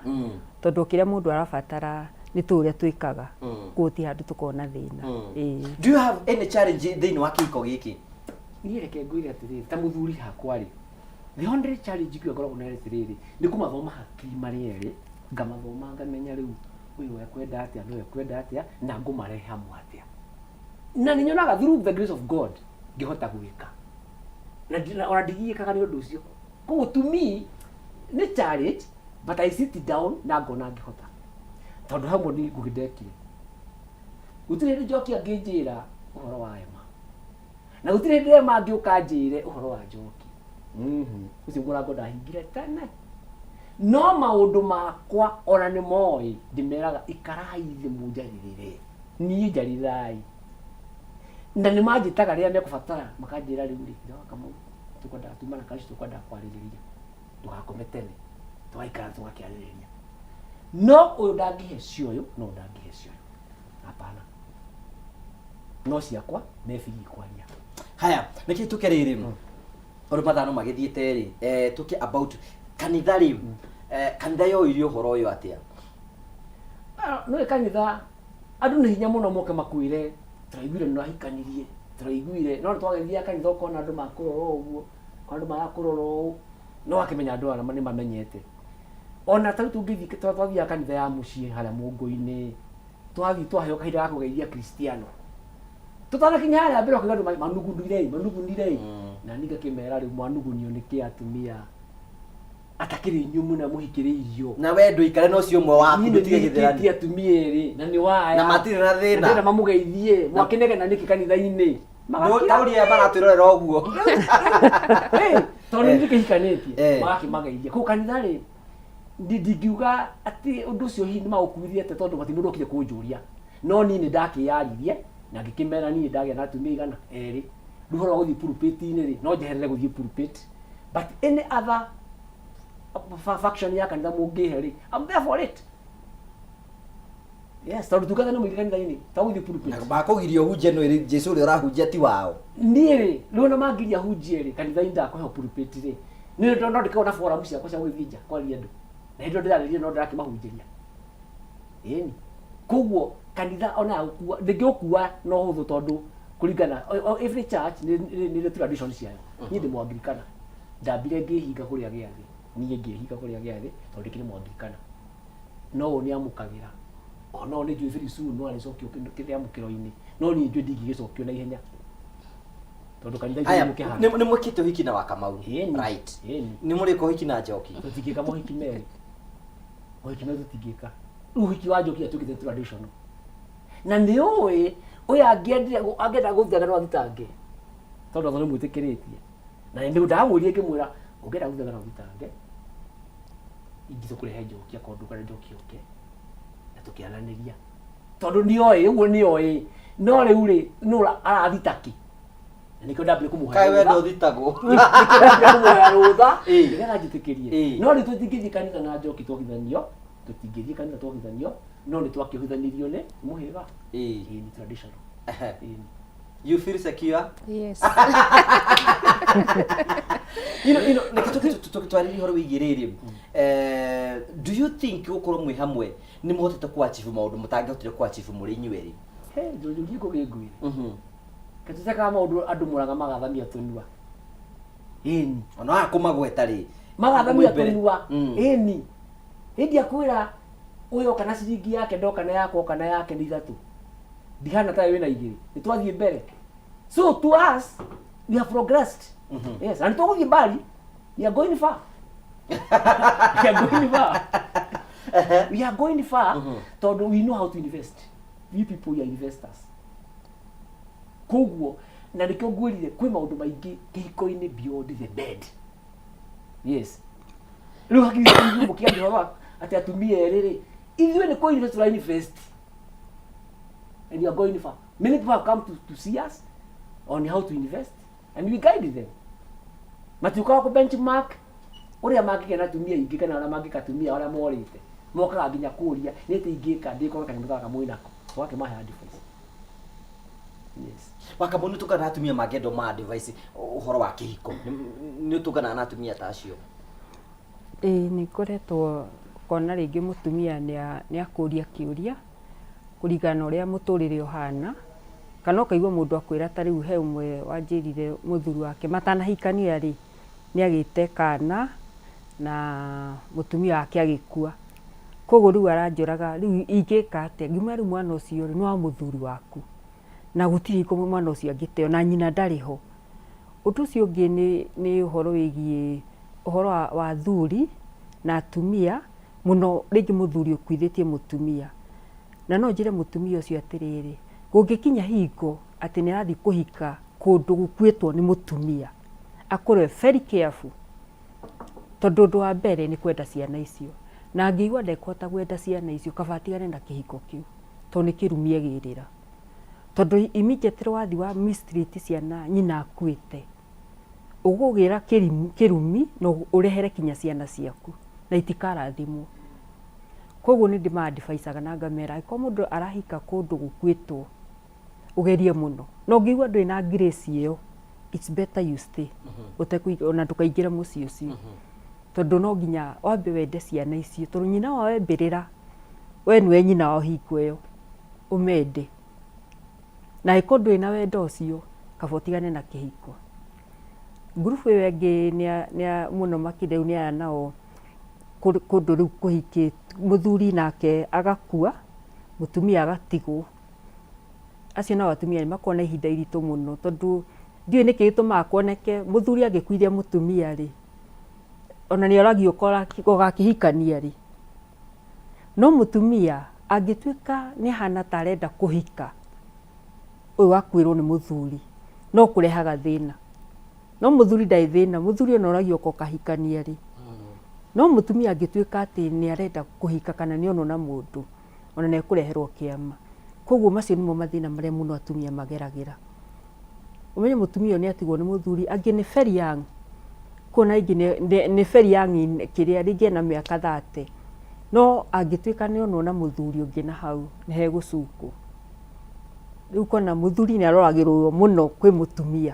tondũ kĩrĩa mũndũ arabatara nĩ tũ ũrĩa twĩkaga, koguo gũtirĩ handũ tũkoragwo na thĩna. Ĩĩ. Do you have any challenge thĩinĩ wa kĩhiko gĩkĩ? Niĩ reke ngwĩre atĩrĩrĩ, ta mũthuri hakwa rĩ, the only challenge ingĩuga ngoragwo nayo atĩrĩrĩ, nĩ kũmathoma hakiri marĩ erĩ, ngamathoma ngamenya rĩu ũyũ ekwenda atĩa na ũyũ ekwenda atĩa na ngũmarehe hamwe atĩa, na nĩ nyonaga through the grace of God ngĩhota gwĩka na ona ndigiĩkaga nĩ ũndũ ũcio. Koguo to me nĩ challenge, but I sit down na ngona ngĩhota, tondũ hamwe nĩ ngũgĩ ndekire, gũtirĩ hĩndĩ Njoki angĩnjĩra ũhoro wa Emma, na gũtirĩ hĩndĩ Emma angĩũka anjĩre ũhoro wa Njoki. Ũcio mũrango ndahingire tene. No maũndũ makwa ona nĩ moĩ, ndĩmeraga ikarai thĩ mũnjarĩrĩre, niĩ njarĩrai, na nĩ manjĩtaga rĩrĩa mekũbatara, makanjĩra rĩu rĩ, ithe wa Kamau, tũkwendaga tuma na kaci, tũkwendaga kwarĩrĩria, ndũgakome tene, tũgaikara tũgakĩarĩrĩria. No ũyũ ndangĩhe cioyũ, no ũyũ ndangĩhe cioyũ, hapana, no ciakwa me free kwaria. Haya, nĩkĩ tũke rĩrĩ ũndũ mathano magĩthiĩte rĩ, tũke about kanitha rĩ, kanitha yoire ũhoro ũyũ atĩa? Ah, nĩ kanitha andũ nĩ hinya mũno moke makwĩre tũraiguire nĩ ũrahikanirie, tũraiguire, no twagĩthiaga kanitha ũkona andũ makũrora ũguo, ũkona andũ marakũrora ũũ, no wakĩmenya andũ aya nĩ mamenyete. Ona ta rĩu tũngĩthiĩ, twathiaga kanitha ya mũciĩ harĩa Mũngũ-inĩ, twathiĩ twaheo kahinda ga kũgeithia Kristiano, tũtanakinya harĩa mbere ũkauga andũ manugunire manugunire, na niĩ ngakĩmera rĩu mwanugunio nĩ kĩ atumia atakĩrĩ inyuĩ mũna mũhikĩrĩirio? Na we ndũikare na ũcio ũmwe waku. Niĩ ndũtige gĩthĩrani. Nĩhikĩtie atumia erĩ na nĩ waya Na matirĩ na thĩna. Na ndĩrenda mamũgeithie, mwakĩnegena nĩkĩ kanitha-inĩ? Magakira. Taũri aya maratwĩrorera ũguo. Hey, tondũ nĩ ndĩkĩhikanĩtie, magakĩmageithia kũu kanitha rĩ, ndingiuga atĩ ũndũ ũcio hihi nĩ maũkuithie atĩa, tondũ gũtirĩ mũndũ okire kũnjũria, no niĩ nĩ ndakĩyaririe na ngĩkĩmera niĩ ndagĩa na atumia igana erĩ. Rĩu ũhoro wa gũthiĩ pulpit-inĩ rĩ, no njeherere gũthiĩ pulpit, but any other faction ya kanitha mũngĩhe rĩ, I'm there for it, yes, tondũ tungata nĩ mũingĩ kanitha-inĩ ta gũthiĩ pulpit. Na makũgiria ũhunjie no ĩrĩ Jesu ũrĩa ũrahunjia ti wao. Niĩ rĩ, rĩu ona mangiria hunjie rĩ kanitha-inĩ, ndakũheo pulpit rĩ, niĩ no ndĩkorwo na forum ciakwa cia gũgĩthiĩ nja kwaria andũ, na hĩndĩ ĩyo ndĩrarĩria no ndĩrakĩmahunjĩria. Ĩni, koguo kanitha ona gũkua ndĩngĩũkua no hũthũ, tondũ kũringana every church nĩ ĩrĩ tradition ciayo. Niĩ ndĩ Mũanglikana, ndambire ngĩhinga kũrĩa gĩathĩ, niĩ ngĩhinga kũrĩa gĩathĩ tondũ ndĩkĩrĩ Mũanglikana, no ũyũ nĩ amũkagĩra o no nĩ njũĩ very soon no arĩcokio kĩamũkĩro-inĩ, no niĩ njũĩ ndingĩgĩcokio na ihenya tondũ kanitha itũ Haya, nĩ mũkĩhana. Nĩ mwĩkĩte ũhiki na Wakamau? Ĩni. Right. Ĩni. Nĩ mũrĩka ũhiki na Njoki? Tũtingĩka mohiki merĩ, mohiki merĩ tũtingĩka. Rĩu ũhiki wa Njoki atuĩkĩte traditional, na nĩ ũĩ Ũyũ angĩendire angĩenda gũthitanga no athitange tondũ watho nĩ mwĩtĩkĩrĩtie. Na nĩ ndamwĩrire ngĩmwĩra ũngĩenda gũthitanga no ũthitange, ingĩtũkũrehe Njoki akorwo ndũkwenda Njoki oke, na tũkĩaranĩria tondũ nĩoĩ ũguo nĩoĩ no rĩu rĩ nũ arathita kĩ na nĩkĩo ndambire kũmũhoya Kaĩ wenda rũtha. ũthitagwo. Nĩkĩo ndambire kũmũhoya rũtha Ĩĩ. nĩgetha njĩtĩkĩrie Ĩĩ. no rĩu tũtingĩthiĩ kanitha na Njoki twohithanio tũtingĩthiĩ kanitha twohithanio no nĩ twakĩohithanirio nĩ mũhĩrĩga Ĩĩ. Ĩĩ, nĩ traditional Ehe. Ĩĩ. You feel secure? Yes. Reke tũgĩtwarĩrie ũhoro wĩgiĩ rĩrĩ. Eh, do you think gũkorwo mwĩ hamwe nĩ mũhotete kũ achieve maũndũ mũtangĩhotire kũ achieve mũrĩ inyuĩ erĩ? He, njũrie ngũgĩ ngwĩre katutekaga maũndũ andũ mũraga magathamia tũnua ĩni Ona waga kũmagweta rĩ. magathamia mwĩ mbere. tũnua ĩni ĩndi akwĩra ũyũ oka na ciringi yake ndoka na yakwa oka na yake nĩ ithatũ ndihana tayo wĩna igĩrĩ nĩ twathiĩ mbere so to us we have progressed yes na nĩ tũgũthiĩ mbali we are going far we are going far we are going far tondũ we know how to invest we people we are investors koguo na nĩkĩo ngwĩrire kwĩ maũndũ maingĩ kĩhiko-inĩ beyond the bed yes rĩu hakiri ithuĩ mũkĩaria ũhoro wa atĩ atumia erĩ rĩ ithuĩ nĩ kũ invest tũra invest and we are going far many people have come to see us on how to invest and we guide them matiũkaga kũ benchmark ũrĩa mangĩgĩa na atumia aingĩ kana ũrĩa mangĩka atumia arĩa morĩte mokaga nginya kũria nĩ atĩ ingĩka ndĩkorwo kana mũthaka mwĩnako ũgakĩmahe advice yes Wakamũ nĩ ũtũnganaga na atumia mangĩenda ma advice ũhoro wa kĩhiko. Nĩ ũtũnganaga na atumia ta acio? Ĩĩ nĩ ngoretwo ngona rĩngĩ mũtumia nĩ akũria kĩũria kũringana na ũrĩa mũtũrĩre ũhana, kana ũkaigua mũndũ akwĩra ta rĩu he ũmwe wanjĩrire mũthuri wake matanahikania rĩ, nĩ agĩte kana na mũtumia wake agĩkua. Koguo rĩu aranjũraga rĩu ingĩka atĩa? Ngiuga rĩu mwana ũcio rĩ, nĩ wa mũthuri waku na gũtirĩ hingo mwana ũcio angĩteo na nyina ndarĩ ho. Ũndũ ũcio ũngĩ nĩ ũhoro wĩgiĩ ũhoro wa athuri na atumia, mũno rĩngĩ mũthuri ũkuithĩtie mũtumia. Na no njĩre mũtumia ũcio atĩrĩrĩ, kũngĩkinya hingo atĩ nĩ arathiĩ kũhika kũndũ gũkuĩtwo nĩ mũtumia, akorwo e very careful. Tondũ ũndũ wa mbere nĩ kwenda ciana icio. Na angĩigua ndekũhota kwenda ciana icio, kaba atigane na kĩhiko kĩu, tondũ nĩ kĩrumi egĩrĩra. Tondũ immediately wathiĩ wa mistreat ciana nyina akuĩte, ũgũgĩra kĩrumi na ũrehere kinya ciana ciaku na itikarathimwo. Koguo nĩ ndĩma advice na ngamera angĩkorwo mũndũ arahika kũndũ gũkuĩtwo, ũgerie mũno. Na ũngĩigua ndũrĩ na grace ĩyo, it's better you stay. Ona ndũkaingĩre mũciĩ ũcio. Tondũ no nginya wambe wende ciana icio, tondũ nyina wao e mbĩrĩra, we nĩwe nyina wao hingo ĩyo, ũmende. Na angĩkorwo ndũrĩ na wendo ũcio, kaba ũtigane na kĩhiko. Ngurubu ĩyo ĩngĩ nĩ mũno makĩria rĩu nĩ aya nao kũndũ rĩu kũhikĩtwo, mũthuri nake agakua, mũtumia agatigwo. Acio nao atumia nĩ makoragwo na ihinda iritũ mũno tondũ ndiũĩ nĩkĩ gĩtũmaga kuoneke mũthuri angĩkuithia mũtumia rĩ, ona nĩ oragio ũgakĩhikania rĩ. No mũtumia angĩtuĩka nĩ ahana ta arenda kũhika, ũyũ wakuĩrwo nĩ mũthuri, no kũrehaga thĩna. No mũthuri ndarĩ thĩna, mũthuri ona oragio ũkahikania rĩ. No mũtumia angĩtuĩka atĩ nĩ arenda kũhika kana nĩ onwo na mũndũ, ona nĩ ekũreherwo kĩama. Koguo macio nĩmo mathĩna marĩa mũno atumia mageragĩra. Ũmenye mũtumia ũyũ nĩ atigwo nĩ mũthuri, angĩ nĩ very young, kuona aingĩ nĩ very young kĩrĩa rĩngĩ ena mĩaka 30, no angĩtuĩka nĩ onwo na mũthuri ũngĩ na hau nĩ hegũcukwo. Rĩu ũkona mũthuri nĩ aroragĩrwo mũno kwĩ mũtumia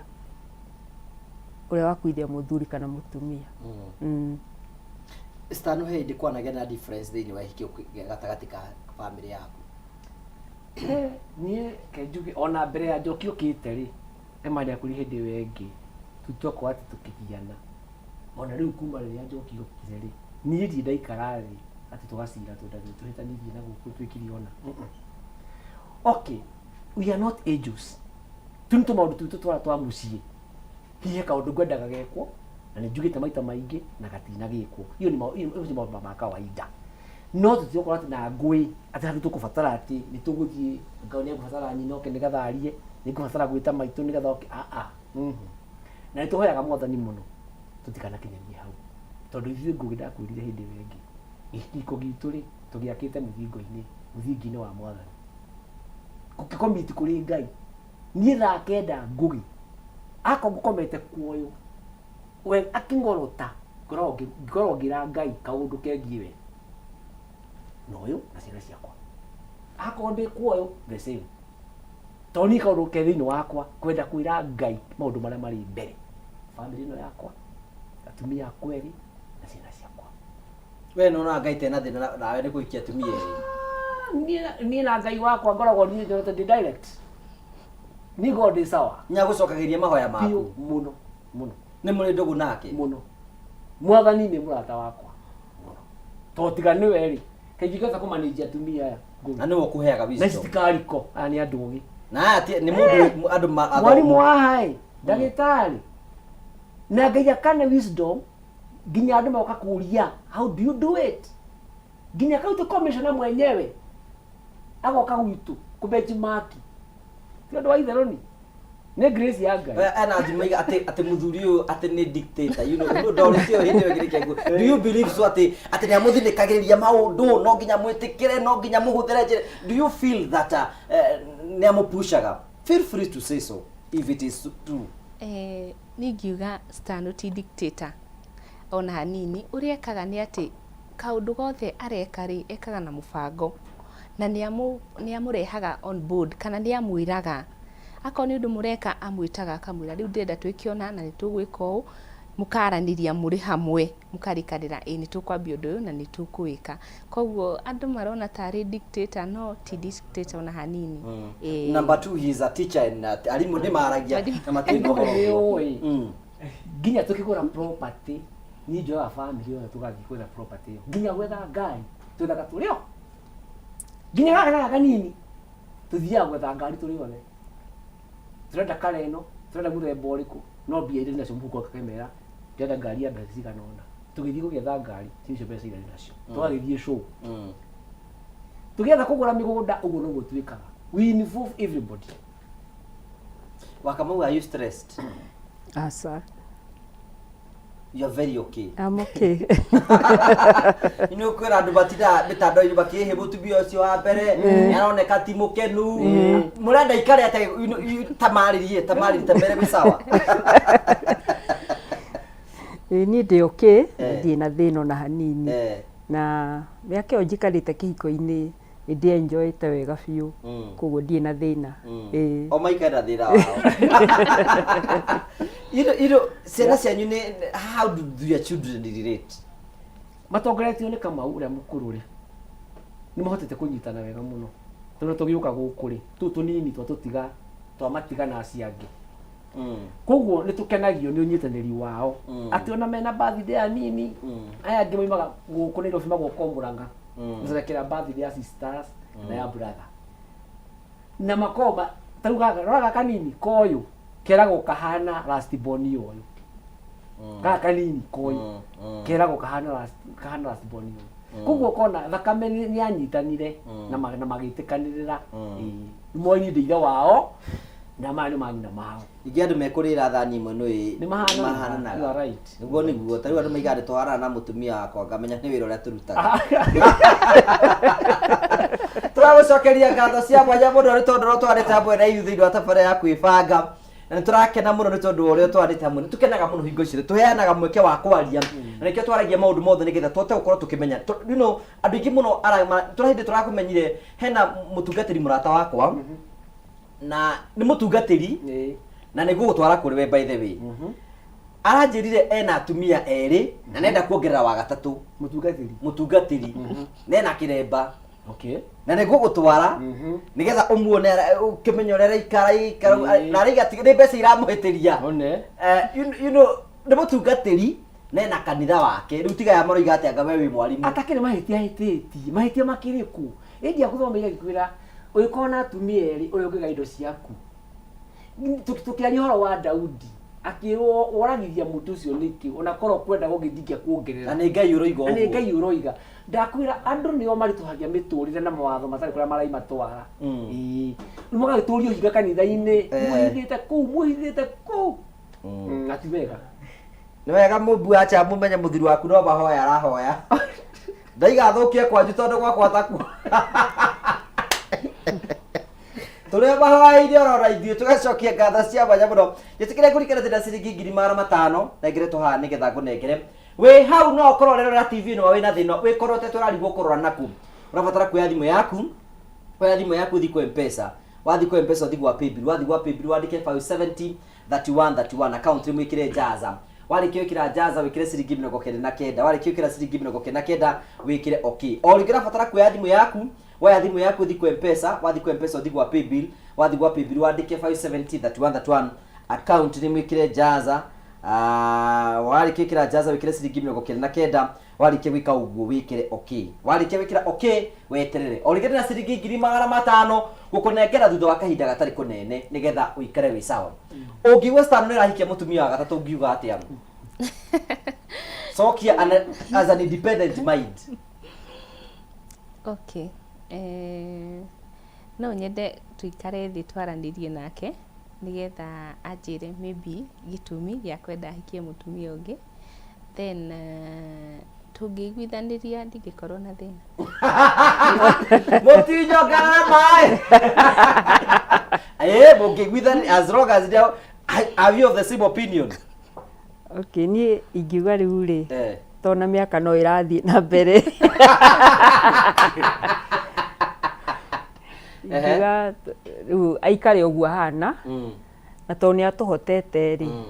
ũrĩa wakuithia mũthuri kana mũtumia. Stano he hĩndĩ kwanagĩa na difference thĩinĩ wa ihikio gatagatĩ ka bamĩrĩ yaku? Niĩ ke njuge ona mbere ya Njoki ũkĩte rĩ, Emma nĩ akũrire hĩndĩ ĩyo ĩngĩ, tũtokorwo atĩ tũkĩgiana. Ona rĩu kuma rĩrĩa Njoki okire rĩ, niĩ ndirĩ ndaikara thĩ atĩ tũgacira tondũ nĩ tũhĩtanirie na gũkũ twĩkire ũna. Okay, we are not angels. Tũu nĩ tũmaũndũ twitũ twa twa mũciĩ. Hihi he kaũndũ ngwendaga gekwo na nĩ njugĩte maita maingĩ na gatinagĩkwo. Iyo nĩ maũndũ ma kawaida. No tũtigokorwo atĩ na ngũĩ atĩ handũ tũkũbatara atĩ nĩ tũgũthiĩ Ngai nĩ egũbatara nyina oke nĩgetha arie, nĩ ngũbatara gwĩta maitũ nĩgetha oke, aa. Na nĩ tũhoyaga Mwathani mũno tũtikanakinyanie hau. Tondũ ithuĩ Ngũgĩ ndakwĩrire hĩndĩ ĩyo ĩngĩ, kĩhiko gitũ rĩ, tũgĩakĩte mũthingo-inĩ, mũthingi-inĩ wa Mwathani. Gũkĩ commit kũrĩ Ngai. Niĩ thaa kenda Ngũgĩ, akorwo ngũkomete kuoyũ, we akĩng'orota, ngoragwo ngĩra Ngai kaũndũ kegiĩ we na ũyũ na ciana ciakwa. Akorwo ndĩ kuoyũ, the same. Tondũ niĩ kaũndũ ke thĩinĩ wakwa kwenda kwĩra Ngai maũndũ marĩa marĩ mbere. Bamĩrĩ ĩno yakwa, atumia akwa erĩ na ciana ciakwa. We nĩ Ngai tena thĩna nawe nĩ kũhikia atumia erĩ. Niĩ na Ngai wakwa ngoragwo niĩ nyonete ndĩ direct. Niĩ ngoragwo ndĩ sawa. Nĩ agũcokagĩria mahoya maku. Biũ mũno mũno. Nĩ mũrĩ ndũgũ nake? Mũno. Mwathani nĩ mũrata wakwa mũno. Tondũ tiga nĩwe rĩ, kaingĩ ingĩhota kũmanage atumia aya. Na nĩwe ũkũheaga Na wisdom. citikariko, aya nĩ andũ ogĩ. Na aya nĩ mũndũ andũ ma athomu. Mwarimũ haha ĩ, ndagĩtarĩ. Na Ngai akane wisdom nginya andũ magoka kũria how do you do it? Nginya county commissioner mwenyewe agoka gwitũ kũ benchmark. Ti ũndũ wa itherũ ni. Nĩ grace ya Ngai. Ena andu maiga atĩ atĩ mũthuri ũyũ atĩ nĩ dictator you know no ndorĩtie hĩndĩ ĩyo ĩngĩ kĩangu do you believe so atĩ atĩ nĩ amũthinĩkagĩrĩria maũndũ no nginya mwĩtĩkĩre no nginya mũhũthĩre njĩra do you feel that nĩ amũpushaga feel free to say so if it is true. Niĩ ingiuga Stano ti dictator ona hanini, ũrĩa ekaga nĩ atĩ kaũndũ gothe areka rĩ, ekaga na mũbango na nĩ amũrehaga on board kana nĩ amwĩraga. Akorwo nĩ ũndũ mũreka amwĩtaga akamwĩra rĩu ndĩrenda twĩke ũna na nĩ tũgwĩka ũũ, mũkaranĩria mũrĩ hamwe mũkarĩkanĩra ĩĩ nĩ tũkwambia ũndũ ũyũ na nĩ tũkũwĩka. Koguo andũ marona tarĩ dictator no ti dictator ona hanini. Ĩĩ. Number two, he is a teacher and arimũ nĩ maragia na matirĩ na ũhoro ũguo. Nĩũĩ nginya tũkĩgũra property niĩ njoyaga family yothe tũgathiĩ gwetha property ĩyo nginya gwetha ngari twethaga tũrĩ o nginya gaka gaka kanini tũthiaga gwetha ngari tũrĩ othe tũrenda kara ĩno tũrenda mũthemba ũrĩkũ no mbia iria ndĩ nacio mũhuko ngakĩmera ndĩrenda ngari ya mbeca cigana ũna tũgĩthiĩ gũgĩetha ngari ci icio mbeca iria ndĩ nacio tũgagĩthiĩ show tũgĩetha kũgũra mĩgũnda ũguo noguo twĩkaga we involve everybody. Wakamau, are you stressed? Aca. You are very okay. I'm okay. Nĩ ũkwĩra andũ matindaga mĩtandao-inĩ makĩhĩ mũtumia ũcio wa mbere nĩ aroneka ti mũkenu mũrenda ikare atĩa tamarĩrie tamarĩrie ta mere gwĩ sawa. Ĩĩ niĩ ndĩ okay, ndirĩ na thĩna ona hanini. Na mĩaka ĩyo njikarĩte kĩhiko-inĩ nĩ ndĩ enjoyĩte wega biũ, koguo ndirĩ na thĩna. Ĩĩ. O maikare na thĩna wao. You know, ciana cianyu nĩ how do your children relate? Matongoretio nĩ Kamau ũrĩa mũkũrũ rĩ, nĩ mahotete kũnyitana wega mũno. Tondũ tũgĩũka gũkũ rĩ, tũtũ tũnini twatũtiga, twamatiga na acio angĩ. Koguo nĩ tũkenagio nĩ ũnyitanĩri wao. Atĩ ona mena birthday anini, aya angĩ moimaga gũkũ Nairobi magoka o Mũrang'a gũcerekera birthday ya sisters na ya brother. Na makoragwo ma, ta rĩu gaka, rora gaka kanini koyũ, keragwo kahana last born ũyũ. Gaka kanini koyũ, keragwo kahana last, kahana last born ũyũ. Koguo ũkona thakame nĩ yanyitanire na magĩtĩkanĩrĩra. Ĩĩ. Nĩ moĩ niĩ ndĩ ithe wao na maya nĩ manyina mao. Ningĩ andũ mekũrĩra thani ĩmwe nĩ Nĩ mahananaga. mahananaga. You are right. Nĩguo nĩguo ta rĩu andũ maigaga nĩ tũhanana na mũtumia wakwa ngamenya nĩ wĩra ũrĩa tũrutaga. Tũragũcokeria ngatho cia mwanya mũno nĩ tondũ ũrĩa ũtwarĩte hamwe na ithuĩ thĩinĩ wa tabarĩra ya kwĩbanga. Na nĩ tũrakena mũno nĩ tondũ wa ũrĩa ũtwarĩte hamwe. Nĩ tũkenaga mũno hingo ciothe. Tũheanaga mweke wa kwaria. Na nĩkĩo twaragia maũndũ mothe nĩgetha tũhote gũkorwo tũkĩmenya. You know, andũ aingĩ mũno tũra hĩndĩ tũrakũmenyire hena mũtungatĩri mũrata wakwa na nĩ mũtungatĩri na nĩ ngũgũtwara kũrĩ we by the way. Aranjĩrire ena atumia erĩ na nenda kuongerera wa gatatũ. Mũtungatĩri. Mũtungatĩri. Na ena kĩremba. Okay. Na nĩ ngũgũtwara nĩgetha ũmuone ũkĩmenye ũrĩa araikara ikara na araiga atĩ nĩ mbeca iramũhĩtĩria. You know, nĩ mũtungatĩri na ena kanitha wake. Rĩu tiga aya maroiga atĩ anga we wĩ mwarimũ. Atakĩrĩ mahĩtia ahĩtĩtie, mahĩtia makĩrĩ kũ? Ĩndĩ akũthomeire agĩkwĩra ũngĩkorwo na atumia erĩ ũrĩa ũngĩgaya indo ciaku. Tũkĩaria ũhoro wa Daudi, akĩrwo woragithia mũndũ ũcio nĩkĩ, ona korwo kwenda gũgĩthiĩ kuongerera. Na nĩ Ngai ũroiga Na nĩ ũguo. Ngai ũroiga. Ndakwĩra andũ nĩo maritũhagia mĩtũrĩre na mawatho matarĩ kũrĩa maraimatwara. Ĩĩ. Rĩu magagĩtũria ũhinga kanitha-inĩ, mwĩhithĩte kũu, mwĩhithĩte kũu. Na ti wega. Nĩ wega mũmbu acha mũmenye mũthuri waku no mahoya arahoya. Ndaigathũkie kwanyu tondũ gwakwa takuo. Tũrĩ mahoya-inĩ orona ithuĩ tũgacokia ngatho cia mwanya mũno. Njĩtĩkĩre ngũrikane atĩ na ciringi 500,000 nengeretwo haha nĩgetha ngũnengere. Wĩ hau no ũkorwo ũrerorera TV ĩno wĩna thĩna wĩkorwo ũtetwo ũrarigwo kũrora naku. Ũrabatara kuoya thimũ yaku, oya thimũ yaku ũthiĩ kwa M-Pesa. Wathiĩ kwa M-Pesa ũthiĩ gwa Paybill, wathiĩ gwa Paybill wandĩke 570 31 31 account nĩ mwĩkĩre Jaza. Warĩkia gwĩkĩra Jaza wĩkĩre ciringi 99, warĩkia gwĩkĩra ciringi 99 wĩkĩre okay. O rĩngĩ ũrabatara kuoya thimũ yaku, woya thimũ yaku ũthiĩ kwa M-Pesa, wathiĩ kwa M-Pesa ũthiĩ gwa Paybill, wathiĩ gwa Paybill wandĩke 570 31 31 account nĩ mwĩkĩre Jaza. Ah, warĩkia gwĩkĩra Jaza wĩkĩre ciringi 99, warĩkia gwĩka ũguo wĩkĩre okay. Warĩkia gwĩkĩra okay weterere. O rĩngĩ ndĩna ciringi 500,000 gũkũnengera thutha wa kahinda gatarĩ kũnene nĩgetha ũikare wĩ sawa. Ũngĩigua Stan nĩ ũrahikia mũtumia wa gatatũ ũngiuga atĩa? Cokia as an independent mind. Okay. Eh, no nyende tũikare thĩ twaranĩrie nake nĩgetha anjĩre maybe gĩtũmi gĩa kwenda ahikie mũtumia ũngĩ then tũngĩiguithanĩria ndingĩkorwo na thĩna. Mũtinyongerere maĩ. Eh, mũngĩiguithania as long as they are you of the same opinion? Okay, niĩ ingiuga rĩu rĩ, Eh. tona mĩaka no ĩrathiĩ na mbere. Ingiuga rĩu aikare ũguo ahana, na tondũ nĩ atũhotete rĩ,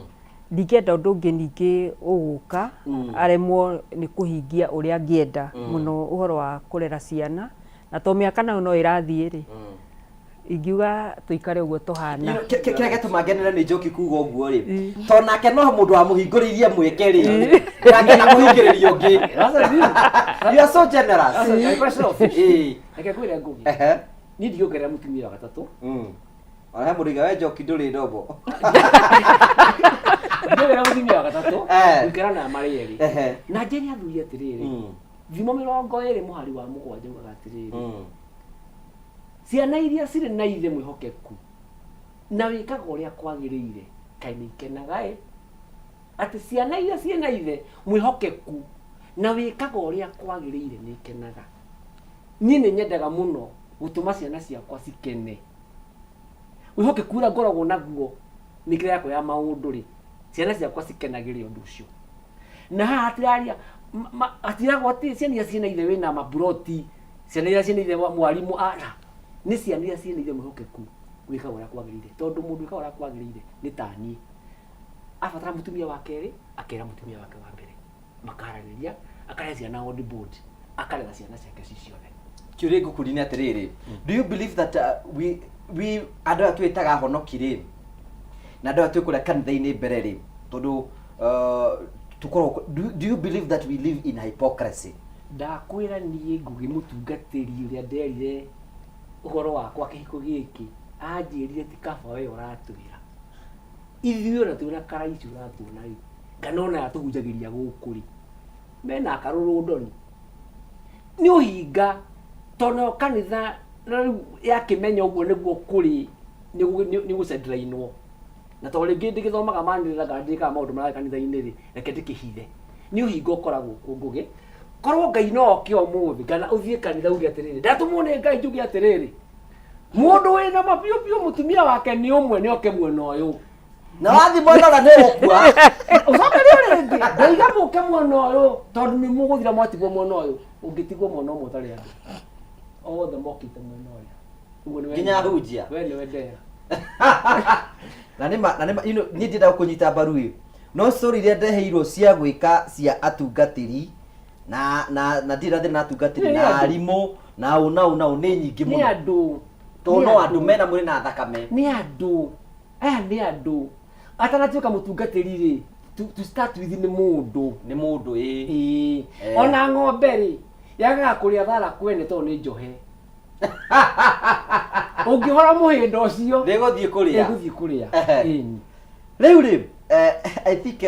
ndingĩenda ũndũ ũngĩ ningĩ ũgũka aremwo nĩ kũhingia ũrĩa angĩenda mũno ũhoro wa kũrera ciana, na tondũ mĩaka nayo no ĩrathiĩ rĩ, ingiuga tũikare ũguo tũhana. Kĩrĩa gĩatũma ngenere nĩ Njoki kuga ũguo rĩ, tondũ nake no mũndũ wamũhingũrĩirie mweke rĩ, ndangĩenda kũhingĩrĩria ũngĩ. You are so generous. Ĩĩ. Reke ngwĩre Ngũgĩ, niĩ ndingĩongerera mũtumia wa gatatũ. Ona he mũndũ we Njoki ndũrĩ ndombo. Ndingĩongerera mũtumia wa gatatũ, ngũikara na marĩ erĩ. Na njĩre athuri atĩrĩrĩ, Thimo 27 ugaga atĩrĩrĩ, ciana iria cirĩ na ithe mwĩhokeku na wĩkaga ũrĩa kwagĩrĩire, kaĩ nĩ ikenaga ĩ. Atĩ ciana iria ciĩ na ithe mwĩhokeku na wĩkaga ũrĩa kwagĩrĩire nĩ ikenaga. Niĩ nĩ nyendaga mũno gũtũma ciana ciakwa cikene. Wĩhokeku ũrĩa ngoragwo naguo mĩkĩre yakwa ya maũndũ rĩ, ciana ciakwa cikenagĩre ũndũ ũcio. Na haha hatiraria, hatiragwo atĩ ciana iria ciĩna ithe wĩna maburoti, ciana iria ciĩna ithe mwarimũ, aca. Nĩ ciana iria ciĩna ithe mwĩhokeku wĩkaga ũrĩa kwagĩrĩire. Tondũ mũndũ wĩkaga ũrĩa kwagĩrĩire nĩ ta niĩ. Abatara mũtumia wa kerĩ, akera mũtumia wake wa mbere. Makaranĩria, akahe ciana on board, akarera ciana ciake ci ciothe. Kĩũria ngũkũria nĩ atĩrĩrĩ, do you believe that we andũ aya twĩtaga ahonoki rĩ, na andũ aya twĩ kũrĩa kanitha-inĩ mbere rĩ, tondũ tũkoragwo, do you believe that we live in hypocrisy? Ndakwĩra niĩ Ngũgĩ mũtungatĩri ũrĩa nderire ũhoro wakwa kĩhiko gĩkĩ, anjĩrire ti kaba we ũratwĩra. Ithuĩ ona twĩna kara ici ũratuona rĩ, kana ona aya tũhunjagĩria gũkũ rĩ, mena akarũrũndoni. Nĩ ũhinga, tondũ nayo kanitha na rĩu yakĩmenya ũguo nĩguo kũrĩ, nĩ gũcendrainwo. Na tondũ rĩngĩ ndĩgĩthomaga manĩrĩra kana ndĩkaga maũndũ marĩa kanitha-inĩ rĩ, reke ndĩkĩhithe. Nĩ ũhinga ũkoragwo kuo Ngũgĩ. Korwo Ngai no oke ũmũthĩ kana ũthiĩ kanitha uge atĩrĩrĩ, ndatũmwo nĩ Ngai njuge atĩrĩrĩ, mũndũ wĩna ma biũ biũ mũtumia wake nĩ ũmwe nĩ oke mwena ũyũ. Na wathiĩ mwena ũrĩa nĩ ũgũkua. Ũcoke rĩo rĩngĩ, ndoiga mũke mwena ũyũ tondũ nĩ mũgũthira mwatigwo mwena ũyũ. Ũngĩtigwo mwena ũmwe ũtarĩ andũ. Othe mokĩte mwena ũrĩa. Ũguo nĩ we Nginya ahunjia. We nĩwe ndera. Na nĩ ma, na nĩ ma, you know, niĩ ndiendaga gũkũnyita mbaru ĩ. No story iria ndeheirwo cia gwĩka cia atungatĩri na na na ndirĩ na thĩna na atungatĩri Nĩ na andũ. arimũ na ũ na ũ na ũ nĩ nyingĩ Nĩ mũno. andũ. Tondũ Nĩ no andũ andũ. mena mwĩrĩ na thakame. Nĩ andũ. Aya nĩ andũ. Atanatuĩka mũtungatĩri rĩ, to start with nĩ mũndũ. Nĩ mũndũ ĩĩ. Ĩĩ. Eh. Ona ng'ombe rĩ, yagaga kũrĩa thara kwene tondũ nĩ njohe. Ũngĩhora mũhĩndo ũcio, Ndĩgũthiĩ kũrĩa. Ĩgũthiĩ kũrĩa. Ehe. Ĩni. Rĩu rĩ, I think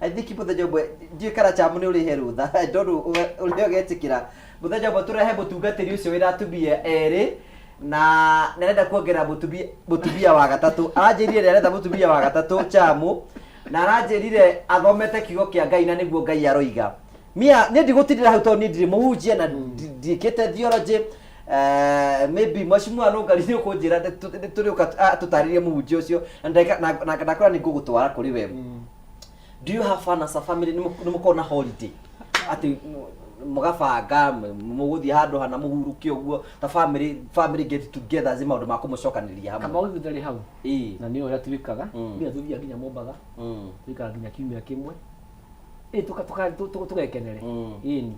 I think mũthenya ũmwe ndiũĩ kana chamu nĩ ũrĩhe rũtha, I don't know ũrĩa ũgetĩkĩra mũthenya ũmwe tũrehe mũtungatĩri ũcio wĩna atumia erĩ na nĩarenda kuongerera mũtumia mũtumia wa gatatũ. Aranjĩrire nĩarenda mũtumia wa gatatũ chamu, na aranjĩrire athomete kiugo kĩa Ngai na nĩguo Ngai aroiga. Mia niĩ ndigũtindĩra hau tondũ niĩ ndirĩ mũhunjia na ndiĩkĩte theology. Maybe mheshimiwa Nũngari nĩ ũkũnjĩra nĩ tũrĩũka tũtarĩrie mũhunjia ũcio na na ndakora nĩ ngũgũtwara kũrĩ we. Do you have fun as a family? Nĩ mũkoragwo na holiday atĩ mũgabanga mũgũthiĩ handũ hana mũhurũke ũguo ta family, family get together, zi maũndũ ma kũmũcokanĩrĩria hamwe? Kamau ithuĩ ndarĩ hau na nĩ ũrĩa twĩkaga nginya tũthiaga nginya Mombatha, tũikara nginya kiumia kĩmwe. Ĩ tũgekenere ĩni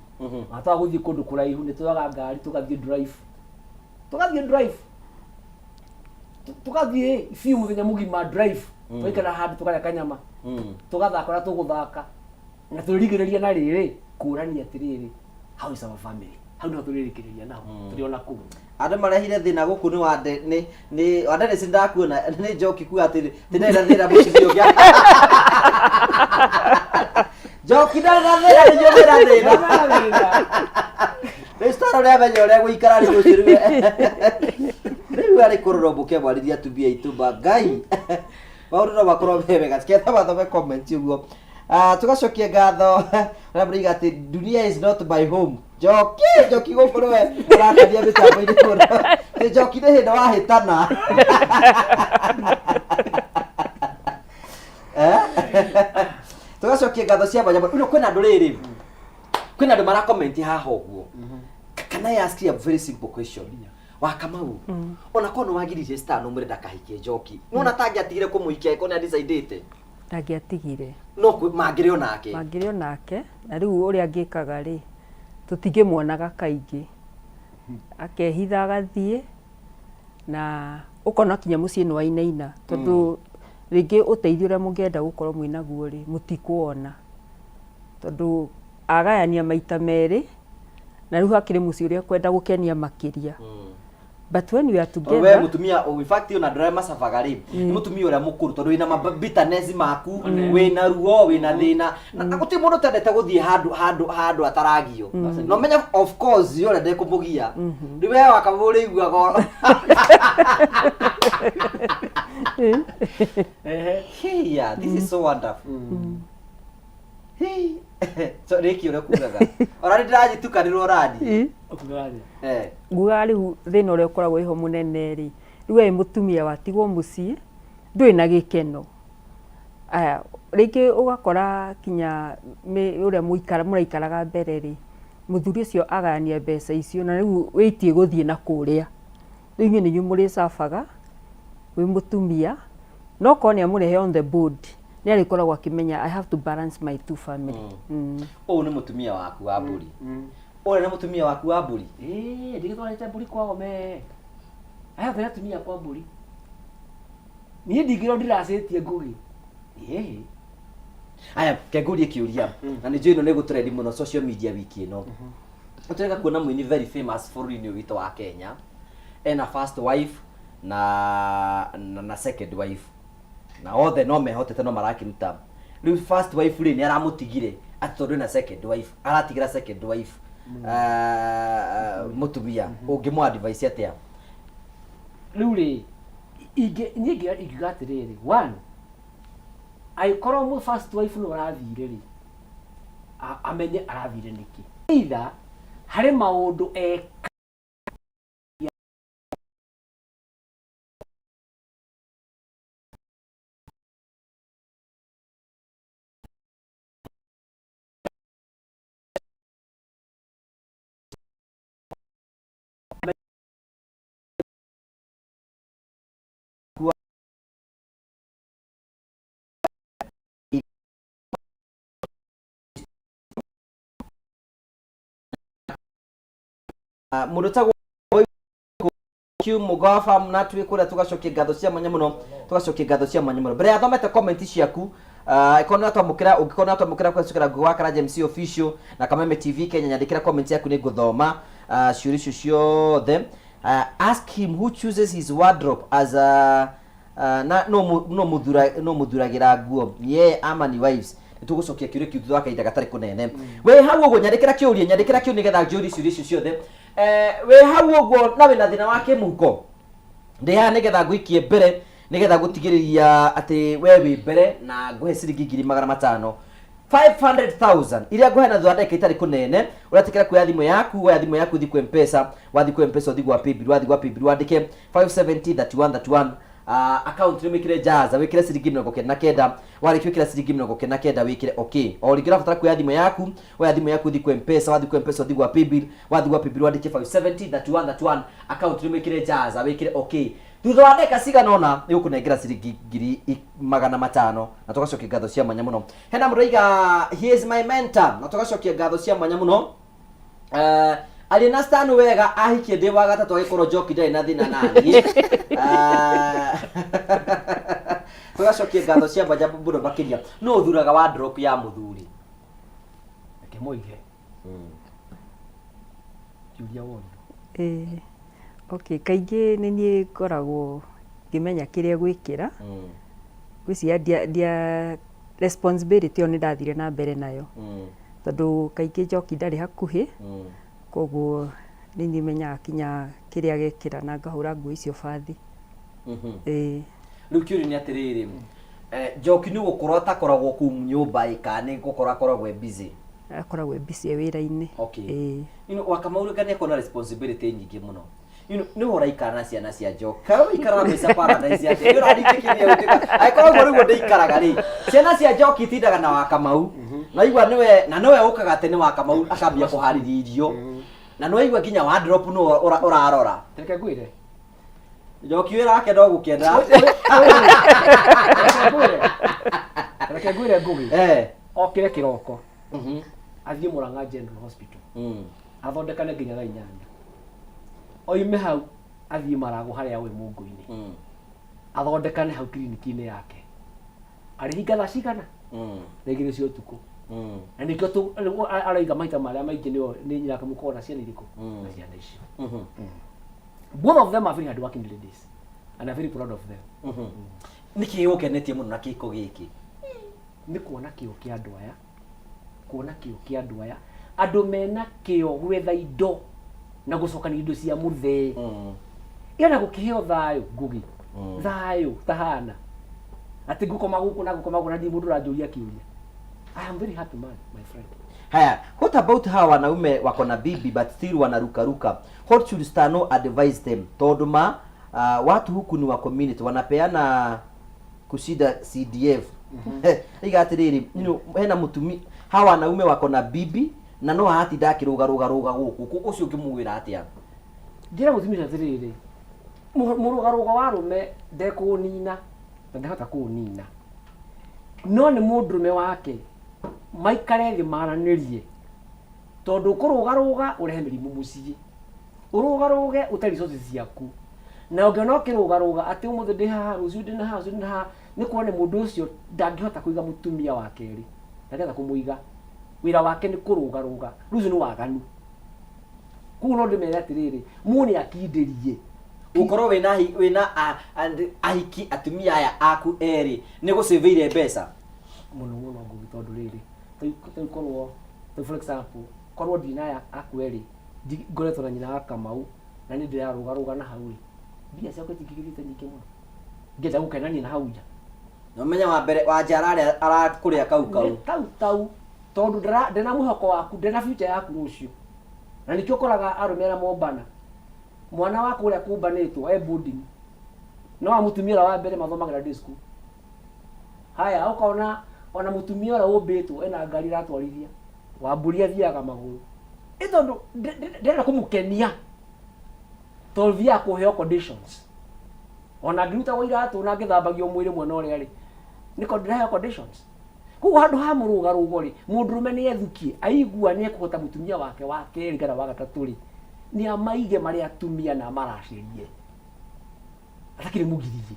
na twaga gũthiĩ kũndũ kũraihu nĩ tuoyaga ngari tũgathiĩ drive, tũgathiĩ drive, tũgathiĩ biũ mũthenya mũgima drive, tũgaikara handũ tũkarĩa kanyama, tũgathaka ũrĩa tũgũthaka na tũrigĩrĩria na rĩrĩ kũrania atĩrĩrĩ, how is our family? Hau nĩho tũrĩrĩkĩrĩria naho tũrĩ ona kũu. Andũ marehire thĩna gũkũ nĩ wande nĩ nĩ wande nĩ ndakuona nĩ njoki kuga atĩ ti ndarĩ na thĩna mũtumia ũngĩ. Njoki ndarĩ na thĩna, nĩ nyũmĩra thĩna. Rĩu Staro nĩ amenya ũrĩa gũikara rĩu ũcio rĩu rĩu arĩ kũrora mũke mwarĩrie atumia aitũ ma Ngai maũndũ no makorwo me wega ketha mathome comment ũguo. Ah, tũgacokia ngatho ũrĩa mũroiga atĩ dunia is not my home. Njoki njoki gũkũ nĩwe ũrakania mĩtambo-inĩ mũno. Nĩ njoki nĩ hĩndĩ wahĩtana. Eh? Tũgacokia ngatho cia mwanya mũno. Rĩu kwĩna andũ rĩrĩ, kwĩna andũ marakomenti haha ũguo. Can I ask you a very simple question? Wa Kamau, ona korwo nĩ wagiririe Star no mwĩre ndakahikie Njoki, nĩwona ta angĩatigire kũmũhikia angĩkorwo nĩ adecidĩte? Ndangĩatigire. No mangĩrĩ o nake. Mangĩrĩ o nake, na rĩu ũrĩa angĩkaga rĩ, tũtingĩmuonaga kaingĩ. Akehitha agathiĩ, na ũkona kinya mũciĩ nĩ wainaina, tondũ rĩngĩ ũteithio ũrĩa mũngĩenda gũkorwo mwĩ naguo rĩ, mũtikuwona. Tondũ agayania maita merĩ, na rĩu hakĩrĩ mũciĩ ũrĩa ũkwenda gũkenia makĩria. But when we are Tondũ we together, mutumia, in fact ona andũ arĩa macabaga rĩ, nĩ mutumia ũrĩa mũkũrũ tondũ wĩna ma bitterness maku, wĩna ruo, wĩna thĩna na na gũtirĩ mũndũ ũtendete gũthiĩ handũ handũ handũ ataragio no menya of course yo ũrĩa ndekũmũgia rĩu we wakamũ ũrĩiguaga. Hey, yeah, this is so wonderful. Hey. So rĩki ũrĩa kugaga ona nĩ ndĩranyitukanĩrwo rani. Eh. Ngugaga rĩu thĩna ũrĩa ũkoragwo wĩho mũnene rĩ, rĩu we wĩ mũtumia watigwo mũciĩ, ndũrĩ na gĩkeno. Aya, rĩngĩ ũgakora kinya ũrĩa mũraikaraga mbere rĩ, mũthuri ũcio agayania mbeca icio na rĩu wĩitie gũthiĩ na kũrĩa. Rĩu inyuĩ nĩ inyuĩ mũrĩcabaga wĩ mũtumia, no korwo nĩ amũrehe on the board, nĩ arĩkoragwo akĩmenya I have to balance my two family. Ũyũ nĩ mũtumia waku wa mbũri? Ũrĩa nĩ mũtumia waku wa mbũri? Ĩĩ, ndigĩtwarĩte mbũri kwao me. Aya tũrĩ atumia akwa mbũri. Niĩ ndingĩrwo ndiracĩtie ngũgĩ. Ĩĩ. Aya, ke ngũrie kĩũria na nĩ njũĩ ĩno nĩ ĩgũtrendi mũno social media wiki ĩno. Nĩtũreka kuona mũini very famous bũrũri-inĩ ũyũ witũ wa Kenya ena first wife na second wife na othe no mehotete no marakĩruta. Rĩu first wife rĩ, nĩ aramũtigire atĩ tondũ ena second wife, aratigĩra second wife mũtumia. Ũngĩmũ advice atĩa? Rĩu rĩ, ingĩ niĩ ingiuga atĩrĩrĩ, one, angĩkorwo mũ first wife nĩwe ũrathire rĩ, amenye arathire nĩkĩ. Either harĩ maũndũ eka Mũndũ tagwo Q Mũgawa Farm na twĩ kũrĩa tũgacokia ngatho cia mwanya mũno, tũgacokia ngatho cia mwanya mũno. Mbere ya thomete comment ciaku, ĩkorwo nĩ watwamũkĩra, ũngĩkorwo nĩ watwamũkĩra kũhĩtũkĩra Google wa Karanja MC Official na Kameme TV Kenya, nyandĩkĩra comment yaku nĩ ngũthoma ciũria icio ciothe. Ask him who chooses his wardrobe as a na no mũthuragĩra nguo ni yeye ama ni wives. Nĩ tũgũcokia kĩũria kĩu thutha wa kahinda gatarĩ kũnene. Wĩ hau ũguo nyandĩkĩra kĩũria, nyandĩkĩra kĩũria nĩgetha njũrie ciũria icio ciothe. Eh, wĩ hau ũguo na wĩna thĩna wa kĩmũhuko, ndĩ haha nĩgetha ngũikie mbere nĩgetha gũtigĩrĩria atĩ we wĩ mbere na ngũhe ciringi 500,000, 500,000 iria ngũheana thutha wa ndagĩka itarĩ kũnene. Ũretĩkĩra kuoya thimũ yaku, woya thimũ yaku ũthiĩ kwĩ Mpesa, wathiĩ kwĩ Mpesa ũthiĩ gwa Paybill, wathiĩ gwa Paybill wandĩke 570 31 31, account nĩ wĩkĩre jaza, wĩkĩre ciringi 99. Warĩkia gwĩkĩra ciringi 99, wĩkĩre okay. O rĩngĩ ũrabatara kuoya thimũ yaku, woya thimũ yaku ũthiĩ kwĩ Mpesa, wathiĩ kwĩ Mpesa ũthiĩ gwa Paybill, wathiĩ gwa Paybill wandĩke 570 31 31, account nĩ wĩkĩre jaza, wĩkĩre okay. Thutha wa ndagĩka cigana ũna nĩ gũkũnengera ciringi 500,000 na tũgacokia ngatho cia mwanya mũno. Hena mũndũ aiga he is my mentor, na tũgacokia ngatho cia mwanya mũno. Arĩ na Stan wega ahikie ndĩ wa gatatũ agĩkorwo Njoki ndarĩ na thĩna naniĩ. Tũgacokia ngatho cia mwanya mũno makĩria. Nũ ũthuraga wardrobe ya mũthuri? Reke moige. Kĩũria worio. Ĩĩ. Okay, kaingĩ nĩ niĩ ngoragwo ngĩmenya kĩrĩa gwĩkĩra. Ngwĩciria ndia ndia responsibility ĩyo nĩ ndathire na mbere nayo. Tondũ kaingĩ Njoki ndarĩ hakuhĩ, koguo nĩ niĩ menyaga kinya kĩrĩa agekĩra na ngahũra nguo icio bathi. Ĩĩ. Rĩu kĩũria nĩ atĩrĩrĩ, Njoki nĩ gũkorwo atakoragwo kũu nyũmba ĩ kana nĩ gũkorwo akoragwo e busy? Akoragwo e busy e wĩra-inĩ. Okay. Ĩĩ. You know, Wakamau rĩngĩ nĩ akoragwo na responsibility nyingĩ mũno. You know, nĩwe ũraikara na ciana cia Njoki. Kaĩ ũraikara maica paradise atĩa? Nĩ ũrandindĩkĩrĩria gũtuĩka angĩkorwo ũguo nĩguo ndĩikaraga rĩ, ciana cia Njoki itindaga na Wakamau. Na waigua nĩwe na nĩwe ũkaga tene Wakamau akambia kũharĩria irio. Na nĩ waigua nginya wardrobe nĩwe ũrarora. Reke ngwĩre. Njoki wĩra wake no gũkena. Reke ngwĩre Ngũgĩ. Okĩre kĩroko. Athiĩ Murang'a General Hospital. Athondekane nginya thaa 8. Oime hau athiĩ Maragũ harĩa wĩ Mũngũ-inĩ. Athondekane hau kiriniki-inĩ yake. Arĩhinga thaa cigana? Thaa 2 cia ũtukũ. Na nĩkĩo rĩu araiga maita marĩa maingĩ nĩo nĩ nyina akamũkorwo na ciana irĩkũ? Na ciana icio. Both of them are very hard working ladies and I'm very proud of them. Nĩkĩ gĩgũkenetie mũno na kĩhiko gĩkĩ? Nĩ kuona kĩo kĩa andũ aya, kuona kĩo kĩa andũ aya, andũ mena kĩo gwetha indo na gũcokania indo cia mũthee. Ĩyo na gũkĩheo thayũ Ngũgĩ, thayũ tahana atĩ ngũkoma gũkũ na ngũkoma gũkũ na ndirĩ mũndũ ũranjũria kĩũria. I am very happy man, my friend. Haya, what about hawa wanaume wako na bibi but still wanarukaruka? What should Stano advise them? Tondũ ma watu huku ni wa community wanapeana kushinda CDF. Iga atĩrĩrĩ, you know, hena mũtumi hawa wanaume wako na bibi na no aratinda akĩrũgarũga rũga gũkũ. Ũcio ũngĩmwĩra atĩa? Njĩra mũtumia ũcio atĩrĩrĩ, mũrũgarũgo wa arũme ndekũũnina na ndahota kũũnina, no nĩ mũndũrũme wake maikare thĩ maranĩrie, tondũ ũkũrũgarũga ũrehe mĩrimũ mũciĩ, ũrũgarũge ũte resources ciaku, na ũngĩona ũkĩrũgarũga atĩ ũmũthĩ ndĩ haha, rũciũ ndĩ na haha, rũciũ ndĩ na haha, nĩ kuona mũndũ ũcio ndangĩhota kũiga mũtumia wa kerĩ, ndangĩhota kũmũiga, wĩra wake nĩ kũrũgarũga, rĩu ũcio nĩ waganu. Koguo no ndĩmere atĩrĩrĩ, mũndũ nĩ akindĩrie. Gũkorwo wĩna ahiki atumia aya aku erĩ nĩ gũcĩvĩire mbeca? Mũno mũno Ngũgĩ, tondũ rĩrĩ, tarĩu korwo, tarĩu for example, korwo ndina aya aku erĩ, ngoretwo na nyina wa Kamau na niĩ ndĩrarũgarũga na hau rĩ, mbia ciakwa itingĩgĩthiĩte nyingĩ mũno. Ngĩenda gũkenania na hau nja. Na ũmenye wa mbere wa nja ararĩa arakũrĩa kau kau. Nĩ tau tau, tondũ ndena mwĩhoko waku, ndena future yaku rũciũ. Na nĩkĩo ũkoraga arũme arĩa mombana, mwana wa kũrĩa kũmbanĩtwo e boarding, no wa mũtumia ũrĩa wa mbere mathomagĩra day school. Haya, ũkona ona mũtumia ũrĩa ũmbĩtwo ena ngari aratwarithia, wa mbũri athiaga magũrũ. Ĩ tondũ ndĩrenda kũmũkenia, tondũ thiaga kũheo conditions. Ona ngĩrutagwo iratũ na ngĩthambagio mwĩrĩ mwena ũrĩa rĩ, nĩko ndĩraheo conditions. Koguo handũ ha mũrũgarũgo rĩ, mũndũrũme nĩ ethukie, aigua nĩ ekũhota mũtumia wake wa kerĩ kana wa gatatũ rĩ, nĩ amaige marĩ atumia na amaracĩrie. Atakĩrĩ mũgirie.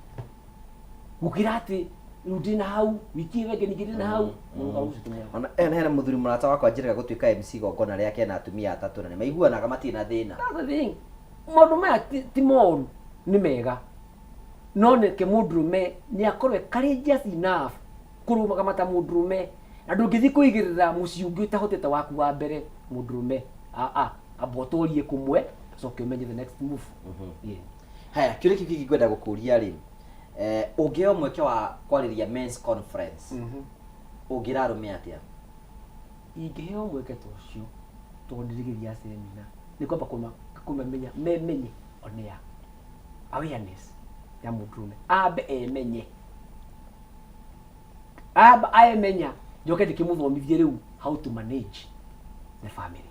Gũkĩra atĩ rĩu ndĩna hau, wiki ĩyo ĩngĩ ningĩ ndĩna hau, mũrũgarũ ũcio ti mwega. Ona hena mũthuri mũrata wakwa anjĩraga gũtuĩka MC igongona rĩake na atumia atatũ na nĩ maiguanaga matirĩ na thĩna. That's the thing. Maũndũ maya ti moru, nĩ mega. No nĩke mũndũrũme nĩ akorwo e courageous enough kũrũgama ta mũndũrũme. Na ndũngĩthiĩ kũigĩrĩra mũciĩ ũngĩ ũtahotete waku wa mbere mũndũrũme. Aa, amba ũtũrie kũmwe ũcoke ũmenye the next move. Yeah. Haya, kĩũria kĩu kĩngĩ ngwenda gũkũria rĩ, ũngĩheo mweke wa kwarĩria men's conference, ũngĩra arũme atĩa? Ingĩheo mweke ta ũcio, tondũ ndirigĩria semina, nĩ kwamba kũmamenya memenye onea awareness ya mũndũrũme, ambe emenye, amba aemenya, njoke ndĩkĩmũthomithie rĩu how to manage the family.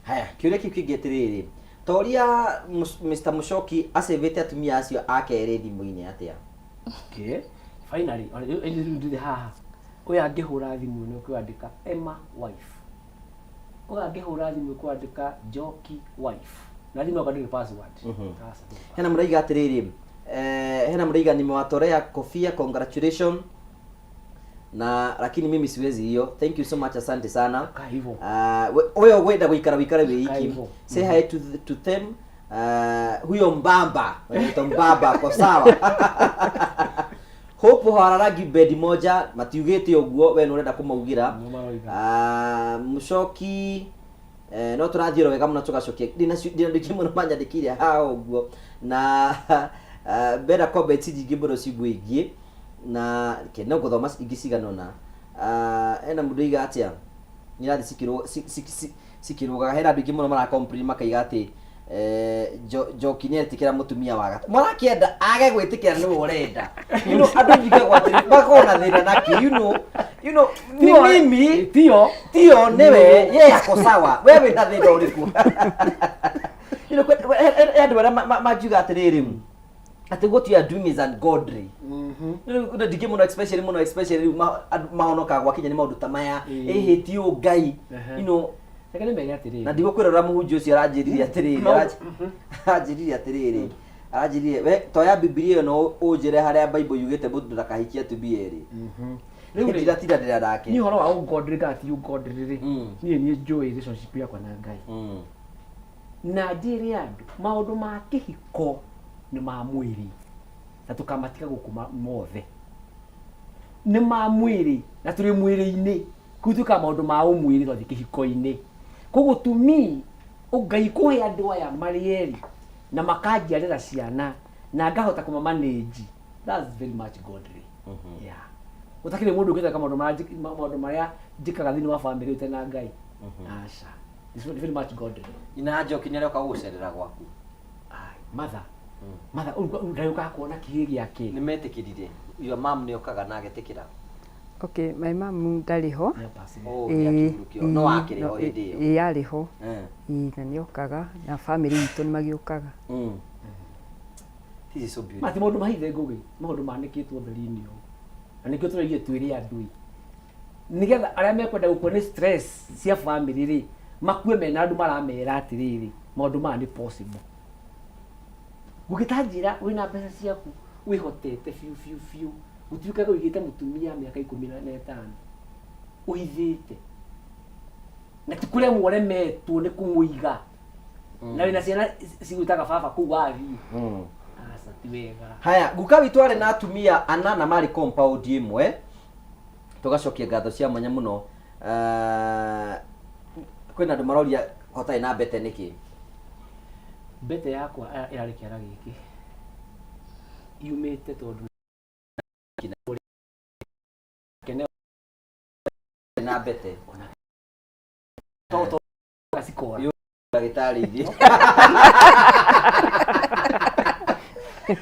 Haya, kĩũria kĩu kĩngĩ atĩrĩrĩ, ta ũrĩa Mr. Mũchoki acĩvĩte atumia acio ake erĩ thimũ-inĩ atĩa? Okay. Finally, ona rĩu rĩu ndĩrĩ haha. Ũyũ angĩhũra thimũ nĩ ũkwandĩka Emma wife. Ũyũ angĩhũra thimũ ũkwandĩka Njoki wife. Na thimũ yakwa ndĩrĩ password. Aca, ndĩrĩ. Hena mũraiga atĩrĩrĩ, hena mũraiga nimewatolea kofia, congratulations na lakini mimi siwezi hiyo. Thank you so much, asante sana. Kaa hivyo. Wewe wenda guikara wikare Kaa wiki. hivyo. Say hi to them. Huyo mbamba wanaitwa mbamba kwa sawa. Hope hararangi bed moja matiugite uguo we nurenda kumaugira. Nĩo maroiga. Mucoki no tũrathiĩ oro wega mũno tũgacokia ndina ndina ndũ mũno manyandĩkĩire haha ũguo na bena comments nyingĩ mũno cigwĩgiĩ na ke no ngũthoma ingĩ cigana ũna. Hena mũndũ oiga atĩa irathi cikĩrũgaga hena andũ aingĩ mũno mara complain makaiga atĩ Njoki nĩ etĩkĩra mũtumia wa gatũ marakĩenda age gwĩtĩkĩra nĩwe ũrenda. Andũ njigagwo atĩrĩ makoragwo na thĩna nakĩ, ni Tio, mimi tio tio nĩwe yeye ako sawa, we wĩna thĩna ũrĩkũ? He andũ arĩa mangiuga atĩrĩrĩ atĩ what you are doing is ungodly. Ndingĩ mũno especially mũno especially rĩu andũ mahonokaga gwakinya nĩ maũndũ ta maya. Ĩhĩ ti ũ Ngai. Reke nĩmere atĩrĩrĩ. Na ndigũkwĩra ũrĩa mũhunjia ũcio aranjĩrire atĩrĩrĩ, aranjĩrire atĩrĩrĩ, aranjĩrire we toya Bibilia ĩyo na ũnjĩre harĩa Bible yugĩte mũndũ ndakahikie atumia erĩ. Rĩu rĩ, ndiratindanĩra nake. Niĩ ũhoro wa ũgodly kana ti ũgodly rĩ, niĩ niĩ njũĩ relationship yakwa na Ngai. Na njĩre andũ maũndũ ma kĩhiko nĩ ma mwĩrĩ na tũkamatiga gũkũ mothe. Nĩ ma mwĩrĩ na tũrĩ mwĩrĩ-inĩ. Kũu twĩkaga maũndũ ma ũmwĩrĩ twathiĩ kĩhiko-inĩ. Koguo to me, Ngai kũhe andũ aya marĩ erĩ na makanjiarĩra ciana na ngahota kũma manage, that's very much godly. Yeah. Gũtakĩrĩ mũndũ ũngĩteka maũndũ marĩa maũndũ marĩa njĩkaga thĩinĩ wa family ũte na Ngai. Aca. It's very much godly. Ina Njoki nĩ arĩoka gũgũcerera gwaku? Ai, mother. Mother, ndarĩũkaga kuona kĩhĩ gĩake. Nĩ metĩkĩrire? Your mom nĩ okaga na agetĩkĩra? Okay, my mom ndarĩ ho. Oh, nĩ akĩhurũkio. No akĩrĩ ho hĩndĩ ĩyo? Ĩĩ, arĩ ho. Ĩĩ, na nĩ okaga na family itũ nĩ magĩũkaga. This is so beautiful. Mati maũndũ mahithe Ngũgĩ, maũndũ manĩkĩtwo ũtheri-inĩ ũũ. Na nĩkĩo tũraigire twĩre andũ ĩ. Nĩgetha arĩa mekwenda gũkua nĩ stress cia family rĩ, makue mena andũ maramera atĩrĩrĩ, maũndũ maya nĩ possible. Ngũgĩ ta njĩra wĩna mbeca ciaku wĩhotete biũ biũ biũ, gũtuĩkaga ũigĩte mũtumia mĩaka ikũmi na ĩtano ũhithĩte, na ti kũremwo ũremetwo nĩ kũmũiga, na wĩna ciana cigwĩtaga baba kũu wathiĩ. Aca, ti wega. Haya, guka witũ arĩ na atumia ana na marĩ compound ĩmwe. Tũgacokia ngatho cia mwanya mũno. Kwĩna andũ maroria hotarĩ na mbete nĩkĩ? Mbete yakwa ĩrarĩ kĩara gĩkĩ yumĩte tondũ na mbete to gacikora ndagĩtarĩ ithiĩ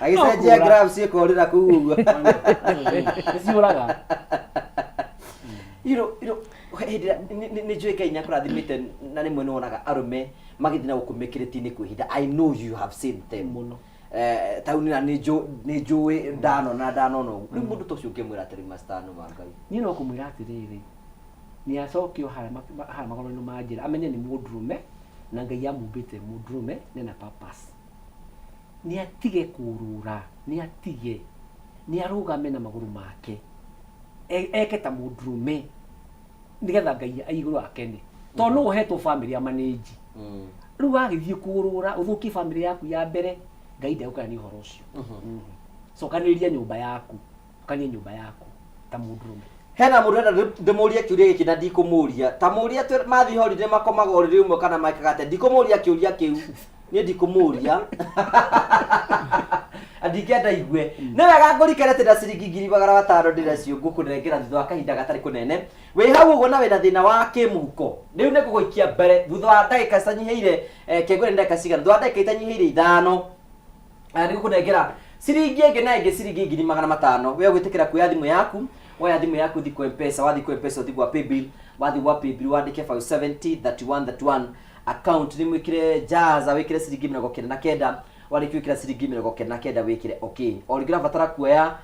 agĩcenjia gloves ĩkorĩra kũu ũguo. Nĩciũraga. Hĩndĩ ĩrĩa nĩ njũĩ Ngai nĩakũrathimĩte na rĩmwe nĩwonaga arũme magĩthiĩ na gũkũ mĩkĩrĩti-inĩ kwĩhitha. I know you have seen them. Mũno. Taũni na nĩ njũĩ ndanona ndanona ũguo. Rĩu mũndũ ta ũcio ũngĩmwĩra atĩrĩ macitano ma Ngai. Niĩ no kũmwĩra atĩrĩrĩ, nĩ acokio harĩa magũrũ-inĩ ma njĩra, amenye nĩ mũndũrũme na Ngai amũmbĩte mũndũrũme na ena purpose. Nĩ atige kũũrũra, nĩ atige, nĩ arũgame na magũrũ make, eke ta mũndũrũme nĩgetha Ngai aigũrũ akene. Tondũ nĩwe ũhetwo family ya manage. Rĩu wagĩthiĩ kũũrũra ũthũkie family yaku ya mbere, Ngai ndegũkena nĩ ũhoro ũcio. Cokanĩrĩria nyũmba yaku, ũkanie nyũmba yaku. Ta mũndũrũme. Hena mũndũ ũrenda ndĩmũrie kĩũria gĩkĩ na ndikũmũria. Ta mũrie atĩ mathiĩ holiday makomaga ũrĩrĩ ũmwe kana mekaga atĩa. Ndikũmũria kĩũria kĩu. Niĩ ndikũmũria. Na ndingĩenda aigue. Nĩ wega ngũrikane atĩ na ciringi 500,000 ndĩnacio ngũkũnengera thutha wa kahinda gatarĩ kũnene. Wĩ hau ũguo na wĩna thĩna wa kĩmũhuko. Rĩu nĩ ngũgũikia mbere thutha wa ndagĩka citanyihĩire, kĩngwĩre nĩ ndagĩka cigana, thutha wa ndagĩka itanyihĩire ithano. Nĩ gũkũnengera ciringi ĩngĩ na ĩngĩ ciringi 500,000. We ũgwĩtĩkĩra kuoya thimũ yaku, woya thimũ yaku ũthiĩ kwa Mpesa, wathiĩ kwa Mpesa ũthiĩ gwa Paybill, wathiĩ gwa Paybill wandĩke 570 31 31 account nĩ mwĩkĩre jaza wĩkĩre ciringi 99, warĩkia gwĩkĩra ciringi 99 wĩkĩre okay. O rĩngĩ ũrabatara kuoya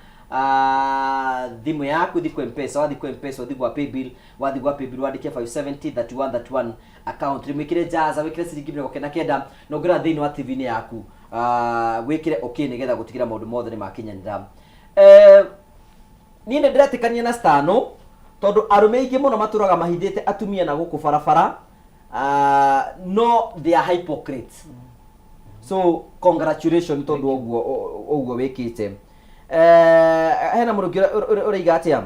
thimũ yaku ũthiĩ kwa Mpesa, wathiĩ kwa Mpesa ũthiĩ gwa Paybill, wathiĩ gwa Paybill wandĩke 570 31 31 account nĩ mwĩkĩre jaza wĩkĩre ciringi 99 na ũngĩrora thĩinĩ wa TV-inĩ yaku wĩkĩre okay nĩgetha gũtigĩra maũndũ mothe nĩ makinyanĩra. Niĩ nĩ ndĩretĩkania na Stano tondũ arũme aingĩ mũno matũraga mahithĩte atumia na gũkũ barabara no they are hypocrites. So congratulations tondũ ũguo ũguo wĩkĩte. Hena mũndũ ũngĩ ũraiga atĩa?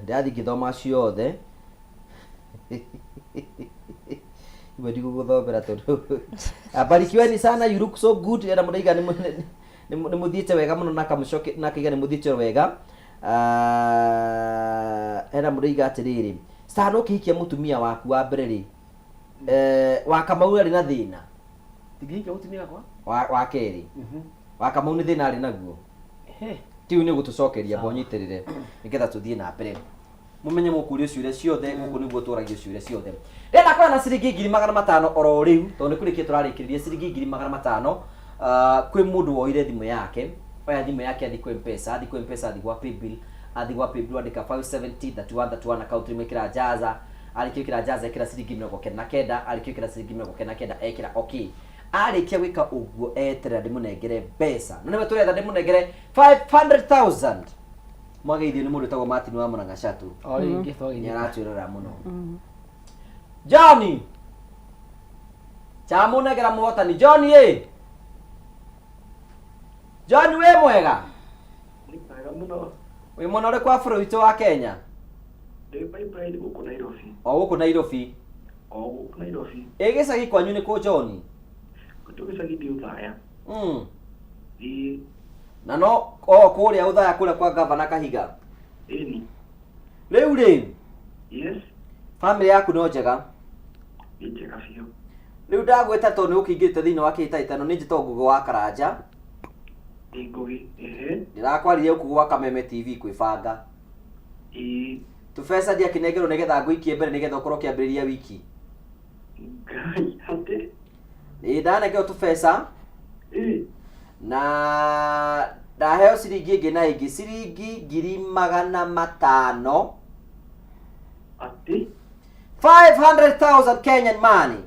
Ndĩrathiĩ ngĩthoma ciothe. Imwe ndigũgũthomera tondũ barikiweni sana, you look so good. Ena mũndũ aiga nĩ mũthiĩte wega mũno na akamũcoke na akaiga nĩ mũthiĩte wega. Hena mũndũ aiga atĩrĩrĩ, Stan ũkĩhikia mũtumia waku wa mbere rĩ, wa Kamau arĩ na thĩna? Ndingĩhikia mũtumia wakwa? Wa kerĩ. Wa Kamau nĩ thĩna arĩ naguo? Kĩu nĩ ũgũtũcokeria mba ũnyitĩrĩre nĩgetha tũthiĩ na mbere. Mũmenye mũkũrio ciũria ciothe gũkũ nĩguo tũragio ciũria ciothe. Ndĩrenda kuoya na ciringi 500,000 oro rĩu tondũ nĩ kũrĩkia tũrarĩkĩrĩria ciringi 500,000 kwĩ mũndũ woire thimũ yake oya thimũ yake athiĩ kwĩ Mpesa athiĩ kwĩ Mpesa athiĩ gwa Paybill athiĩ gwa Paybill andĩka 570 31 31 account name ĩkĩra jaza arĩkia gwĩkĩra jaza ĩkĩra ciringi 99 arĩkia gwĩkĩra ciringi 99 ekĩra okay arĩkia gwĩka ũguo eterera ndĩmũnengere mbeca na nĩwe tũretha ndĩmũnengere 500,000 Mwageithio nĩ mũndũ wĩtagwo Martin wa Mũrang'a Chatũ. O rĩngĩ twageithĩka. Nĩ aratwĩrorera mũno. John! Chamũnengera mũhotani. John ĩ! John wĩ mwega? Nĩ mwega mũno. Wĩ mwena ũrĩkũ wa bũrũri witũ wa Kenya? Ndĩ pipeline gũkũ Nairobi. O gũkũ Nairobi. O gũkũ Nairobi. Ĩ gĩcagi kwanyu nĩ kũ John? Gwitũ gĩcagi ndĩ Othaya. Ĩĩ. Na no o kũrĩa Othaya kũrĩa kwa gavana Kahiga. Ĩni. Rĩu rĩ. Yes. Famĩlĩ yaku no njega? Nĩ njega biũ. Rĩu ndagwĩta tondũ nĩ ũkĩingĩrĩte thĩinĩ wa kĩhĩtahĩtano nĩ njĩtagwo Ngũgĩ wa Karanja. Ĩ Ngũgĩ, ehe. Ndĩrakwaririe gũkũ gwa Kameme TV kwĩbanga. Ĩĩ. Tũbeca ndiakĩnengerwo nĩgetha ngũikie mbere nĩgetha ũkorwo ũkĩambĩrĩria wiki. Ngai, atĩ? Ĩĩ ndanengerwo tũbeca. Ĩĩ. Na ndaheo ciringi ĩngĩ na ĩngĩ ciringi 500,000. Atĩ? 500,000 Kenyan money.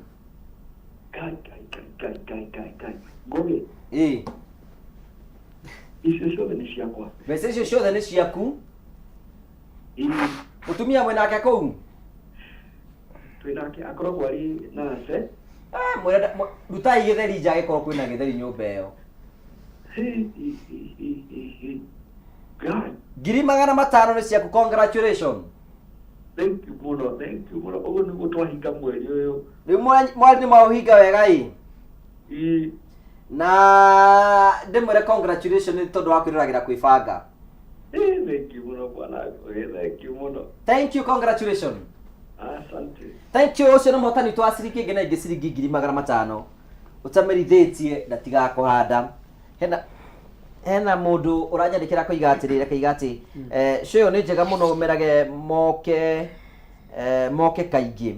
Ngai, Ngai, Ngai, Ngai, Ngai, Ngai, Ngai. Ngũgĩ. Ĩĩ. Icio ciothe nĩ ciakwa. Mbeca icio ciothe nĩ ciaku. Ĩĩ. Mũtumia mwĩnake kũu? Twĩnake akoragwo arĩ nurse. Mwĩre rutai gĩtheri nja angĩkorwo kwĩna gĩtheri nyũmba ĩyo. Hi, hi, hi, hi, hi, hi. Ngai. 500,000 nĩ ciaku, congratulations. Thank you mũno, thank you mũno. Ũguo nĩguo twahinga mweri ũyũ. Rĩu mweri nĩ mwaũhinga wega ĩ? Ĩĩ. Na ndĩmwĩre congratulations nĩ tondũ wa kwĩroragĩra kwĩbanga. Ĩĩ, thank you mũno bwana Ngũgĩ, thank you mũno. Thank you, congratulations. Asante. Thank you, ũcio nĩ mũhotani witũ wa ciringi ĩngĩ na ĩngĩ ciringi 500,000. Ũtamerithĩtie ndatigakũhanda. Hena hena mũndũ ũranyandĩkĩra koiga atĩrĩrĩ, akaiga atĩ show ĩyo nĩ njega mũno merage moke moke kaingĩ.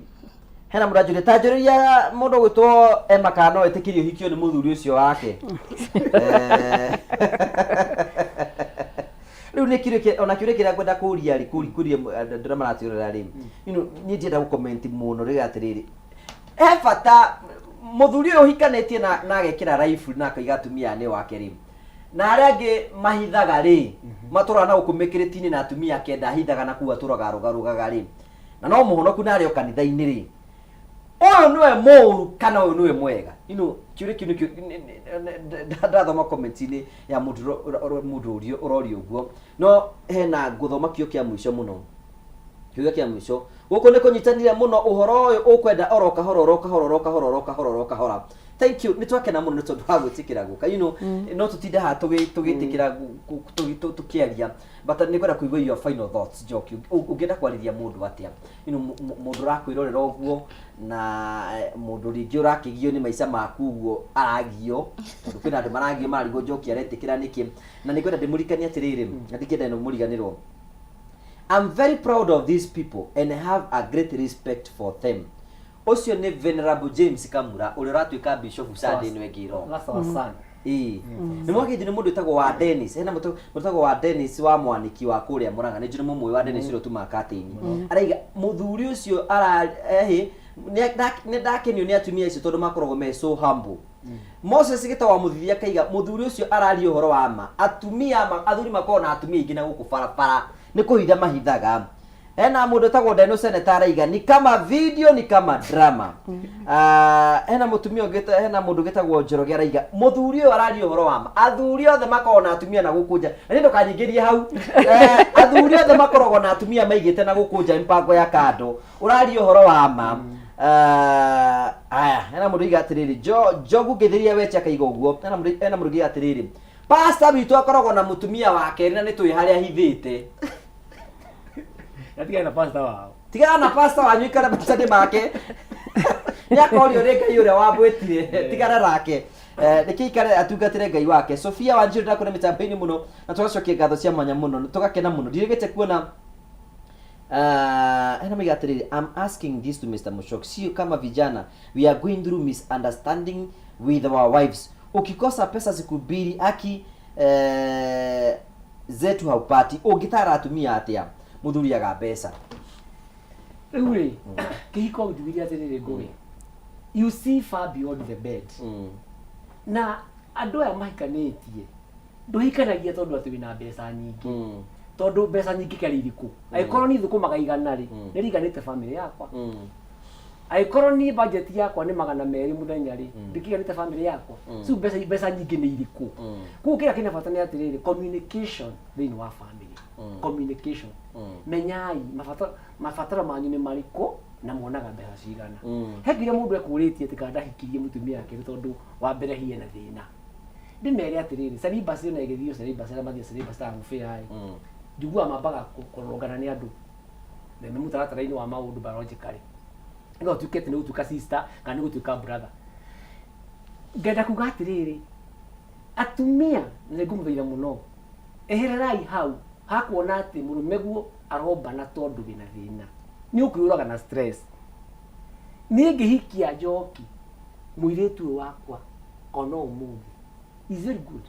Hena mũndũ anjũria ta njũrĩria mũndũ ũgwĩtwo Emma kana no etĩkĩrie ũhikio nĩ mũthuri ũcio wake. Rĩu nĩ kĩũria ona kĩũria kĩrĩa ngwenda kũria rĩ, kũria andũ arĩa maratwĩrorera rĩ, niĩ ndienda gũ comment mũno rĩrĩa atĩrĩrĩ, he bata mũthuri ũyũ ũhikanĩtie na agekĩra rifle na akaiga atumia aya nĩ wake rĩ, na arĩa angĩ mahithaga rĩ, matũraga na gũkũ mĩkĩrĩti-inĩ na atumia kenda ahithaga na kũu atũraga arũgarũgaga rĩ, na no mũhonoku na arĩ o kanitha-inĩ rĩ, Ũyũ nĩwe mũũru kana ũyũ nĩwe mwega? You know, kĩũria kĩu nĩkĩo ndathoma comment-inĩ ya mũndũ mũndũ ũrio ũrorio ũguo. No hena ngũthoma kĩo kĩa mũico mũno. Kiugo kĩa mũico. Gũkũ nĩ kũnyitanire mũno ũhoro ũyũ ũkwenda oro kahora oro kahora oro kahora oro kahora oro kahora. Thank you. Nĩ twakena mũno nĩ tondũ wa gwĩtĩkĩra gũka. You know, no tũtinde haha tũgĩtĩkĩra tũkĩaria. But nĩ ngwenda kũigua your final thoughts, Njoki. Ũngĩenda kwarĩria mũndũ atĩa? You know, mũndũ ũrakwĩrorera ũguo na mũndũ rĩngĩ ũrakĩgio nĩ maica maku ũguo aragio tondũ kwĩna andũ maragio mararigwo Njoki aretĩkĩra nĩkĩ. Na nĩ ngwenda ndĩmũririkanie atĩrĩrĩ, na ndingĩenda ĩno mũriganĩrwo. I'm very proud of these people and I have a great respect for them. Ũcio nĩ Venerable James Kamura ũrĩa ũratuĩka bishop Sunday ĩno ĩngĩ ĩroka. That's our son. Ĩĩ. Nĩ mwakĩnjũ nĩ mũndũ wĩtagwo wa Dennis. Hena mũndũ wĩtagwo wa Dennis wa Mwaniki wa kũrĩa Murang'a. Nĩ njũĩ nĩ mũmũĩ wa Dennis ũrĩa ũtumaga katĩini. Araiga mũthuri ũcio ara ehĩ nĩ ndakenio nĩ atumia acio tondũ makoragwo me so humble. Moses gĩta wa mũthithia akaiga mũthuri ũcio araria ũhoro wa ma. Atumia athuri makoragwo na atumia aingĩ na gũkũ barabara nĩ kũhitha mahithaga. Hena mũndũ wĩtagwo Deno Senator araiga ni kama video ni kama drama. Ah, hena mũtumia ũngĩ hena mũndũ ũgĩtagwo Njoroge araiga mũthuri ũyũ araria ũhoro wa ma. Athuri othe makoragwo na atumia na gũkũ nja. Na niĩ ndũkanyingĩrie hau. Eh, athuri othe makoragwo na atumia maigĩte na gũkũ nja mipango ya kando. Ũraria ũhoro wa ma. Ah, aya, hena mũndũ oiga atĩrĩrĩ, Njogu ngĩthĩria weche akaiga ũguo. Hena mũndũ hena mũndũ ũngĩ atĩrĩrĩ, pastor witũ akoragwo na mũtumia wa kerĩ na nĩ tũĩ harĩa ahithĩte. Atigane na pastor wao. Tigana na pastor wanyu ikare maca-inĩ make. Nĩ akorio nĩ Ngai ũrĩa wamwĩtire. Tigana nake. Eh, reke ikare atungatĩre Ngai wake. Sofia Wanjiru ndakuona mĩtambo-inĩ mũno na tũgacokia ngatho cia mwanya mũno. Tũgakena mũno. Ndirĩgĩte kuona hena moiga atĩrĩrĩ, I'm asking this to Mr. Mushoki. Sio kama vijana we are going through misunderstanding with our wives. Ukikosa pesa siku mbili aki eh, zetu haupati. Ũngĩtara atumia atĩa mũthuri aga mbeca? Rĩu rĩ, kĩhiko njugire atĩrĩrĩ ngũgĩ. You see far beyond the bed. Na andũ aya mahikanĩtie ndũhikanagia tondũ atĩ wĩna mbeca nyingĩ. Tondũ mbeca nyingĩ kĩarĩ irĩkũ? Angĩkorwo niĩ thũkũmaga igana rĩ, nĩ riganĩte famĩlĩ yakwa. Angĩkorwo niĩ budget yakwa nĩ 200 mũthenya rĩ, ndĩkĩiganĩte famĩlĩ yakwa. So mbeca mbeca nyingĩ nĩ irĩkũ? Koguo kĩrĩa kĩna bata nĩ atĩrĩrĩ, communication thĩinĩ wa famĩlĩ. Communication. Menyai mabataro mabataro manyu nĩ marĩkũ na muonaga mbeca cigana. He nginya mũndũ ekũrĩtie atĩ kana ndahikirie mũtumia wake nĩ tondũ wa mbere hiĩ na thĩna. Ndĩmere atĩrĩrĩ, celibacy ona ĩgĩthio celibacy arĩa mathiĩ celibacy ta gũbĩa ĩ, njiguaga mambaga kũrũrũngana nĩ andũ me mũtaratara-inĩ wa maũndũ biologically. No ũtuĩke atĩ nĩ gũtuĩka sister kana nĩ gũtuĩka brother. Ngenda kuga atĩrĩrĩ, atumia na nĩ ngũmũthaitha mũno, ehererai hau hakuona atĩ mũrũme guo arombana tondũ wĩna thĩna. Nĩ ũkwĩyũraga na stress. Niĩ ngĩhikia Njoki, mũirĩtu ũyũ wakwa ona ũmũthĩ is very good.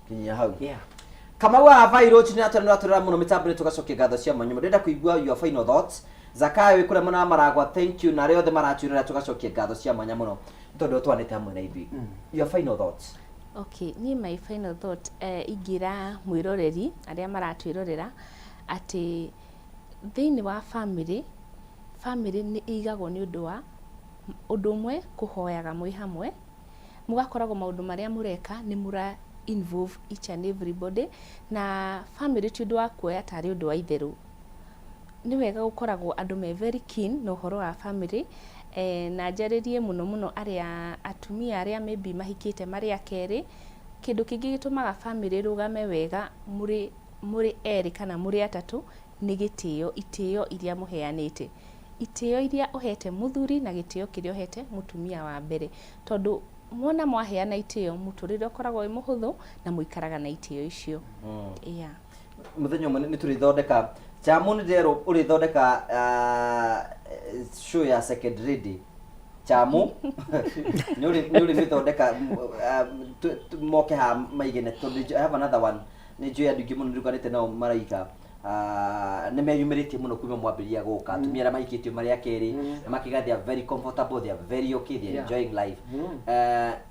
Kinyia hau. Yeah. Kamau wa Vairo nĩ atũrera mũno mĩtambo-inĩ tũgacokia ngatho cia mwanya mũno. Ndĩrenda kũigua your final thoughts. Zakayo wĩ kũrĩa mwena wa Maragwa, thank you na arĩa othe maratwĩrorera tũgacokia ngatho cia mwanya mũno nĩ tondũ twanĩte hamwe na ithuĩ. Your final thoughts. Okay, niĩ my final thought eh, ingĩra mwĩroreri arĩa maratwĩrorera atĩ thĩinĩ wa family, family nĩ ĩigagwo nĩ ũndũ wa ũndũ ũmwe kũhoyaga mwĩ hamwe, mũgakoragwo maũndũ marĩa mũreka nĩ mũra involve each and everybody, na family ti ũndũ wa kuoya tarĩ ũndũ wa itherũ. Nĩ wega gũkoragwo andũ me very keen na ũhoro wa family, eh, na njarĩrie mũno mũno arĩa atumia arĩa maybe mahikĩte marĩ a kerĩ, kĩndũ kĩngĩ gĩtũmaga family ĩrũgame wega mũrĩ mũrĩ erĩ kana mũrĩ atatũ nĩ gĩtĩo, itĩo iria mũheanĩte. Itĩo iria ũhete mũthuri na gĩtĩo kĩrĩa ũhete mũtumia wa mbere. Tondũ mwona mwaheana itĩo, mũtũrĩre ũkoragwo wĩ mũhũthũ na mũikaraga na itĩo icio. Yeah. Mũthenya ũmwe nĩ tũrĩthondeka Chamu nĩ nderwo ũrĩthondeka show ya second lady Chamu nĩ ũrĩmĩthondeka moke haha maigene tondũ I have another one nĩ njũĩ andũ aingĩ mũno nĩndukanĩte nao maraiga nĩ meyumĩrĩtie mũno kuma mwambĩrĩria gũka atumia arĩa mahikĩtio marĩ a kerĩ na makiuga they are very comfortable they are very okay they are enjoying life.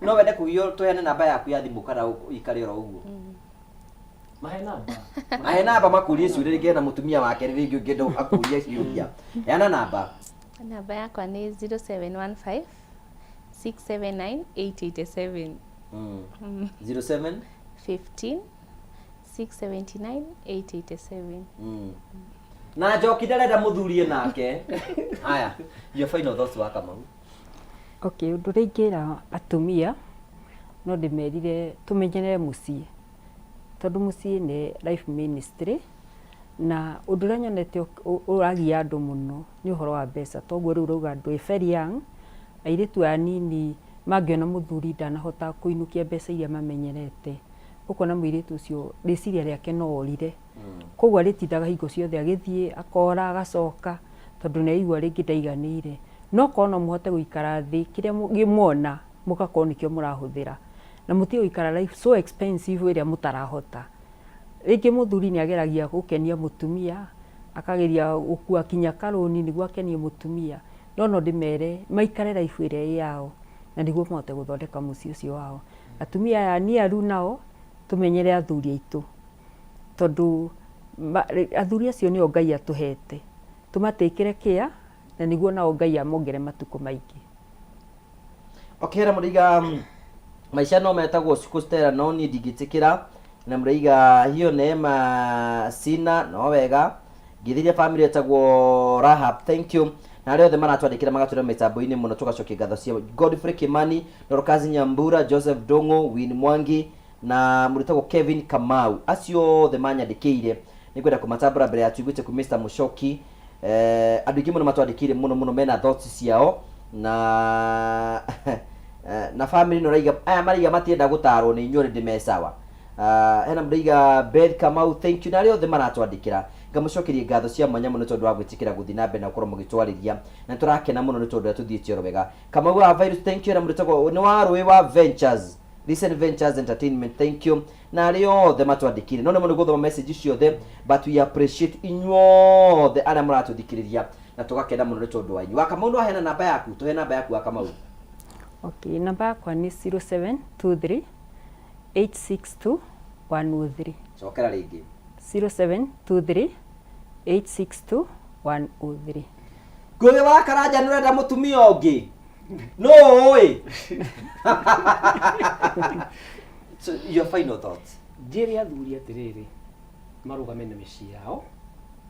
No wende kũgio tũheane namba yaku ya thimũ kana ũikare oro ũguo? Mahe namba. Mahe namba makũrie ciũria rĩngĩ hena mũtumia wa kerĩ rĩngĩ ũngĩenda akũrie ciũria. Heana namba. Namba yakwa nĩ 0715 679 887. 07 15 679 887. Na njoki ndarenda mũthurie nake. Haya, your final thoughts wa Kamau. Okay, ũndũ ũrĩa ingĩra atumia no ndĩmerire tũmenyerere mũciĩ, tondũ mũciĩ nĩ life ministry, na ũndũ ũrĩa nyonete ũragia andũ mũno nĩ ũhoro wa mbeca. Toguo rĩu ũrauga andũ very young, airĩtu aya anini mangĩona mũthuri ndanahota kũinũkia mbeca iria mamenyerete, ũkona mũirĩtu ũcio rĩciria rĩake no orire. Koguo arĩtindaga hingo ciothe agĩthiĩ akora agacoka, tondũ nĩ aigua rĩngĩ ndaiganĩire. No korwo no mũhote gũikara thĩ kĩrĩa muona mũgakorwo nĩkĩo mũrahũthĩra, na mũtige gũikara life so expensive ĩrĩa mũtarahota. Rĩngĩ mũthuri nĩ ageragia gũkenia mũtumia, akageria gũkua kinya karũni nĩguo akenie mũtumia, no no ndĩmere maikare life ĩrĩa ĩ yao, na nĩguo mahote gũthondeka mũciĩ ũcio wao. Atumia aya aniaru nao tũmenyere athuri aitũ, tondũ athuri acio nĩo Ngai atũhete, tũmatĩkĩre care na nĩguo nao Ngai amongere matukũ maingĩ. Okay, na mũraiga maica no metagwo siku Stella, no niĩ ndingĩtĩkĩra. Na mũraiga hiyo neema sina, no wega ngĩthiria family ĩtagwo Rahab, thank you. Na arĩa othe maratwandĩkĩra magatwĩra mĩtambo-inĩ mũno, tũgacokia ngatho cia Godfrey Kimani, Dorcas Nyambura, Joseph Ndung'u, Win Mwangi na mũrutagwo Kevin Kamau, acio othe manyandĩkĩire nĩ kwenda kũmatambũra mbere ya tuiguĩte ku Mr Muchoki. Andũ aingĩ mũno matwandĩkĩire mũno mũno mena thoughts ciao na na family no raiga aya maraiga matienda gũtarwo nĩ inyuĩ already me sawa. Hena mũraiga Beth Kamau, thank you, na arĩa othe maratwandĩkĩra ngamũcokeria ngatho cia mwanya mũno tondũ wa gwĩtĩkĩra gũthiĩ na mbere na gũkorwo mũgĩtwarĩria, na nĩtũrakena mũno nĩ tondũ ũrĩa tũthiĩte oro wega. Kamau wa Virus, thank you. Hena mũrĩtagwo nĩ wa rũĩ wa Ventures, Listen Ventures Entertainment, thank you. Na arĩa othe matwandĩkire, no nĩmo nĩ gũthoma message ciothe, but we appreciate inyuothe arĩa mũratũthikĩrĩria na tũgakena mũno nĩ tondũ wanyu. Wa Kamau, no aheana namba yaku, tũhe namba yaku wa Kamau. Okay, namba yakwa nĩ 0723 862 103. Cokera rĩngĩ. 0723 862 103. Ngũgĩ wa Karanja nĩ ũrenda mũtumia ũngĩ? No ũĩ. So your final thoughts. Njĩre athuri atĩrĩrĩ, marũgame na mĩciĩ yao,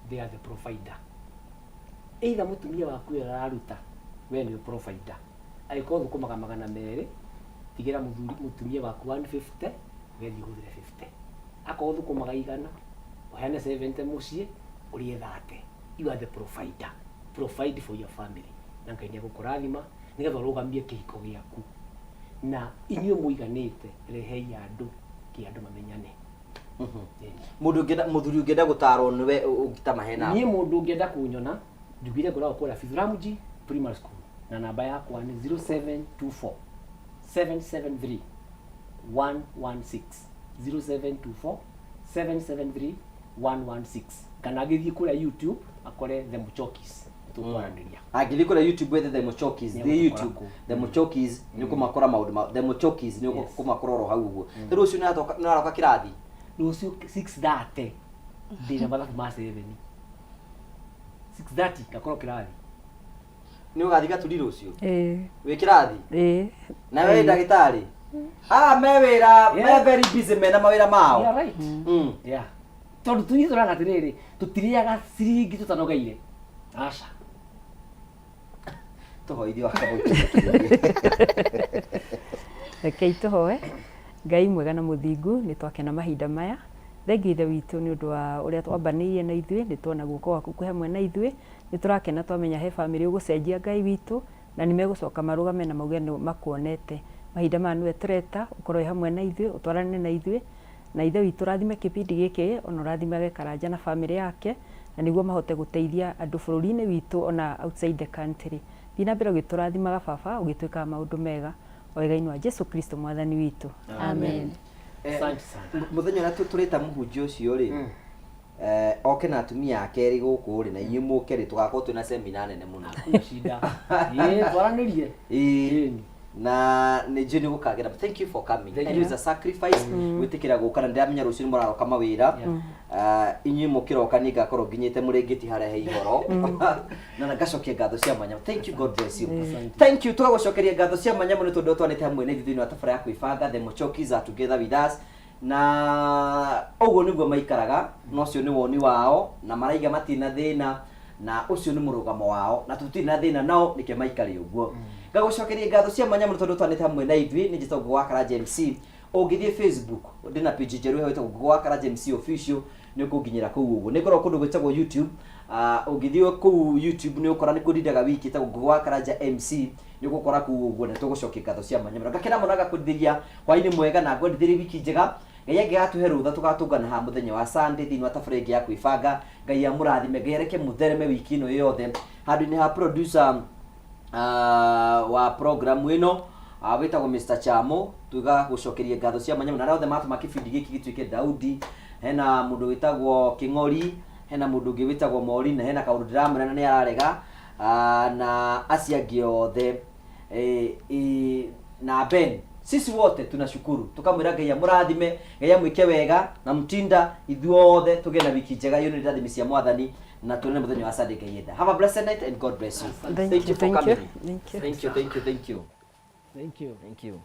they are the provider. Either mũtumia waku wĩra araruta, we nĩwe provider. Angĩkorwo thũkũmaga 200, tigĩra mũthuri mũtumia waku 150, we thiĩ ũhũthĩre 50. Akorwo thũkũmaga 100, ũheane 70 mũciĩ, ũrĩe 30. You are the provider. Provide for your family. Na Ngai nĩ egũkũrathima nĩgetha ũrũgamie kĩhiko gĩaku. Na inyuĩ mũiganĩte, rehei andũ kĩ andũ mamenyane. Mũndũ ũngĩenda, mũthuri ũngĩenda gũtarwo nĩwe ũngĩtamahe namba. Niĩ mũndũ ũngĩenda kũnyona, njugire ngoragwo kũrĩa Fithuramji Primary School, na namba yakwa nĩ 0724 773 116, 0724 773 116, kana angĩthiĩ kũrĩa YouTube akore The Muchokis, tũkwaranĩria. Angĩthiĩ kũrĩa YouTube wethe The Muchokis, Nĩ thiĩ egũtũkora YouTube kũu. The Muchokis, nĩ ũkũmakora maũndũ ma The Muchokis, nĩ ũkũmakora oro hau ũguo. Rĩu rũciũ nĩ aroka kĩrathi? Rũciũ 6:30 ndĩna mathabu ma 7. 6:30 ngakorwo kĩrathi. Nĩ ũgathiĩ Gaturi rũciũ? Ĩĩ. Wĩ kĩrathi? Ĩĩ. Na we wĩ ndagĩtarĩ? Aya me wĩra, me very busy mena mawĩra mao. Yeah, right. Yeah. Tondũ tũthiĩ tũraga atĩrĩrĩ, tũtirĩaga ciringi tũtanogeire. Aca. Tũhoithie wa Kamau. Rekei tũhoe. Ngai mwega na mũthingu, nĩ twakena mahinda maya. Thengiũ Ithe witũ nĩ ũndũ wa ũrĩa twambanĩirie na ithuĩ, nĩ tuona guoko gwaku kwĩ hamwe na ithuĩ. Nĩ tũrakena twamenya he bamĩrĩ ũgũcenjia Ngai witũ, na nĩ megũcoka marũgame na mauge nĩ makuonete. Mahinda maya nĩwe tũreta, ũkorwo wĩ hamwe na ithuĩ, ũtwarane na ithuĩ, na Ithe witũ ũrathime kĩbindi gĩkĩ, ona ũrathimage Karanja na bamĩrĩ yake, na nĩguo mahote gũteithia andũ bũrũri-inĩ witũ ona outside the country. Thiĩ na mbere ũgĩtũrathimaga baba, ũgĩtwĩkaga maũndũ mega, o wega-inĩ wa Jesu Kristo mwathani witũ. Amen. Mũthenya ũrĩa tũrĩta mũhunjia ũcio rĩ, oke na atumia ake erĩ gũkũ rĩ, na inyuĩ mũke rĩ, tũgakorwo twĩna seminar nene mũno. Hakuna shida. Ĩĩ, twaranĩrie. Ĩĩ. Na nĩ njũĩ nĩ gũkagĩra. Thank you for coming. Thank I you. know it's a sacrifice gwĩtĩkĩra gũka, na ndĩramenya rũciũ nĩ mũraroka mawĩra. Ah, inyuĩ mũkĩroka niĩ ngakorwo nginyĩte mũrĩngĩti harĩa he ihoro na ngacokia ngatho cia mwanya. Thank you, God bless you. Thank you. Tũgagũcokeria ngatho cia mwanya mũno tondũ twanĩte hamwe na ithuĩ thĩinĩ wa tabara ya kwĩbanga. The Muchokis are together with us, na ũguo nĩguo maikaraga, na ũcio nĩ woni wao, na maraiga matirĩ na thĩna, na ũcio nĩ mũrũgamo wao, na tũtirĩ na thĩna nao, nĩkĩo maikare ũguo. Ngagũcokeria ngatho cia mwanya mũno tondũ twanĩte hamwe na ithuĩ. Nĩ njĩtagwo Ngũgũ wa Karanja MC. Ũngĩthiĩ Facebook, ndĩna page njerũ ĩho ĩtagwo Ngũgũ wa Karanja MC Official, nĩ ũkũnginyĩra kũu ũguo. Nĩ ngoragwo kũndũ gwĩtagwo YouTube. Ah, ũngĩthiĩ kũu YouTube nĩ ũkora nĩkuo ndindaga wiki, ĩtagwo Ngũgũ wa Karanja MC, nĩ ũgũkora kũu ũguo, na tũgũcokia ngatho cia mwanya mũno. Ngakena mũno, ngakwendithĩria hwainĩ mwega na ngwendithĩrie wiki njega. Ngai angĩgatũhe rũtha, tũgatũngana haha mũthenya wa Sunday thĩinĩ wa tabarĩra ĩngĩ ya kwĩbanga. Ngai amũrathime, Ngai areke mũthereme wiki ĩno yothe. Handũ-inĩ ha producer wa programu ĩno wĩtagwo Mr Chamo, tũgagũcokeria ngatho cia mwanya mũno. Na arĩa othe matũma kĩbindi gĩkĩ gĩtuĩke Daudi, hena mũndũ wĩtagwo Kĩng'ori, hena mũndũ ũngĩ wĩtagwo Mori, na hena kaũndũ ndĩramwĩra na nĩ ararega, na acio angĩ othe, na Ben, sisi wote tunashukuru, tukamwĩra Ngai amũrathime, Ngai amwĩke wega na mtinda, ithuothe tũgĩe na wiki njega yũnĩte irathimi cia Mwathani, na tuonane mũthenya wa Sunday Ngai enda. Have a blessed night and God bless you. Thank you, for thank you, coming. Thank you. Thank you, thank you, thank you. Thank you. Thank you.